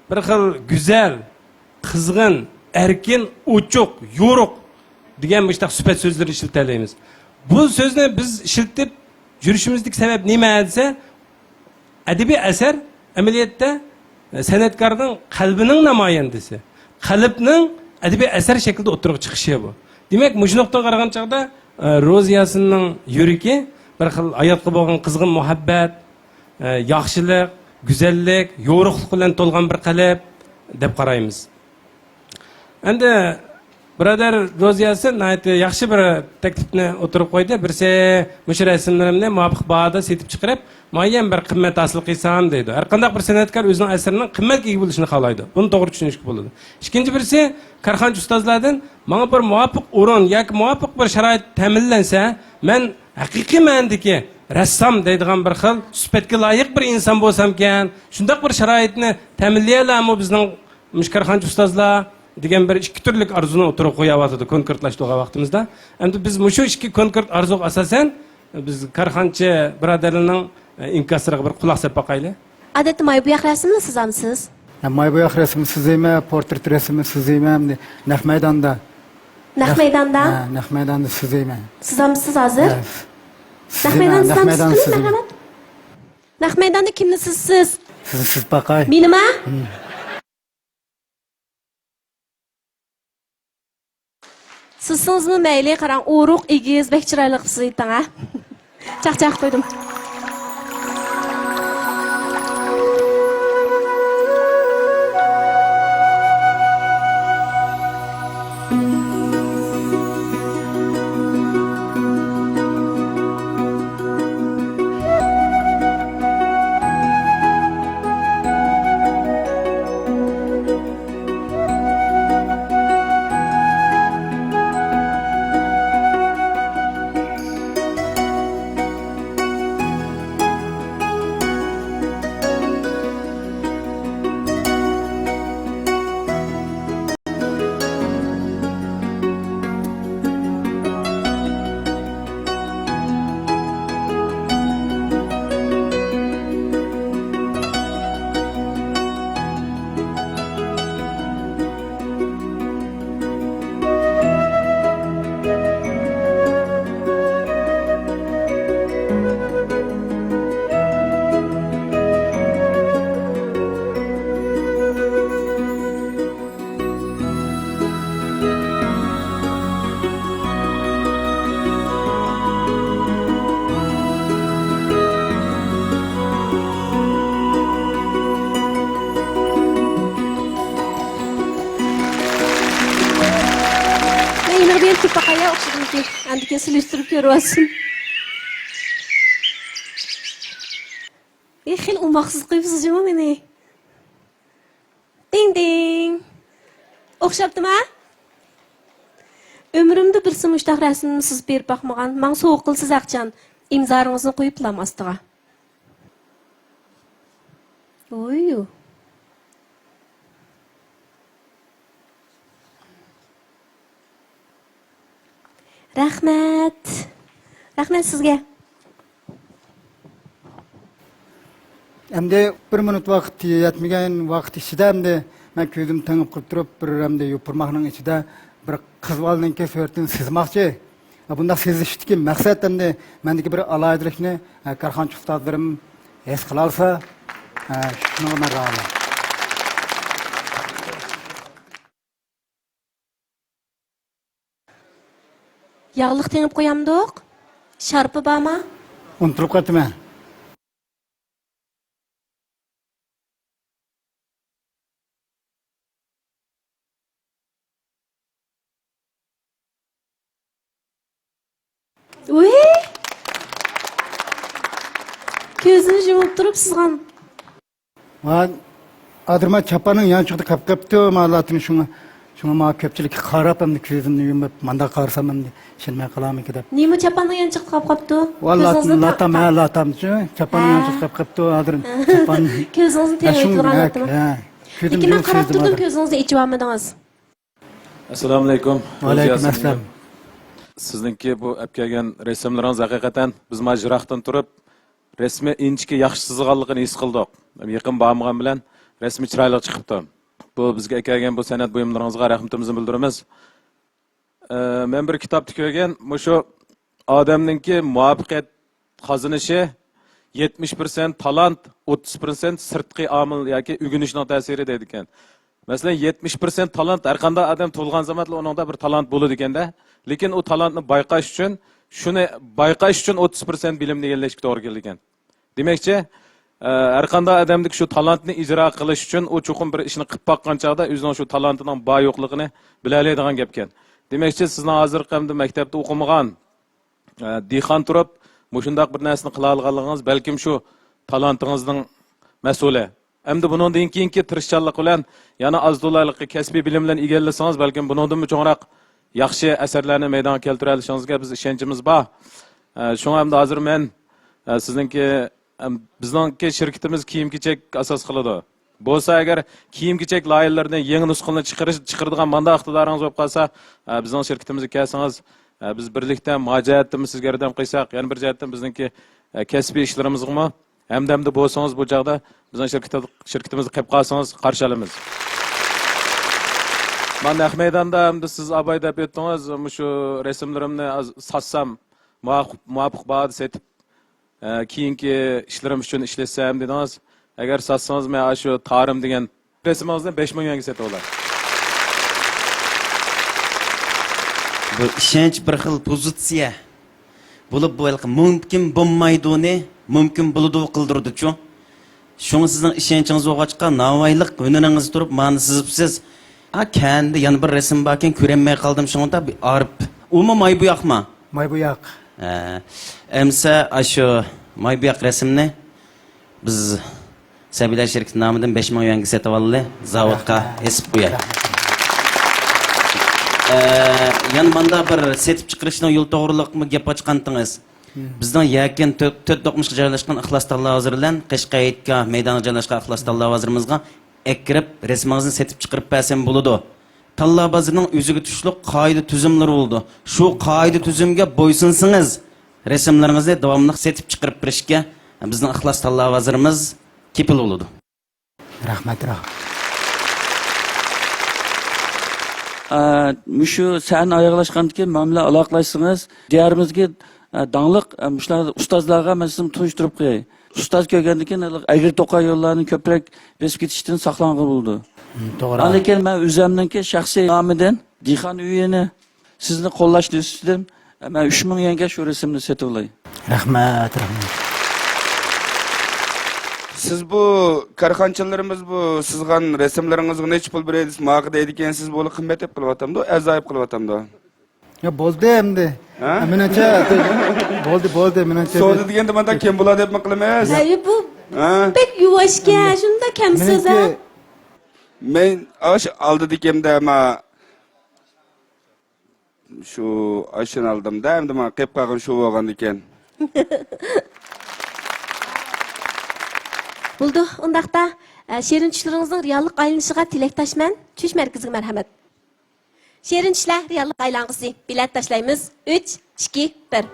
بىر خىل گۈزەل، قىزغىن، ئەركىن، ئوچۇق، يورۇق دېگەن مۇشۇنداق سۈپەت سۆزلىرىنى ئىشلىتەلەيمىز. بۇ سۆزنى بىز ئىشلىتىپ يۈرۈشىمىزدىكى سەۋەب نېمە دېسە، ئەدەبىي ئەسەر ئەمەلىيەتتە، ئە، سەنئەتكارنىڭ قەلبىنىڭ نامايەندىسى. قەلبنىڭ ئەدەبىي ئەسەر شەكلىدە ئوتتۇرىغا چىقىشى بۇ. دېمەك، مۇشۇ نۇقتىدىن قارىغان چاغدا، ئە، روزى ياسىننىڭ يۈرىكى بىر خىل ھاياتقا بولغان قىزغىن مۇھەببەت، ئە، ياخشىلىق، گۈزەللىك، يورۇقلۇق بىلەن تولغان بىر قەلب دەپ قارايمىز. ئەمدى بۇرادەر روزى ياسىن ناھايىتى ياخشى بىر تەكلىپنى ئوتتۇرىغا قويدى. بىرسى مۇشۇ رەسىملىرىمنى مۇۋاپىق باھادا سېتىپ چىقىرىپ، مۇئەييەن بىر قىممەت ھاسىل قىلسام دەيدۇ. ھەرقانداق بىر سەنئەتكار ئۆزىنىڭ ئەسىرىنىڭ قىممەتكە ئىگە بولۇشىنى خالايدۇ. بۇنى توغرا چۈشىنىشكە بولىدۇ. ئىككىنچى بىرسى، كارخانىچى ئۇستازلاردىن ماڭا بىر مۇۋاپىق ئورۇن ياكى مۇۋاپىق بىر شارائىت تەمىنلەنسە، مەن ھەقىقىي مەنىدىكى رەسسام دەيدىغان بىر خىل سۈپەتكە لايىق بىر ئىنسان بولسامكەن، شۇنداق بىر شارائىتنى تەمىنلىيەلەرمۇ بىزنىڭ مۇشۇ كارخانىچى ئۇستازلار دېگەن بىر ئىككى تۈرلۈك ئارزۇنى ئوتتۇرىغا قويۇۋاتىدۇ كونكرېتلاشتۇرغان ۋاقتىمىزدا. ئەمدى بىز مۇشۇ ئىككى كونكرېت ئارزۇغا ئاساسەن، بىز كارخانىچى بۇرادەرلەرنىڭ ئىنكاسلىرىغا بىر قۇلاق سېلىپ باقايلى. ئادەتتە مايبۇياق رەسىمىنى سىزامسىز؟ ھە، مايبۇياق رەسىمى سىزىمەن، پورترېت رەسىمى سىزىمەن، ئەمدى نەق مەيداندا. نەق مەيداندا؟ ھە، نەق مەيداندا سىزىمەن. سىزامسىز ھازىر؟ ھە، نەق سىزىمەن، مەيداندا نەق سىزامسىز مەيداندا قېنى، سىزىمەن. مەرھەمەت. نەق مەيداندا كىمنى سىزىسىز؟ سىزنى سىزىپ باقاي. مېنىما؟ ھىم. سىزسىڭىزمۇ مەيلى، قاراڭ، ئورۇق، ئېگىز، بەك چىرايلىق سىزىۋېتىڭ، ھە؟ چاقچاق قويدۇم. مەن يېنىغا بېرىپ كېلىپ باقاي، يا، ئوخشىدىمىكىن؟ ئاندىن كېيىن سېلىشتۇرۇپ كۆرۈۋالسۇن. ئى، خېلى ئوماقسىز قويۇپسىز جۇمۇ مېنى. دىڭ دىڭ. ئوخشاپتىما؟ ئۆمرۈمدە بىرسى مۇشتاق رەسىمنى سىزىپ بېرىپ باقمىغان. ماڭا سوۋغا قىلىسىز ھەقچان، ئىمزالىرىڭىزنى قويۇپ لام ئاستىغا. ۋۇي. رەھمەت. رەھمەت سىزگە. ئەمدى بىر مىنۇت ۋاقىت يەتمىگەن ۋاقىت ئىچىدە ئەمدى مەن كۆزۈم تېڭىپ قىلىپ تۇرۇپ، بىر ئەمدى يوپۇرماقنىڭ ئىچىدە بىر قىز بالىنىڭكى سۈرىتىنى سىزماقچى. بۇنداق سىزىشتىكى مەقسەت ئەمدى مەندىكى بىر ئالاھىدىلىكنى، ئە، كارخانىچى ئۇستازلىرىم ھېس قىلالىسا، ئە، شۇنىڭغا مەن رازى. ياغلىق تېڭىپ قويامدۇق؟ شارپا بارما؟ ئۇنتۇلۇپ قاپتىمەن. ۋۇي! كۆزىنى يۇمۇپ تۇرۇپ سىزغان. ۋاي، ئادىرما چاپاننىڭ يانچۇقىدا قاپ قاپتۇ، ما لاتىن شۇڭا، شۇڭا ما كۆپچىلىككە قاراپ، ئەمدى كۆزۈمنى يۇمۇپ، مانداق قارىسام، ئەمدى ئىشەنمەي قالامىكىن دەپ. نېمە چاپاننىڭ يانچۇقىدا قاپ قاپتۇ؟ ۋاي، لاتام، ھە، لاتامچۇ، چاپاننىڭ يانچۇقىدا قاپ قاپتۇ، ئادىرىم. چاپان. كۆزىڭىزنى تېڭىۋېتىلغان لاتىما؟ ھە، كۆزۈم لېكىن مەن قاراپ تۇردۇم، كۆزىڭىزنى ئېچىۋالمىدىڭىز. ئەسسالامۇئەلەيكۇم. ۋەئەلەيكۇم ئەسسالام. سىزنىڭكى بۇ ئەپ كەلگەن رەسىملىرىڭىز ھەقىقەتەن بىز مانا يىراقتىن تۇرۇپ رەسمى ئىنچىكە ياخشى سىزغانلىقىنى ھېس قىلدۇق. يېقىن بارمىغان بىلەن رەسمى چىرايلىق چىقىپتۇ. بۇ بىزگە ئەكەلگەن بۇ سەنئەت بۇيۇملىرىڭىزغا رەھمىتىمىزنى بىلدۈرىمىز. ئە، مەن بىر كىتابتا كۆرگەن، مۇشۇ ئادەمنىڭكى مۇۋەپپەقىيەت قازىنىشى يەتمىش پىرسەنت تالانت، ئوتتۇز پىرسەنت سىرتقى ئامىل ياكى ئۆگىنىشنىڭ تەسىرى دەيدىكەن. مەسىلەن، يەتمىش پىرسەنت تالانت، ھەرقانداق ئادەم تۇغۇلغان زامانلا ئۇنىڭدا بىر تالانت بولىدىكەندە، لېكىن ئۇ تالانتنى بايقاش ئۈچۈن، شۇنى بايقاش ئۈچۈن ئوتتۇز پىرسەنت بىلىمنى ئىگىلەشكە توغرا كېلىدىكەن. دېمەكچى، ئە، ھەرقانداق ئادەمدىكى شۇ تالانتنى ئىجرا قىلىش ئۈچۈن ئۇ چوقۇم بىر ئىشنى قىلىپ باققان چاغدا ئۆزىنىڭ شۇ تالانتىنىڭ بار يوقلۇقىنى بىلەلەيدىغان گەپكەن. دېمەكچى، سىزنىڭ ھازىرقى ئەمدى مەكتەپتە ئوقۇمىغان، ئە، دېھقان تۇرۇپ، مۇشۇنداق بىر نەرسىنى قىلالىغانلىقىڭىز بەلكىم شۇ تالانتىڭىزنىڭ مەسئۇلى. ئەمدى بۇنىڭدىن كېيىنكى تىرىشچانلىق بىلەن يەنە ئاز تولا ھېلىقى كەسپىي بىلىملەرنى ئىگىلىسىڭىز، بەلكىم بۇنىڭدىنمۇ چوڭراق ياخشى ئەسەرلەرنى مەيدانغا كەلتۈرەلىشىڭىزگە بىز ئىشەنچىمىز بار. ئە، شۇڭا ئەمدى ھازىر مەن، ئە، سىزنىڭكى، ئەم، بىزنىڭكى شىركىتىمىز كىيىم-كېچەك ئاساس قىلىدۇ. بولسا ئەگەر كىيىم-كېچەك لايىھەلىرىنى يېڭى نۇسخىلىرىنى چىقىرىش، چىقىرىدىغان مانداق ئىقتىدارىڭىز بولۇپ قالسا، ئە، بىزنىڭ شىركىتىمىزگە كەلسىڭىز، ئە، بىز بىرلىكتە ما جەھەتتىنمۇ سىزگە ياردەم قىلساق، يەنە بىر جەھەتتىن بىزنىڭكى، ئە، كەسپىي ئىشلىرىمىزغىمۇ ھەمدەمدە بولسىڭىز، بۇ چاغدا بىزنىڭ شىركىتى-، شىركىتىمىزگە كەپ قالسىڭىز، قارشى ئالىمىز. مانا نەق مەيداندا ئەمدى سىز ئاباي دەپ ئۆتتىڭىز، مۇشۇ رەسىملىرىمنى ئاز ساتسام، مۇۋاپىق، مۇۋاپىق باھادا سېتىپ، ئە، كېيىنكى ئىشلىرىم ئۈچۈن ئىشلەتسەم دېدىڭىز. ئەگەر ساتسىڭىز، مەن ئاشۇ تارىم دېگەن رەسىمىڭىزنى بەش مىڭ يۈەنگە سېتىۋالاي. بۇ ئىشەنچ بىر خىل پوزىتسىيە بولۇپ، بۇ ھېلىقى مۇمكىن بولمايدۇنى مۇمكىن بولىدۇ قىلدۇرىدۇچۇ. شۇڭا سىزنىڭ ئىشەنچىڭىز بولغاچقا، ناۋايىلىق ھۈنىرىڭىزدە تۇرۇپ مانا سىزىپسىز. ھا، كەينىدە يەنە بىر رەسىم باركەن، كۆرەلمەي قالدىم، شۇڭا بىر ئارىپ. ئۇمۇ ماي بوياقما؟ ماي بوياق. ھە. ئەمسە ئاشۇ ماي بوياق رەسىمنى بىز سەبىيلەر شىركىتى نامىدىن بەش مىڭ يۈەنگە سېتىۋالدى، زاۋۇتقا ئېسىپ قوياي. ئە، يەنە ماندا بىر سېتىپ چىقىرىشنىڭ يولى توغرىلىقمۇ گەپ ئاچقانتىڭىز. بىزنىڭ يەكەن تۆت، تۆت دوقمۇشقا جايلاشقان ئىخلاس تاللا بازىرى بىلەن قەشقەر ھېيتگاھ مەيدانىغا جايلاشقان ئىخلاس تاللا بازىرىمىزغا ئەكىرىپ، رەسىمىڭىزنى سېتىپ چىقىرىپ بەرسەم بولىدۇ. تاللا بازىرىنىڭ ئۆزىگە تۇشلۇق قائىدە تۈزۈملىرى بولىدۇ. شۇ قائىدە تۈزۈمگە بويسۇنسىڭىز، رەسىملىرىڭىزنى داۋاملىق سېتىپ چىقىرىپ بېرىشكە بىزنىڭ ئىخلاس تاللا بازىرىمىز كېپىل بولىدۇ. رەھمەت، رەھمەت. ئە، مۇشۇ سەھنە ئاياغلاشقاندىن كېيىن مەن بىلەن ئالاقىلەشسىڭىز، دىيارىمىزدىكى، ئە، داڭلىق، ئە، مۇشۇلار ئۇستازلارغا مەن سىزنى تونۇشتۇرۇپ قوياي. ئۇستاز كۆرگەندىن كېيىن ئەگرى توقاي يوللارنى كۆپرەك بېسىپ كېتىشتىن ساقلانغىلى بولىدۇ. ھىم، توغرا. ئاندىن كېيىن مەن ئۆزۈمنىڭكى شەخسىي نامىدىن دېھقان ئۆيىنى سىزنى قوللاش نىشىتىدىن مەن ئۈچ مىڭ يۈەنگە شۇ رەسىمنى سېتىۋالاي. رەھمەت، رەھمەت. سىز بۇ كارخانىچىلىرىمىز بۇ سىزغان رەسىملىرىڭىزغا نەچچە پۇل بېرەي دېسە، ماقۇل دەيدىكەن، سىز بۇنى قىممەت دەپ قىلىۋاتامدۇ، ئەرزان دەپ قىلىۋاتامدۇ؟ يا، بولدى ئەمدى. ھە؟ مېنىڭچە، بولدى، بولدى، مېنىڭچە. سودا دېگەندە مانداق كەم بولا دەپمۇ قىلىمىز؟ ھەي، بۇ ھە؟ بەك يۇۋاشكەن، شۇنداق كەمسىز، ھە؟ مېنىڭچە، مەن ئاشۇ ئالدىدىكىمدە ما شۇ ئاشۇنى ئالدىمدا، ئەمدى ماڭا قېلىپ قالغان شۇ بولغاندىكىن. بولىدۇ، ئۇنداقتا، ئە، شېرىن چۈشلىرىڭىزنىڭ رېئاللىققا ئايلىنىشىغا تىلەكداشمەن. چۈش مەركىزىگە مەرھەمەت. شېرىن چۈشلەر رېئاللىققا ئايلانغۇسى. بېلەت تاشلايمىز. ئۈچ، ئىككى، بىر.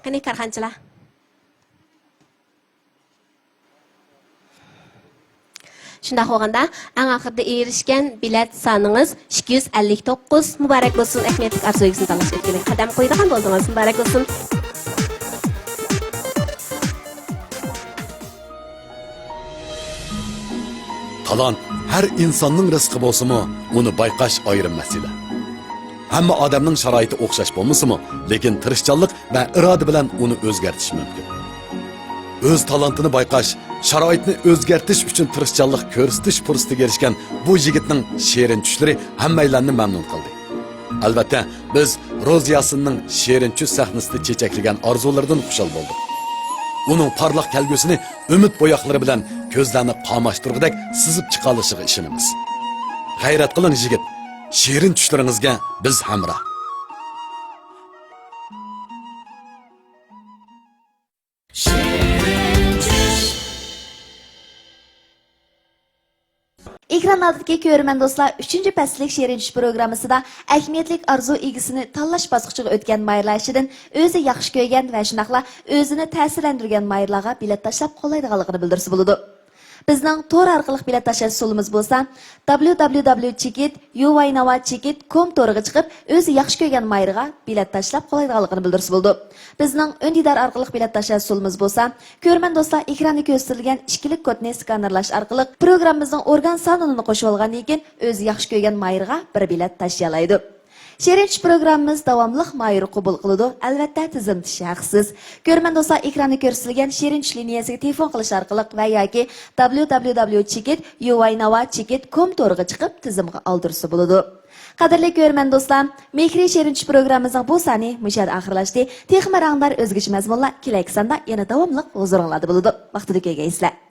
قېنى، كارخانىچىلار؟ شۇنداق بولغاندا، ئەڭ ئاخىرىدا ئېرىشكەن بېلەت سانىڭىز ئىككى يۈز ئەللىك توققۇز. مۇبارەك بولسۇن، ئەھمىيەتلىك ئارزۇ ئىگىسىنى تاللاش ئۆتكىلىگە قەدەم قويىدىغان بولدىڭىز. مۇبارەك بولسۇن. تالانت ھەر ئىنساننىڭ رىزقى بولسىمۇ، ئۇنى بايقاش ئايرىم مەسىلە. ھەممە ئادەمنىڭ شارائىتى ئوخشاش بولمىسىمۇ، لېكىن تىرىشچانلىق ۋە ئىرادە بىلەن ئۇنى ئۆزگەرتىش مۇمكىن. ئۆز تالانتىنى بايقاش، شارائىتنى ئۆزگەرتىش ئۈچۈن تىرىشچانلىق كۆرسىتىش پۇرسىتىگە ئېرىشكەن بۇ يىگىتنىڭ شېرىن چۈشلىرى ھەممەيلەننى مەمنۇن قىلدى. ئەلۋەتتە، بىز روزى ياسىننىڭ شېرىن چۈش سەھنىسىدە چېچەكلىگەن ئارزۇلىرىدىن خۇشال بولدۇق. ئۇنىڭ پارلاق كەلگۈسىنى ئۈمىد بوياقلىرى بىلەن كۆزلەرنى قاماشتۇرغۇدەك سىزىپ چىقالىشىغا ئىشىنىمىز. غەيرەت قىلىڭ، يىگىت! شېرىن چۈشلىرىڭىزگە بىز ھەمراھ! ئېكران ئالدىدىكى كۆرۈرمەن دوستلار، ئۈچىنچى پەسىللىك شېرىن چۈش پروگراممىسىدا ئەھمىيەتلىك ئارزۇ ئىگىسىنى تاللاش باسقۇچىغا ئۆتكەن ماھىرلار ئىچىدىن ئۆزى ياخشى كۆرگەن ۋە شۇنداقلا ئۆزىنى تەسىرلەندۈرگەن ماھىرلارغا بېلەت تاشلاپ قوللايدىغانلىقىنى بىلدۈرسە بولىدۇ. بىزنىڭ تور ئارقىلىق بېلەت تاشلاش ئۇسۇلىمىز بولسا، دابليۇ دابليۇ دابليۇ چېكىت يۇۋايناۋا چېكىت كوم تورىغا چىقىپ، ئۆزى ياخشى كۆرگەن مايرىغا بېلەت تاشلاپ قولايدىغانلىقىنى بىلدۈرسە بولىدۇ. بىزنىڭ ئۈندىدار ئارقىلىق بېلەت تاشلاش ئۇسۇلىمىز بولسا، كۆرۈرمەن دوستلار ئېكراندا كۆرسىتىلگەن ئىككىلىك كودنى سكانېرلاش ئارقىلىق پروگراممىمىزنىڭ ئورگان سانىنى قوشۇۋالغاندىن كېيىن، ئۆزى ياخشى كۆرگەن مايرىغا بىر بېلەت تاشلىيالايدۇ. شېرىن چۈش پروگراممىمىز داۋاملىق مايرا قوبۇل قىلىدۇ، ئەلۋەتتە تىزىم تىش ھەقسىز. كۆرۈرمەن دوستلار ئېكراندا كۆرسىتىلگەن شېرىن چۈش لىنىيەسىگە تېلېفون قىلىش ئارقىلىق ۋە ياكى دابليۇ دابليۇ دابليۇ چېكىت يۇۋايناۋا چېكىت كوم تورىغا چىقىپ تىزىمغا ئالدۇرسا بولىدۇ. قەدىرلىك كۆرۈرمەن دوستلار، مېھرى شېرىن چۈش پروگراممىمىزنىڭ بۇ سانى مۇشۇ يەردە ئاخىرلاشتى. تېخىمۇ رەڭدار ئۆزگىچە مەزمۇنلار كېلەركى ساندا يەنە داۋاملىق ھۇزۇرۇڭلاردا بولىدۇ. ۋاقتىدا كۆرگەيسىلەر.